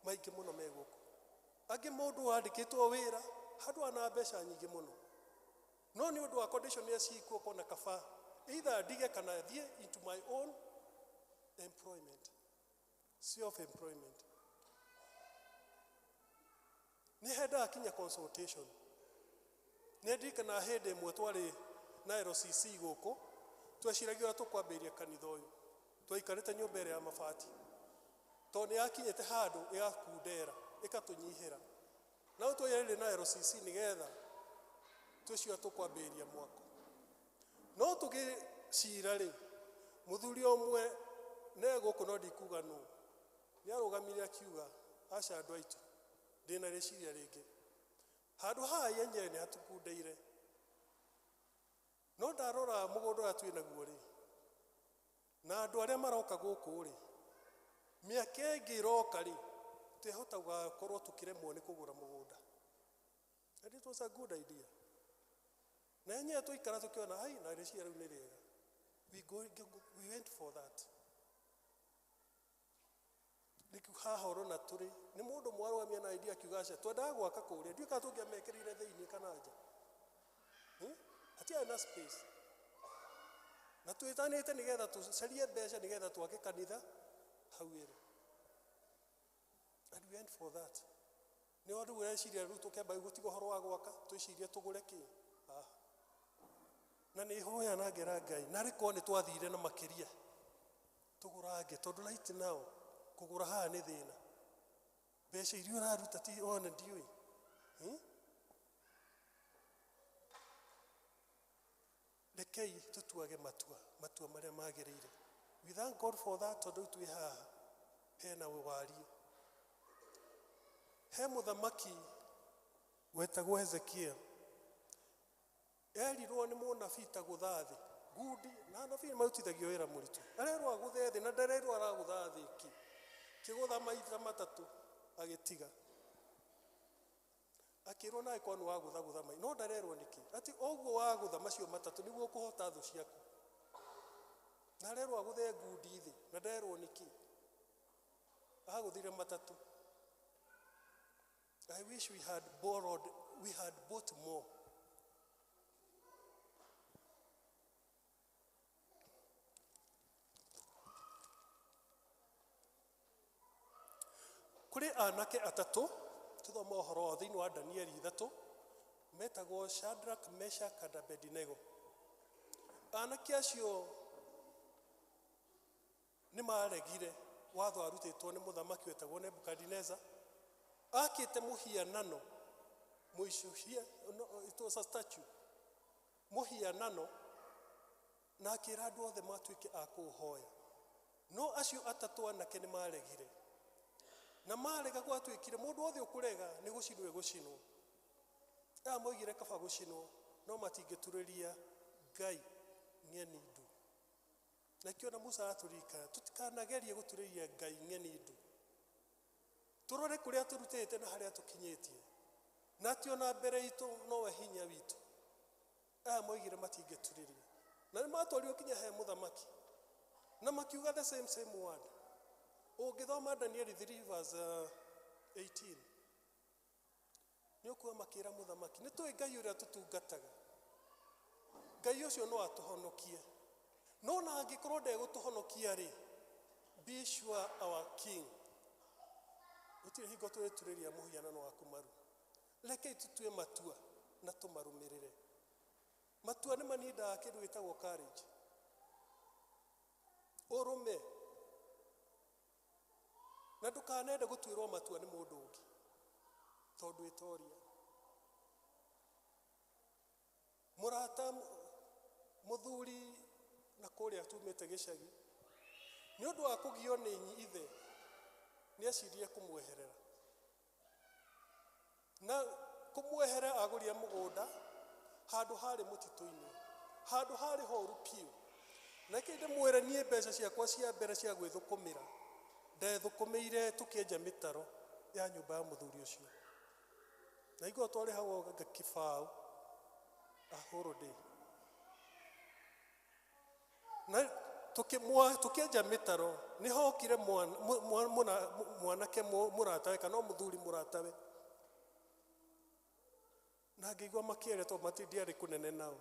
maingĩ mũno me gũkũ. Angĩ mũndũ wandĩkĩtwo wĩra handũ ana mbeca nyingĩ mũno, no nĩ ũndũ wa condition iria ciĩkuo ũkona kaba either ndige kana thiĩ into my own employment, self employment. Nĩ hendaga kinya consultation. Nĩ ndirikanaga hĩndĩ ĩmwe twarĩ na LCC gũkũ, tweciragia ũrĩa tũkwambĩrĩria kanitha ũyũ. Twaikarĩte nyũmba ĩrĩa ya mabati, tondũ nĩ yakinyĩte handũ ĩgakundera, ĩkatũnyihĩra. Na rĩu twaiyarire na LCC nĩgetha twĩciria tũkwambĩrĩria mwako. No tũgĩcira rĩ, mũthuri ũmwe ne gũkũ no ndikuga nũ, nĩ arũgamire akiuga, aca andũ aitũ, ndĩna rĩciria rĩngĩ. Handũ haha yenyewe nĩ hatũkundeire, No ndarora mũgũnda ũrĩa twĩ naguo rĩ, na andũ arĩa maroka gũkũ rĩ, mĩaka ĩngĩ ĩroka rĩ, twĩhota gũgakorwo tũkĩremwo nĩ kũgũra mũgũnda. And it was a good idea. Na enyewe twaikara tũkĩona ai na rĩciria rĩu nĩ rĩega. We went for that. Rĩu haha ũrona tũrĩ nĩ mũndũ mwarũgamia na idea akiuga aca twendaga gwaka kũrĩa ndiũĩ kana tũngĩamekĩrire thĩinĩ kana nja. Hatiarĩ na space. Na twĩtanĩte nĩgetha tũcarie mbeca nĩgetha twake kanitha hau ĩrĩ. And we went for that. Nĩ ũndũ ũreciria rĩu tũkĩamba gũtiga ũhoro wa gwaka twĩcirie tũgũre kĩ haha. Na nĩ hoya na ngera Ngai narĩ korwo nĩ twathire na makĩria tũgũrange tondũ right now kũgũra haha nĩ thĩna. Mbeca iria ũraruta ti ona ndiũĩ. Rekei tũtuage matua, matua marĩa magĩrĩire. We thank God for that tondũ twĩ haha hena warie. He mũthamaki wetagwo Hezekia erirwo nĩ mũnabii ta gũtha thĩ ngundi na anabii marutithagio wĩra mũritũ arerwo agũthe thĩ na ndarerwo aragũtha thĩ kĩ kĩgũtha maita matatũ agĩtiga akĩrwo nawe kwa nĩ wagũthagũtha mai no ndarerwo nĩkĩ atĩ ũguo wagũtha macio matatũ nĩguo ũkũhota thũ ciaku na arerwo agũthe ngundi thĩ na ndarerwo nĩkĩ agũthire matatũ. I wish we had borrowed, we had bought more. Kũrĩ anake atatũ tũthoma ũhoro wao thĩinĩ wa Danieli 3 metagwo Shadrach, Meshach and Abednego. Anake acio nĩ maregire watho warutĩtwo nĩ mũthamaki wetagwo Nebukadineza. Akĩte mũhianano mũicũhie, no, it was a statue, mũhianano, na akĩra andũ othe matuĩke a kũũhoya. No acio atatũ anake nĩ maregire. Na marega gwatuĩkire mũndũ wothe ũkũrega nĩ gũcinwo egũcinwo. Aya moigire kaba gũcinwo no matingĩturĩria Ngai ng'eni ndu. Na kĩo na Musa aratũririkana tũtikanagerie gũturĩria Ngai ng'eni ndu. Tũrore kũrĩa tũrutĩte na harĩa tũkinyĩtie. Na atĩ ona mbere itũ nowe hinya witũ. Aya moigire matingĩturĩria. Na nĩ matwarirwo kinya he mũthamaki. Na makiuga the same word. Ũngĩthoma Danieli 3 verse 18. Nĩ ũkuona makĩra mũthamaki, nĩ tũĩ Ngai ũrĩa tũtungataga. Ngai ũcio no atũhonokie. No na angĩkorwo ndegũtũhonokia rĩ, be sure our king. Gũtirĩ hingo tũrĩturĩria mũhianano waku maru. Rekei tũtue matua na tũmarũmĩrĩre. Matua nĩ manindaga kĩndũ gĩtagwo courage. Ũrũme. Na ndũkanende gũtuĩrwo matua nĩ mũndũ ũngĩ tondũ ĩtoria. Mũrata mũthuri na kũrĩa tumĩte gĩcagi nĩ ũndũ wa kũgio nĩ ithe nĩ eciririe kũmweherera. Na kũmweherera agũrire mũgũnda handũ harĩ mũtitũ-inĩ, handũ harĩ horu biũ. Na kĩ ndĩmwĩre niĩ mbeca ciakwa cia mbere cia gwĩthũkũmĩra ndethũkũmĩire tũkĩenja mĩtaro ya nyũmba ya mũthuri ũcio. Na igua twarĩhagwo kĩbaũ a whole day. Na tũkĩenja mĩtaro nĩ hokire mwanake mũratawe kana mũthuri mũratawe. Na ngĩigua makĩaria tondũ ndiarĩ kũnene nao.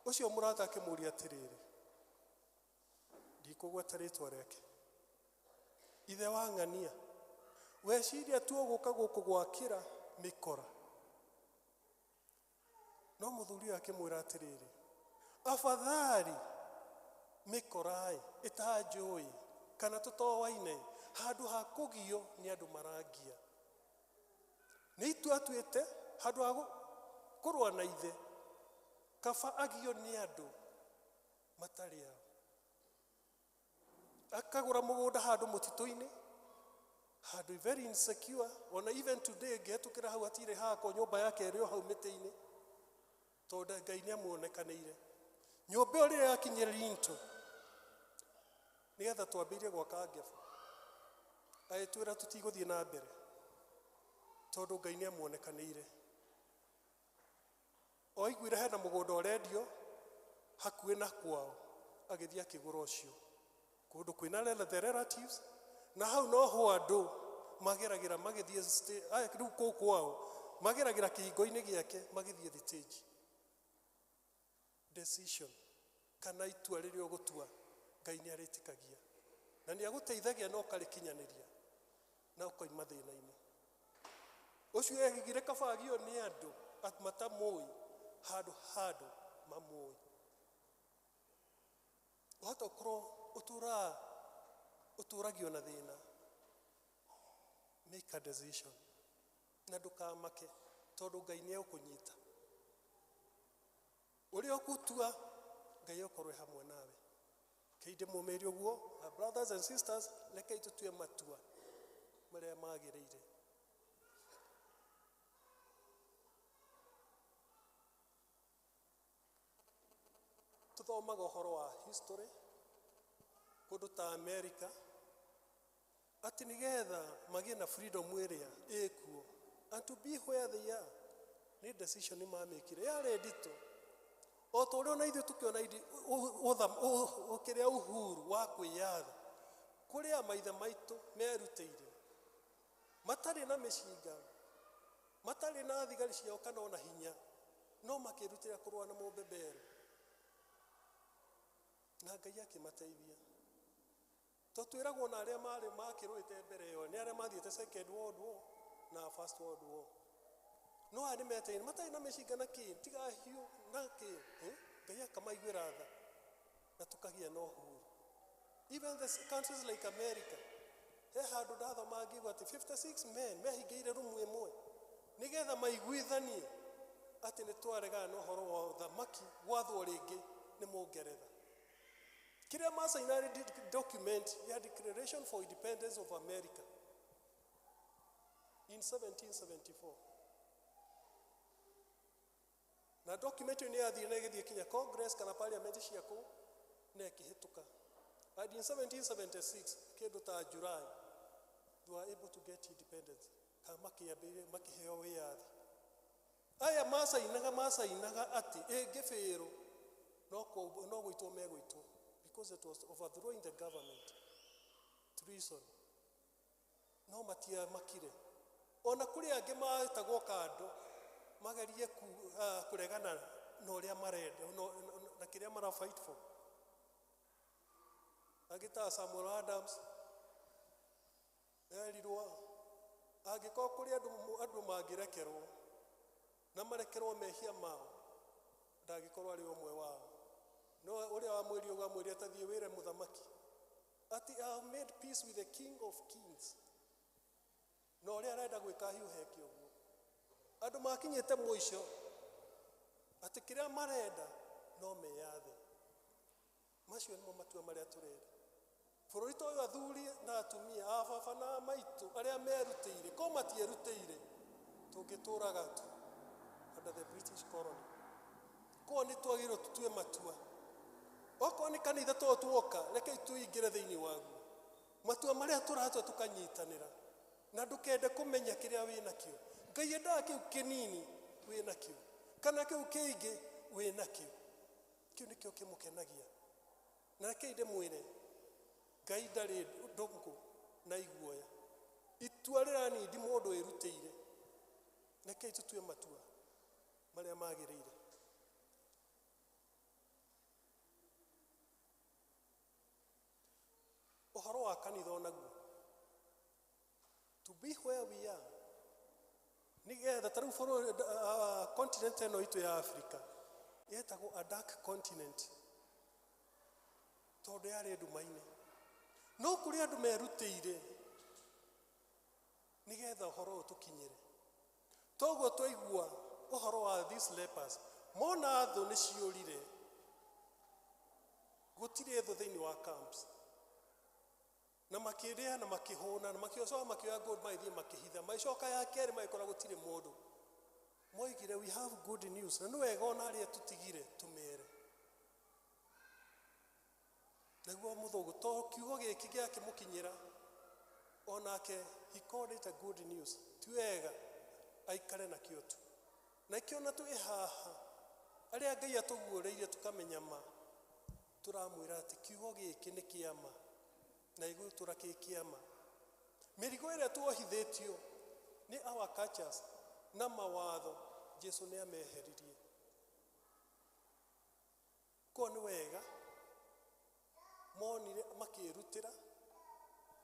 Ũcio mũrata akĩmũũria atĩrĩrĩ, ndikũgweta rĩtwa rĩake. Ithe wa ng'ania, weciria tu ũgũka gũkũ gwakĩra mĩkora. No mũthuri ũyũ akĩmwĩra atĩrĩrĩ, afadhali mĩkora-ĩ ĩtanjũĩ kana tũtowaine handũ ha kũgio nĩ andũ marangia. Nĩ itua atuĩte handũ ha kũrũa na ithe kaba agio nĩ andũ matarĩ ao. Akagũra mũgũnda handũ mũtitũ-inĩ, handũ very insecure. Ona even today ngĩhetũkĩra hau hatirĩ hakwo nyũmba yake ĩrĩ o hau mĩtĩ-inĩ tondũ Ngai nĩ amuonekanĩire. Nyũmba ĩyo rĩrĩa yakinyire rinto nĩgetha twambĩrĩrie gwaka ngebo, agĩtwĩra tũtigũthiĩ na mbere tondũ Ngai nĩ amuonekanĩire. Oiguire hena mũgũnda ũrendio hakuhĩ na kwao, agĩthiĩ akĩgũra ũcio kũndũ kwĩna the relatives, na hau noho andũ mageragĩra magĩthiĩ rĩu kũu kwao mageragĩra kĩhingo-inĩ gĩake magĩthiĩ thitĩnji. Decision kana itua rĩrĩa ũgũtua Ngai nĩ arĩtĩkagia na nĩ agũteithagia na ũkarĩkinyanĩria na ũkoima thĩna-inĩ ũcio. Egigire kaba agio nĩ andũ matamũĩ handũ handũ mamũĩ. Wahota ũkorwo ũtũraga ũtũragio na thĩna, make a decision na ndũkamake tondũ Ngai nĩ egũkũnyita. Ũrĩa ũgũtua Ngai okorwo e hamwe nawe. Kei ndĩmũmĩrie ũguo, my brothers and sisters, rekei tũtue matua marĩa magĩrĩire. Tuthomaga ũhoro wa history kũndũ ta America atĩ nĩgetha magĩe na freedom ĩrĩa ĩkuo and to be where they are nĩ decision mamĩkire yarĩ nditũ o ta ũrĩa ona ithuĩ tũkĩona kĩrĩa uhuru wa kwĩyatha kũrĩa maithe maitũ merutĩire matarĩ na mĩcinga matarĩ na thigari ciao kana ona hinya no makĩrutĩra kũrũa na mũbeberu na Ngai akĩmateithia. To twĩragwo na arĩa marĩ makĩrũĩte mbere ĩyo nĩ arĩa mathiĩte Second World War na First World War, no aya nĩ meteire matarĩ na mĩcinga na kĩ tiga hiũ na kĩ, Ngai akamaiguĩra tha na tũkagĩa na ũhuru. Even the countries like America, he handũ ndathoma ngĩigua atĩ 56 men mehingĩire rumu ĩmwe nĩgetha maiguithanie atĩ nĩ twaregana na ũhoro wa ũthamaki gwathwo rĩngĩ nĩ Mũngeretha. Kĩrĩa macaina document ya Declaration for Independence of America in 1774, na document ĩyo nĩ yathire na ĩgĩthiĩ kinya Congress kana parliament cia kũu na ĩkĩhĩtũka. And in 1776 kĩndũ ta July they were able to get independence, kana makĩambĩrĩria makĩheo wĩyathi. Aya macainaga atĩ ĩngĩbĩrwo no gũitwo megũitwo because it was overthrowing the government, treason. No matiamakire. Ona kũrĩ angĩ metagwo kando magerie kũregana na ũrĩa marenda na kĩrĩa mara fight for. Angĩ ta Samuel Adams erirwo angĩkorwo kũrĩ andũ mangĩrekerwo na marekerwo mehia mao ndangĩkorwo arĩ ũmwe wao. No ũrĩa wamwĩrire ũguo amwĩrire tathiĩ wĩre mũthamaki atĩ I have made peace with the King of Kings, na ũrĩa arenda gwĩka hiũheke ũguo. Andũ makinyĩte mũico atĩ kĩrĩa marenda no meyathe. Macio nĩmo matua marĩa tũrenda. Bũrũri ta ũyũ athuri na atumia a baba na maitũ arĩa merutĩire ko matierutĩire tũngĩtũraga tu under the British colony. Koguo nĩ twagĩrĩirwo tũtue matua. Okorwo nĩ kanitha to tuoka rekei tũingĩre thĩinĩ waguo. Matua marĩa tũratua tũkanyitanĩra na ndũkende kũmenya kĩrĩa wĩnakĩo. Ngai endaga kĩu kĩnini wĩnakĩo kana kĩu kĩingĩ wĩnakĩo. Kĩu nĩkĩo kĩmũkenagia. Na rekei ndĩmwĩre Ngai ndarĩ ndũngũ na iguoya. Itua rĩranindi mũndũ wĩrutĩire. Rekei tũtue matua marĩa magĩrĩire. Ũhoro wa kanitha onaguo to be where we are nĩgetha ta rĩu bũrũri continent ĩno itũ ya Africa yetagwo a dark continent tondũ yarĩ nduma-inĩ. No kũrĩ andũ merutĩire nĩgetha ũhoro ũyũ tũkinyĩre. Toguo twaigua ũhoro wa these lepers mona thũ nĩ ciũrire, gũtirĩ thũ thĩinĩ wa camps, na makĩrĩa na makĩhũna na makĩcoka makĩoya gold magĩthiĩ makĩhitha, magĩcoka ya kerĩ magĩkora gũtirĩ mũndũ. Moigire we have good news na nĩ wega ona arĩa tũtigire tũmere. Naguo mũthũngũ to kiugo gĩkĩ gĩakĩmũkinyĩra onake he called it a good news. Ti wega aikare nakĩo tu. Na ikĩo na twĩ haha arĩa Ngai atũguũrĩirie tũkamenya ma, tũramwĩra atĩ kiugo gĩkĩ nĩ kĩa ma na gĩgũtũra kĩ kĩa ma. Mĩrigo ĩrĩa tuohithĩtio nĩ our cultures na mawatho, Jesu nĩ ameheririe. Ko nĩ wega monire makĩrutĩra.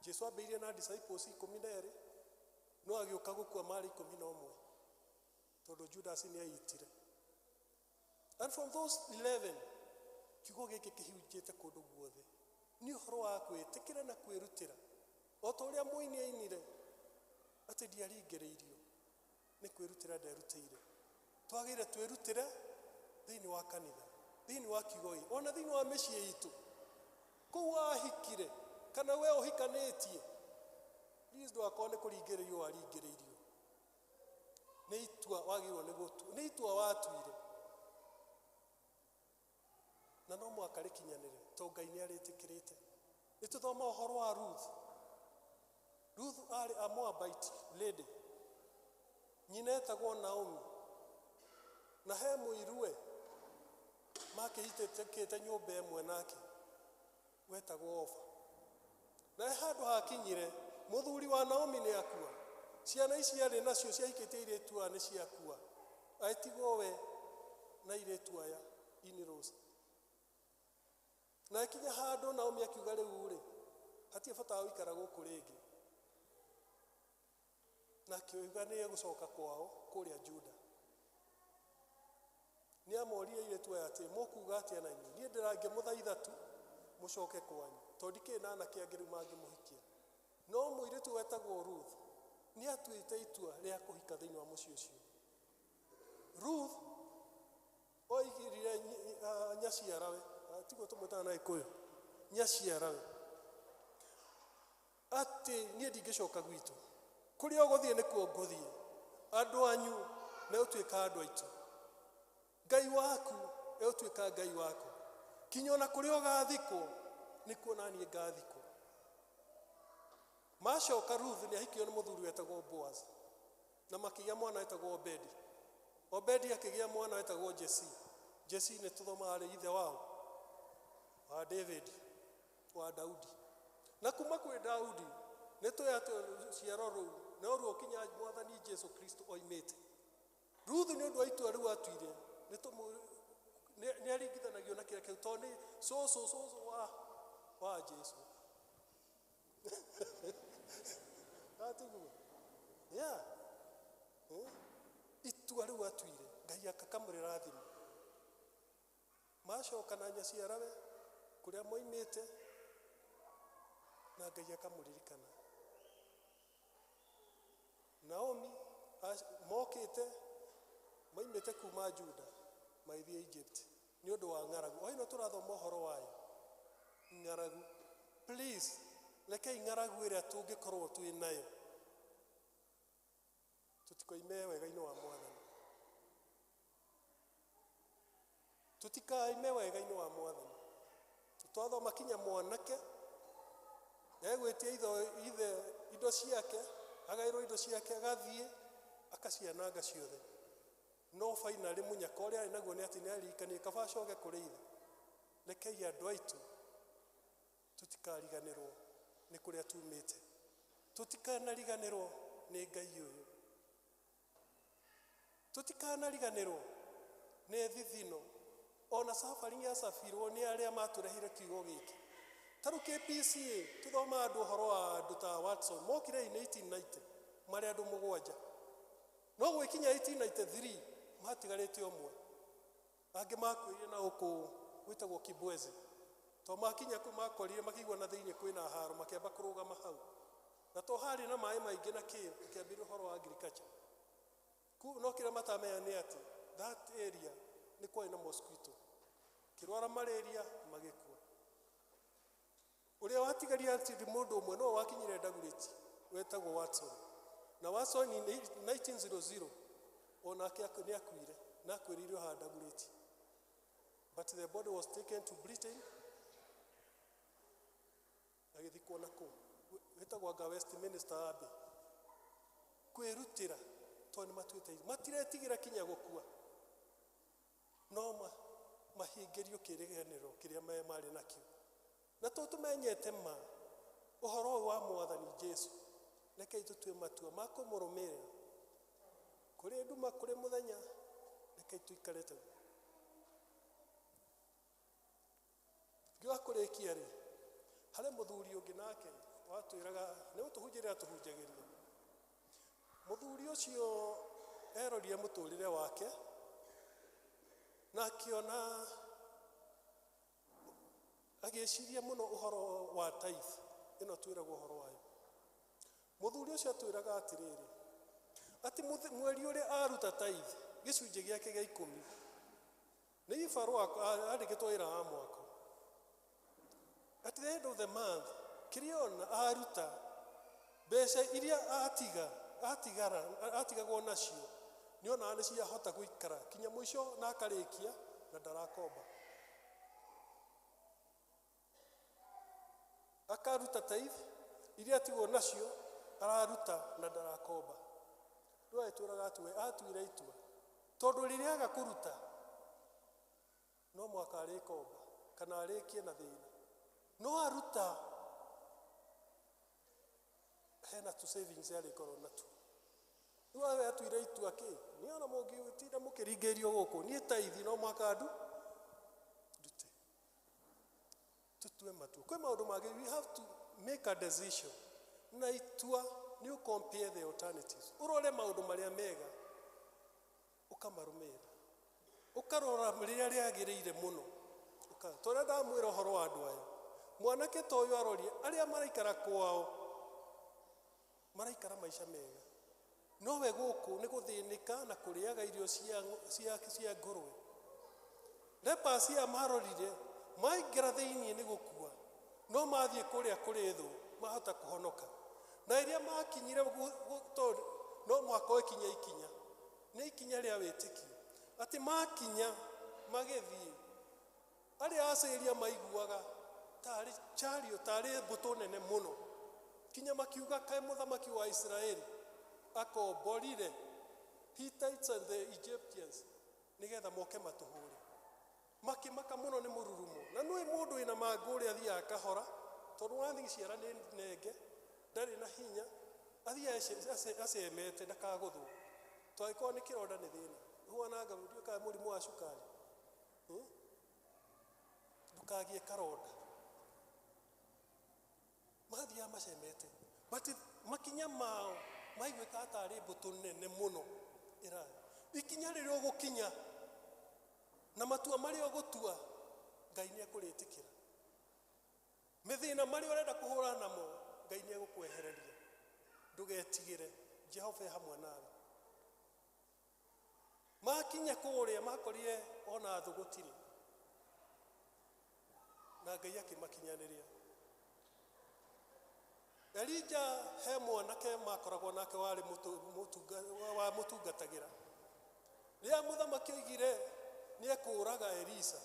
Jesu ambĩrĩirie na disciples 12, no agĩũka gũkua marĩ 11 tondũ Judas nĩ aitire. And from those 11, kiugo gĩkĩ kĩhunjĩte kũndũ guothe. Nĩ ũhoro wa kwĩtĩkĩra na kwĩrutĩra. O ta ũrĩa mũini ainire atĩ ndiaringĩrĩirio, nĩ kwĩrutĩra nderutĩire. Twagĩrĩire twĩrutĩre thĩinĩ wa kanitha, thĩinĩ wa kiugo gĩkĩ, ona thĩinĩ wa mĩciĩ itũ. Kũu wahikire kana we ũhikanĩtie, please ndũgakorwo nĩ kũringĩrĩrio waringĩrĩirio. Nĩ itua wagĩrĩirwo nĩ gũtua, nĩ itua watuire. Na no mũhaka rĩkinyanĩre tondũ Ngai nĩ arĩtĩkĩrĩte. Nĩ tũthoma ũhoro wa Ruth. Ruth arĩ a Moabite lady. Nyina etagwo Naomi. Na he mũirue makĩhitĩkĩte nyũmba ĩmwe nake wetagwo Ofa. Na he handũ hakinyire mũthuri wa Naomi nĩ akua. Ciana ici arĩ nacio ciahikĩtie airĩtu aya nĩ ciakua. Agĩtigwo we na airĩtu aya in-laws. Na akinya handũ Naomi akiuga rĩu rĩ, hatirĩ bata wa gũikara gũkũ rĩngĩ. Na akiuga nĩ egũcoka kwao kũrĩa Juda. Nĩ amoririe airĩtu aya atĩ mũkuga atĩa na inyuĩ? Niĩ ndĩrangĩmũthaitha tu mũcoke kwanyu tondũ ndikĩrĩ na anake angĩ rĩu mangĩmũhikia. No mũirĩtu wetagwo Ruth nĩ atuĩte itua rĩa kũhika thĩinĩ wa mũciĩ ũcio. Ruth oigirire nyaciarawe, tiguo tũmwĩtaga na Gĩkũyũ, nyaciarawe, atĩ niĩ ndingĩcoka gwitũ, kũrĩa ũgũthiĩ nĩkuo ngũthiĩ, andũ anyu megũtuĩka andũ aitũ, Ngai waku egũtuĩka Ngai waku, kinya ona kũrĩa ũgathikwo nĩkuo naniĩ ngathikwo. Macoka Ruth nĩ ahikio nĩ mũthuri wetagwo Boaz na makĩgĩa mwana wetagwo Obedi. Obedi akĩgĩa mwana wetagwo Jesse. Jesse nĩ tũthomaga arĩ ithe wao wa David, wa Daudi. Na kuma kwĩ Daudi nĩ tũĩ atĩ rũciaro rũu no ruo kinya mwathani Jesu Kristo oimĩte. Ruth nĩ ũndũ wa itua rĩu atuire nĩ aringithanagio na kĩrĩa kĩu tondũ nĩ cũcũ cũcũ wa Jesu. Atiguo. Yeah. Itua rĩu atuire Ngai akakamũrĩra thimũ. Macoka na nyaciarawe kũrĩa moimĩte na Ngai akamũririkana. Naomi mokĩte moimĩte kuma Juda magĩthiĩ Egypt nĩ ũndũ wa ng'aragu. O ĩno tũrathoma ũhoro wayo. Ng'aragu. Please, rekei ng'aragu ĩrĩa tũngĩkorwo twĩ nayo tũtikoime wega-inĩ wa Mwathani. Tũtikaime wega-inĩ wa Mwathani. Twathoma kinya mwanake egwĩtia ithe indo ciake, agaĩrwo indo ciake, agathiĩ akaciananga ciothe. No finally mũnyaka ũrĩa arĩ naguo nĩ atĩ nĩ aririkanire kaba acoke kũrĩ ithe. Rekei andũ aitũ tũtikariganĩrwo nĩ kũrĩa tumĩte. Tũtikanariganĩrwo nĩ Ngai ũyũ. Tũtikanariganĩrwo nĩ thithino. Ona suffering yacabirwo nĩ arĩa matũrehire kiugo gĩkĩ. Ta rĩu KPCA tũthoma andũ ũhoro wa andũ ta Watson mokire in 1890 marĩ andũ 7. No gwĩkinya 1893 matigarĩte ũmwe. Angĩ makuire na gũkũ gwĩtagwo Kibwezi. To makinya kũ makorire makĩigua na thĩinĩ kwĩna haro makĩamba kũrũgama hau. Na to harĩ na maĩ maingĩ na kĩ makĩambĩrĩria ũhoro wa agriculture. Ku no kĩrĩa matamenya nĩ atĩ that area nĩ kwarĩ na mosquito. Kĩrwara malaria magĩkua. Ũrĩa watigaria atĩ mũndũ ũmwe no wakinyire Dagoretti wetagwo Watson. Na Watson in 1900 onake nĩ akuire na akuĩrĩire haha Dagoretti. But the body was taken to Britain. Agĩthikwo na kũu wĩtagwo anga Westminster Abbey. Kwĩrutĩra tondũ nĩ matuĩte matiretigĩra kinya gũkua, no mahingĩrio kĩrĩganĩro kĩrĩa marĩ nakĩo. Na to tũmenyete ma ũhoro ũyũ wa Mwathani Jesu, rekei tũtue matua ma kũmũrũmĩrĩra kũrĩ nduma kũrĩ mũthenya, rekei tũikare taguo. Ngiuga kũrĩkia rĩ, harĩ mũthuri ũngĩ nake watwĩraga nĩ gũtũhunjĩria atũhunjagĩria. Mũthuri ũcio erorire mũtũrĩre wake na akĩona, agĩciria mũno ũhoro wa tithe ĩno twĩragwo ũhoro wayo. Mũthuri ũcio atwĩraga atĩrĩrĩ, atĩ mweri ũrĩa aruta tithe gĩcunjĩ gĩake gĩa 10 nĩ ibarũa andĩkĩtwo wĩra wa mwako. At the end of the month kĩrĩa ona aruta mbeca iria atigagwo nacio nĩ onaga nĩ ciahota gũikara kinya mũico na akarĩkia na ndarakomba. Akaruta tithe iria atigwo nacio araruta na ndarakomba. Rĩu agĩtwĩraga atĩ we atuire itua tondũ rĩrĩa aga kũruta no mũhaka arĩkomba kana arĩkie na thĩna, no aruta hena tu savings arĩkorwo natuo. Rĩu we atuire itua kĩ niĩ ona mũngĩtinda mũkĩringĩrĩrio gũkũ niĩ tithe no mũhaka ndute. Tũtue matua. Kwĩ maũndũ mangĩ we have to make a decision na itua nĩ ũ compare the alternatives, ũrore maũndũ marĩa mega ũkamarũmĩrĩra, ũkarora rĩrĩa rĩagĩrĩire mũno. Tondũ ndamwĩra ũhoro wa andũ aya, mwanake ta ũyũ arorie arĩa maraikara kwao maraikara maica mega, nowe gũkũ nĩ gũthĩnĩka na kũrĩaga irio cia ngũrwe. Lepers aya marorire maingĩra thĩinĩ nĩ gũkua, no mathiĩ kũrĩa kũrĩ thũ mahota kũhonoka. Na iria makinyire tondũ no mũhaka ũkinye ikinya, nĩ ikinya rĩa wĩtĩkio, atĩ makinya magĩthiĩ arĩa Asiria maiguaga tarĩ chario tarĩ mbũtũ nene mũno, kinya makiuga kaĩ mũthamaki wa Isiraeli akomborire Hittites and the Egyptians nĩgetha moke matũhũre. Makĩmaka mũno nĩ mũrurumo. Na nĩũĩ mũndũ wĩna mangũ ũrĩa athiaga kahora, tondũ wathiĩ ciara nĩ nenge, ndarĩ na hinya, athiaga acemete ndakagũthwo. Twangĩkorwo nĩ kĩronda nĩ thĩna, ũhuananga ndiũĩ kana mũrimũ wa cukari, ndũkagĩe karonda. Mathiaga macemete, but makinya mao maiguĩkaga tarĩ mbũtũ nene mũno ĩrathiĩ. Ikinya rĩrĩa ũgũkinya na matua marĩa ũgũtua, Ngai nĩ ekũrĩtĩkĩra. Mĩthĩna marĩa ũrenda kũhũrana namo, Ngai nĩ egũkwehereria. Ndũgetigĩre, Jehova e hamwe nawe. Makinya kũrĩa makorire ona thũ gũtirĩ, na Ngai akĩmakinyanĩria. Elija he mwanake makoragwo nake warĩ wa mũtungatagĩra. Rĩrĩa mũthamaki oigire nĩ ekũũraga Elisa,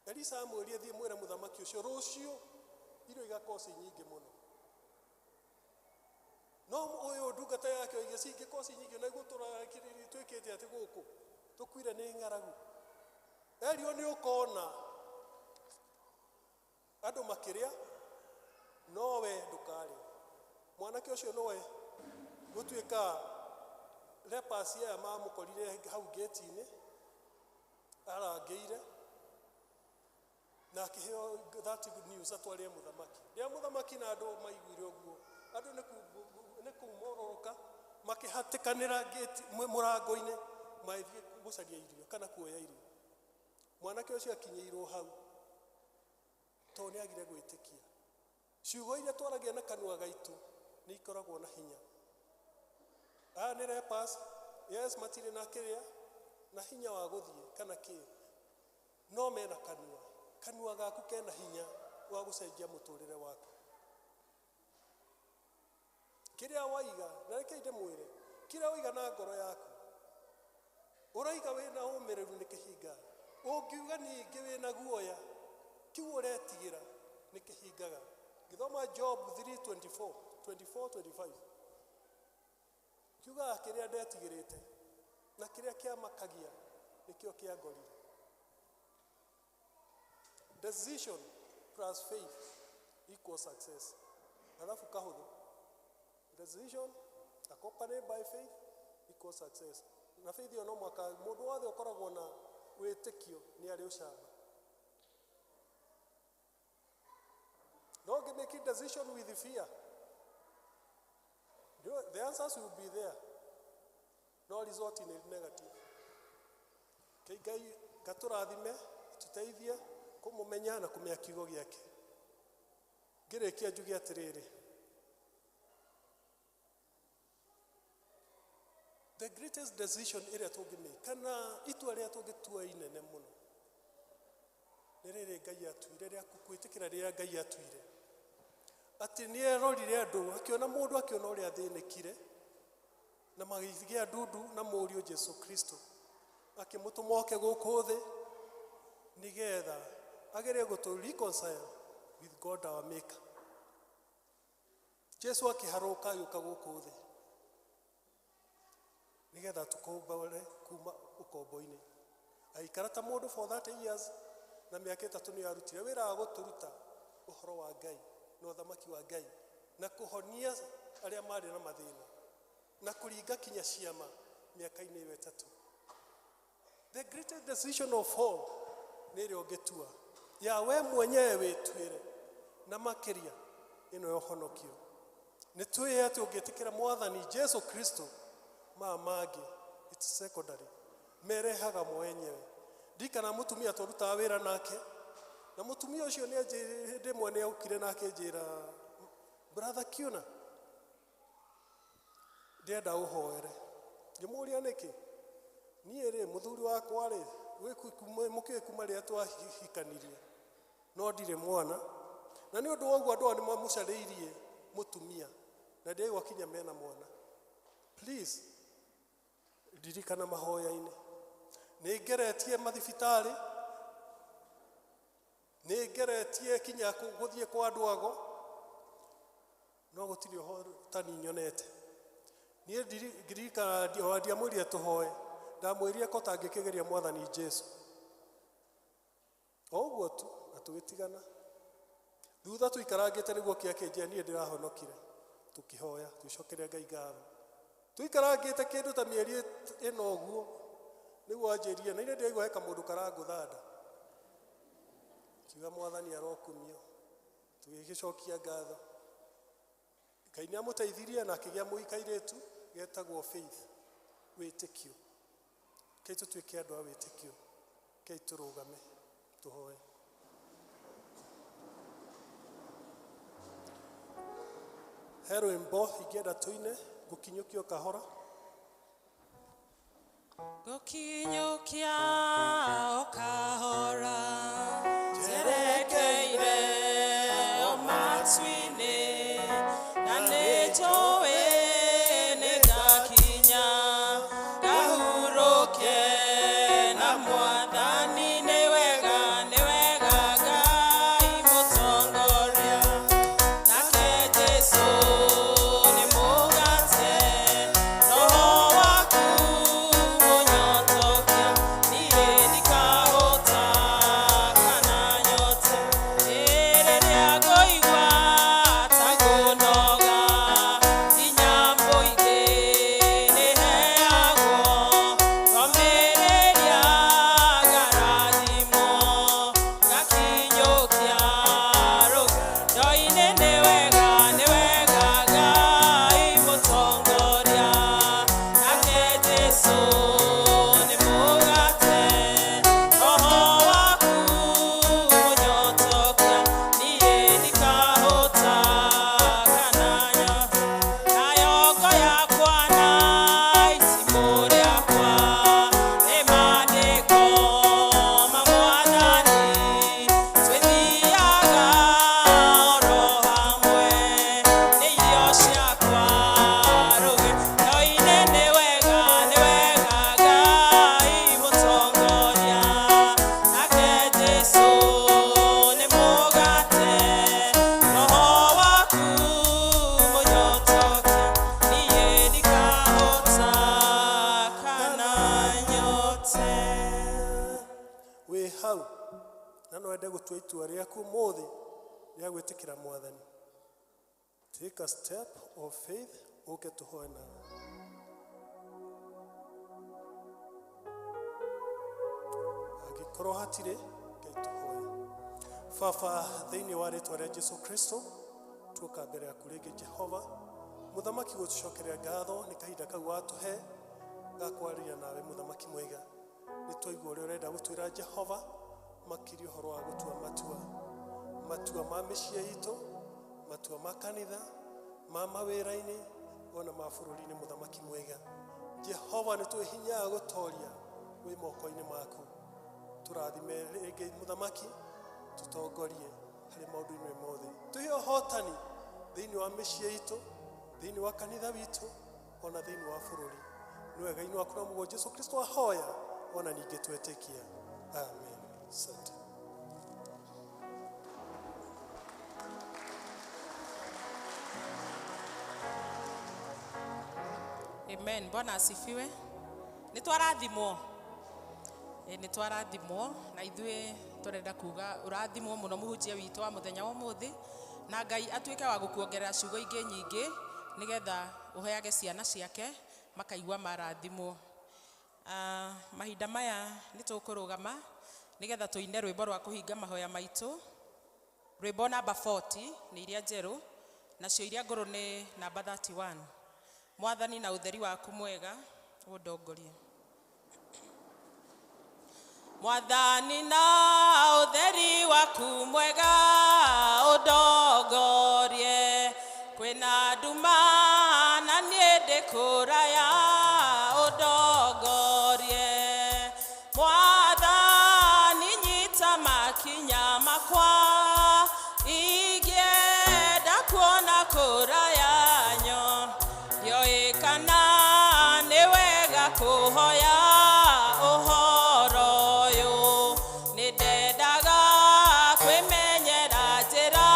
Elisa amwĩrire thiĩ mwĩre mũthamaki ũcio rũciũ irio igakorwo ci nyingĩ mũno. No ũyũ ndungata yake oigire cingĩkorwo ci nyingĩ, naiguo twĩkĩte atĩ gũkũ tũkuire nĩ ng'aragu. Erio nĩ ũkona andũ makĩrĩa, nowe ndũkarĩa. Mwanake ũcio nowe gũtuĩka lepers aya mamũkorire hau gate-inĩ arangĩire, na akĩheo that good news atwarĩre mũthamaki. Rĩrĩa mũthamaki na andũ maiguire ũguo, andũ nĩ kumororoka makĩhatĩkanĩra gate mũrango-inĩ magĩthiĩ gũcaria irio kana kuoya irio. Mwanake ũcio akinyĩirwo hau tondũ nĩ agire gwĩtĩkia. Ciugo iria twaragia na kanua gaitũ nĩ ikoragwo na hinya. Aya nĩ lepers, yes, matirĩ na kĩrĩa na hinya wa gũthiĩ kana kĩ, no mena kanua. Kanua gaku kena hinya wa gũcenjia mũtũrĩre waku. Kĩrĩa waiga, na reke ndĩmwĩre, kĩrĩa waiga na ngoro yaku, ũraiga wĩna ũmĩrĩru nĩ kĩhingaga. Ũngiuga ningĩ wĩna guoya, Kiu ũretigĩra nĩ kĩhingaga. Gĩthoma Job 3:24, 24 25 kiugaga kĩrĩa ndetigĩrĩte na kĩrĩa kĩamakagia nĩkĩo kĩangorire. Decision plus faith equals success. Alafu kahũthũ. Decision accompanied by faith equals success. Na faith ĩyo no mwaka mũndũ wothe ũkoragwo na wĩtĩkio nĩ arĩ ũcamba. No ũngĩ decision with fear, the answers will be there. No result nĩ negative. Kei Ngai ngatũrathime tũteithie kũmũmenya na kũmenya kiugo gĩake. Ngĩrĩkia njuge atĩrĩrĩ, the greatest decision ĩrĩa tũngĩmake kana itua rĩrĩa tũngĩtua inene mũno nĩ rĩrĩ Ngai atuire rĩa gwĩtĩkĩra rĩrĩa Ngai atuire atĩ nĩ erorire andũ akĩona mũndũ akĩona ũrĩa athĩnĩkire na magĩgĩa ndundu na mũriũ Jesu Kristo akĩmũtũma oke gũkũ thĩ nĩgetha agerie gũtũ reconcile with God our maker. Jesu akĩharũka agĩũka gũkũ thĩ nĩgetha tũkombore kuma ũkombo-inĩ. Agĩikara ta mũndũ for 30 years na mĩaka 3 nĩ arutire wĩra wa gũtũruta ũhoro wa Ngai na ũthamaki wa Ngai na kũhonia arĩa marĩ na mathĩna na kũringa kinya ciama mĩaka-inĩ ĩyo 3. The greatest decision of all nĩ ĩrĩa ũngĩtua ya we mwenyewe wĩtuĩre na makĩria ĩno ya ũhonokio. Nĩ tũĩ atĩ ũngĩtĩkĩra mwathani Jesu Kristo maya mangĩ it's secondary merehaga mo enyewe. Ndikana mũtumia twarutaga wĩra nake na mũtumia ũcio nĩ hĩndĩ ĩmwe nĩ okire na akĩnjĩra, brother Kiuna, ndĩrenda ũhoere. Ngĩmũria nĩkĩ? Niĩ rĩ mũthuri wakwa rĩ mũkĩũĩ kuma rĩrĩa twahikanirie no ndirĩ mwana na nĩ ũndũ wa ũguo andũ aya nĩ mamũcarĩirie mũtumia na ndĩraigua kinya mena mwana. Please ririkana mahoya-inĩ. Nĩ ngeretie mathibitarĩ, nĩ ngeretie kinya gũthiĩ kwa andũ ago no gũtirĩ ũhotani nyonete. Niĩ ndirikana o ndiamwĩrire tũhoe, ndamwĩrire ko tangĩkĩgeria mwathani Jesu. O ũguo tu na tũgĩtigana. Thutha tũikarangĩte nĩguo kĩakĩnjĩra niĩ ndĩrahonokire. Tũkĩhoya, tũgĩcokeria Ngai ngatho. Tũikarangĩte kĩndũ ta mĩeri 4 ũguo nĩguo anjĩrire na niĩ ndĩraigua he kamũndũ karangũtha nda. Kiuga mwathani arokumio. Tũgĩgĩcokia ngatho. Ngai nĩ amũteithirie na akĩgĩa mũikairĩtu getagwo Faith, wĩtĩkio. Kei tũtuĩke andũ a wĩtĩkio. Kei tũrũgame tũhoe. He rwĩmbo ingĩenda tũine ngũkinyũkio kahora. Ngũkinyũkia o kahora njerekeire o matu-inĩ na nĩ njũĩ nĩ ngakinya ngahurũke na mwathani. Nĩ wega nĩ wega Ngai mũtongoria nake Jesu nĩ mũgate roho waku mũnyotokia. Niĩ hau na no wende gũtua itua rĩaku ũmũthĩ rĩa gwĩtĩkĩra mwathani, take a step of faith, ũke tũhoe nawe. Angĩkorwo hatirĩ, Ngai tũhoe. Baba, thĩinĩ wa rĩtwa rĩa Jesu Kristo, tuoka mbere yaku rĩngĩ Jehova mũthamaki, gũtũcokeria ngatho nĩ kahinda kau watũhe ga kwaria nawe mũthamaki mwega. Nĩ twaigua ũrĩa ũrenda gũtwĩra Jehova, makĩria ũhoro wa gũtua matua, matua ma mĩciĩ itũ, matua ma kanitha, ma mawĩra-inĩ, ona ma bũrũri-inĩ mũthamaki mwega. Jehova, nĩ tũĩ hinya gũtoria wĩ moko-inĩ maku. Tũrathime rĩngĩ mũthamaki, tũtongorie harĩ maũndũ-inĩ mothe, tũhe ũhotani thĩinĩ wa mĩciĩ itũ, thĩinĩ wa kanitha witũ, ona thĩinĩ wa bũrũri. Nĩ wega-inĩ waku na mũguo Jesu Kristo ahoya, ona ningĩ twetĩkia. Amen. Asante. Amen. Bwana asifiwe. Nĩ twarathimwo. Nĩ twarathimwo na ithuĩ tũrenda kuga ũrathimwo mũno mũhunjia witũ wa mũthenya wa ũmũthĩ, na Ngai atuĩke wa gũkuongerera ciugo ingĩ nyingĩ nĩgetha ũheage ciana ciake makaigua marathimwo. Mahinda maya nĩ tũkũrũgama nĩgetha tũine rwĩmbo rwa kũhinga mahoya maitũ. Rwĩmbo namba 40 nĩ iria njerũ, nacio iria ngũrũ nĩ namba 31. Mwathani na ũtheri waku mwega ũndongorie. Mwathani na ũtheri waku mwega ũndongorie, kwĩna nduma na niĩ ndĩ kũraya ũndongorie. Mwathani nyita makinya makwa, ingĩenda kuona kũraya nyo, ndiũĩ kana nĩ wega kũhoya ũhoro ũyũ. Nĩ ndendaga kwĩmenyera njĩra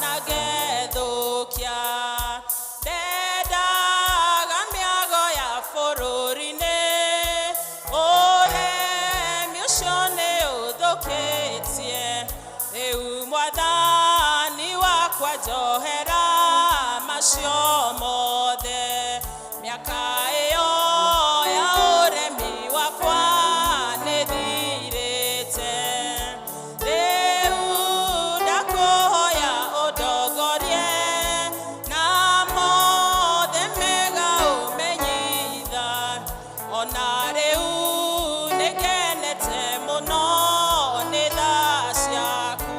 na ngethũkia, ndendaga mĩago ya bũrũri-inĩ, ũremi ũcio nĩ ũthũkĩtie. Rĩu mwathani wakwa njohera macio mothe, mĩaka ĩyo ya ũremi wakwa nĩ thirĩte. Rĩu ndakũhoya ũndongorie na mothe mega ũmenyitha, ona rĩu nĩngenete mũno nĩ tha ciaku,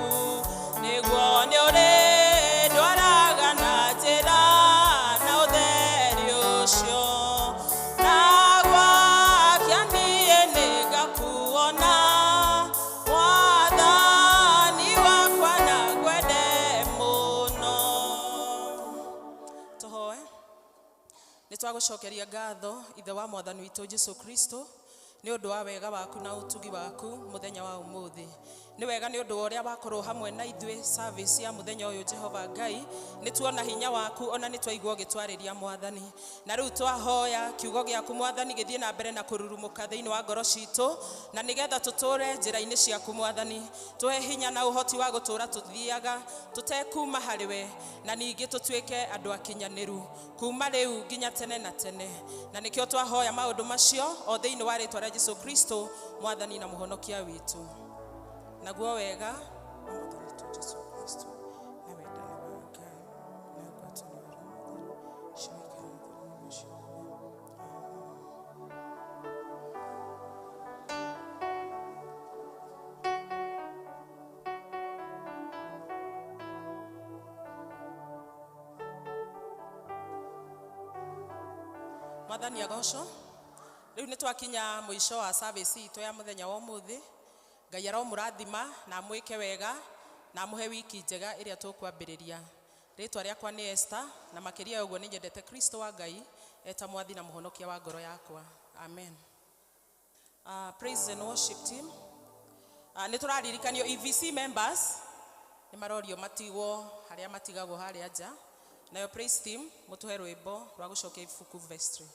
nĩguo nĩ ũrĩndwaraga na njĩra na ũtheri ũcio, na gwakia niĩ nĩngakuona mwathani wakwa na ngwende mũno. Tũhoe. Nĩ twagũcokeria ngatho ithe wa mwathani witũ Jesu Kristo nĩ ũndũ wa wega waku na ũtugi waku mũthenya wa ũmũthĩ. Nĩ wega nĩ ũndũ wa ũrĩa wakorwo hamwe na ithuĩ service ya mũthenya ũyũ Jehova Ngai, nĩ tuona hinya waku ona nĩ twaigua ũgĩtwarĩria mwathani. Na rĩu twahoya kiugo gĩaku mwathani gĩthiĩ na mbere na kũrurumũka thĩinĩ wa ngoro citũ, na nĩgetha tũtũre njĩra-inĩ ciaku mwathani. Tũhe hinya na ũhoti wa gũtũra tũthiaga tũtekuma harĩ we, na ningĩ tũtuĩke andũ akinyanĩru kuma rĩu nginya tene na tene. Na nĩkĩo twahoya maũndũ macio o thĩinĩ wa rĩtwa rĩa Jesu Kristo mwathani na mũhonokia witũ. Naguo wega wa mwathani witũ Jesu Kristo na wendani wa Ngai na ngwatanĩro ya Mwathani ciroikara thĩinĩ wa ciothe. Mwathani agocwo. Rĩu nĩ twakinya mũico wa service itũ ya mũthenya wa ũmũthĩ. Ngai aromũrathima na amwĩke wega na amũhe wiki njega ĩrĩa tũkwambĩrĩria. Rĩtwa rĩakwa nĩ Esther, na makĩria ya ũguo nĩ nyendete Kristo wa Ngai eta mwathi na mũhonokia wa ngoro yakwa. Amen. Praise and worship team. Nĩ tũraririkanio EVC members nĩ marorio matigwo harĩa matigagwo harĩa nja. Nayo praise team mũtũhe rwĩmbo rwa gũcokia ibuku vestry.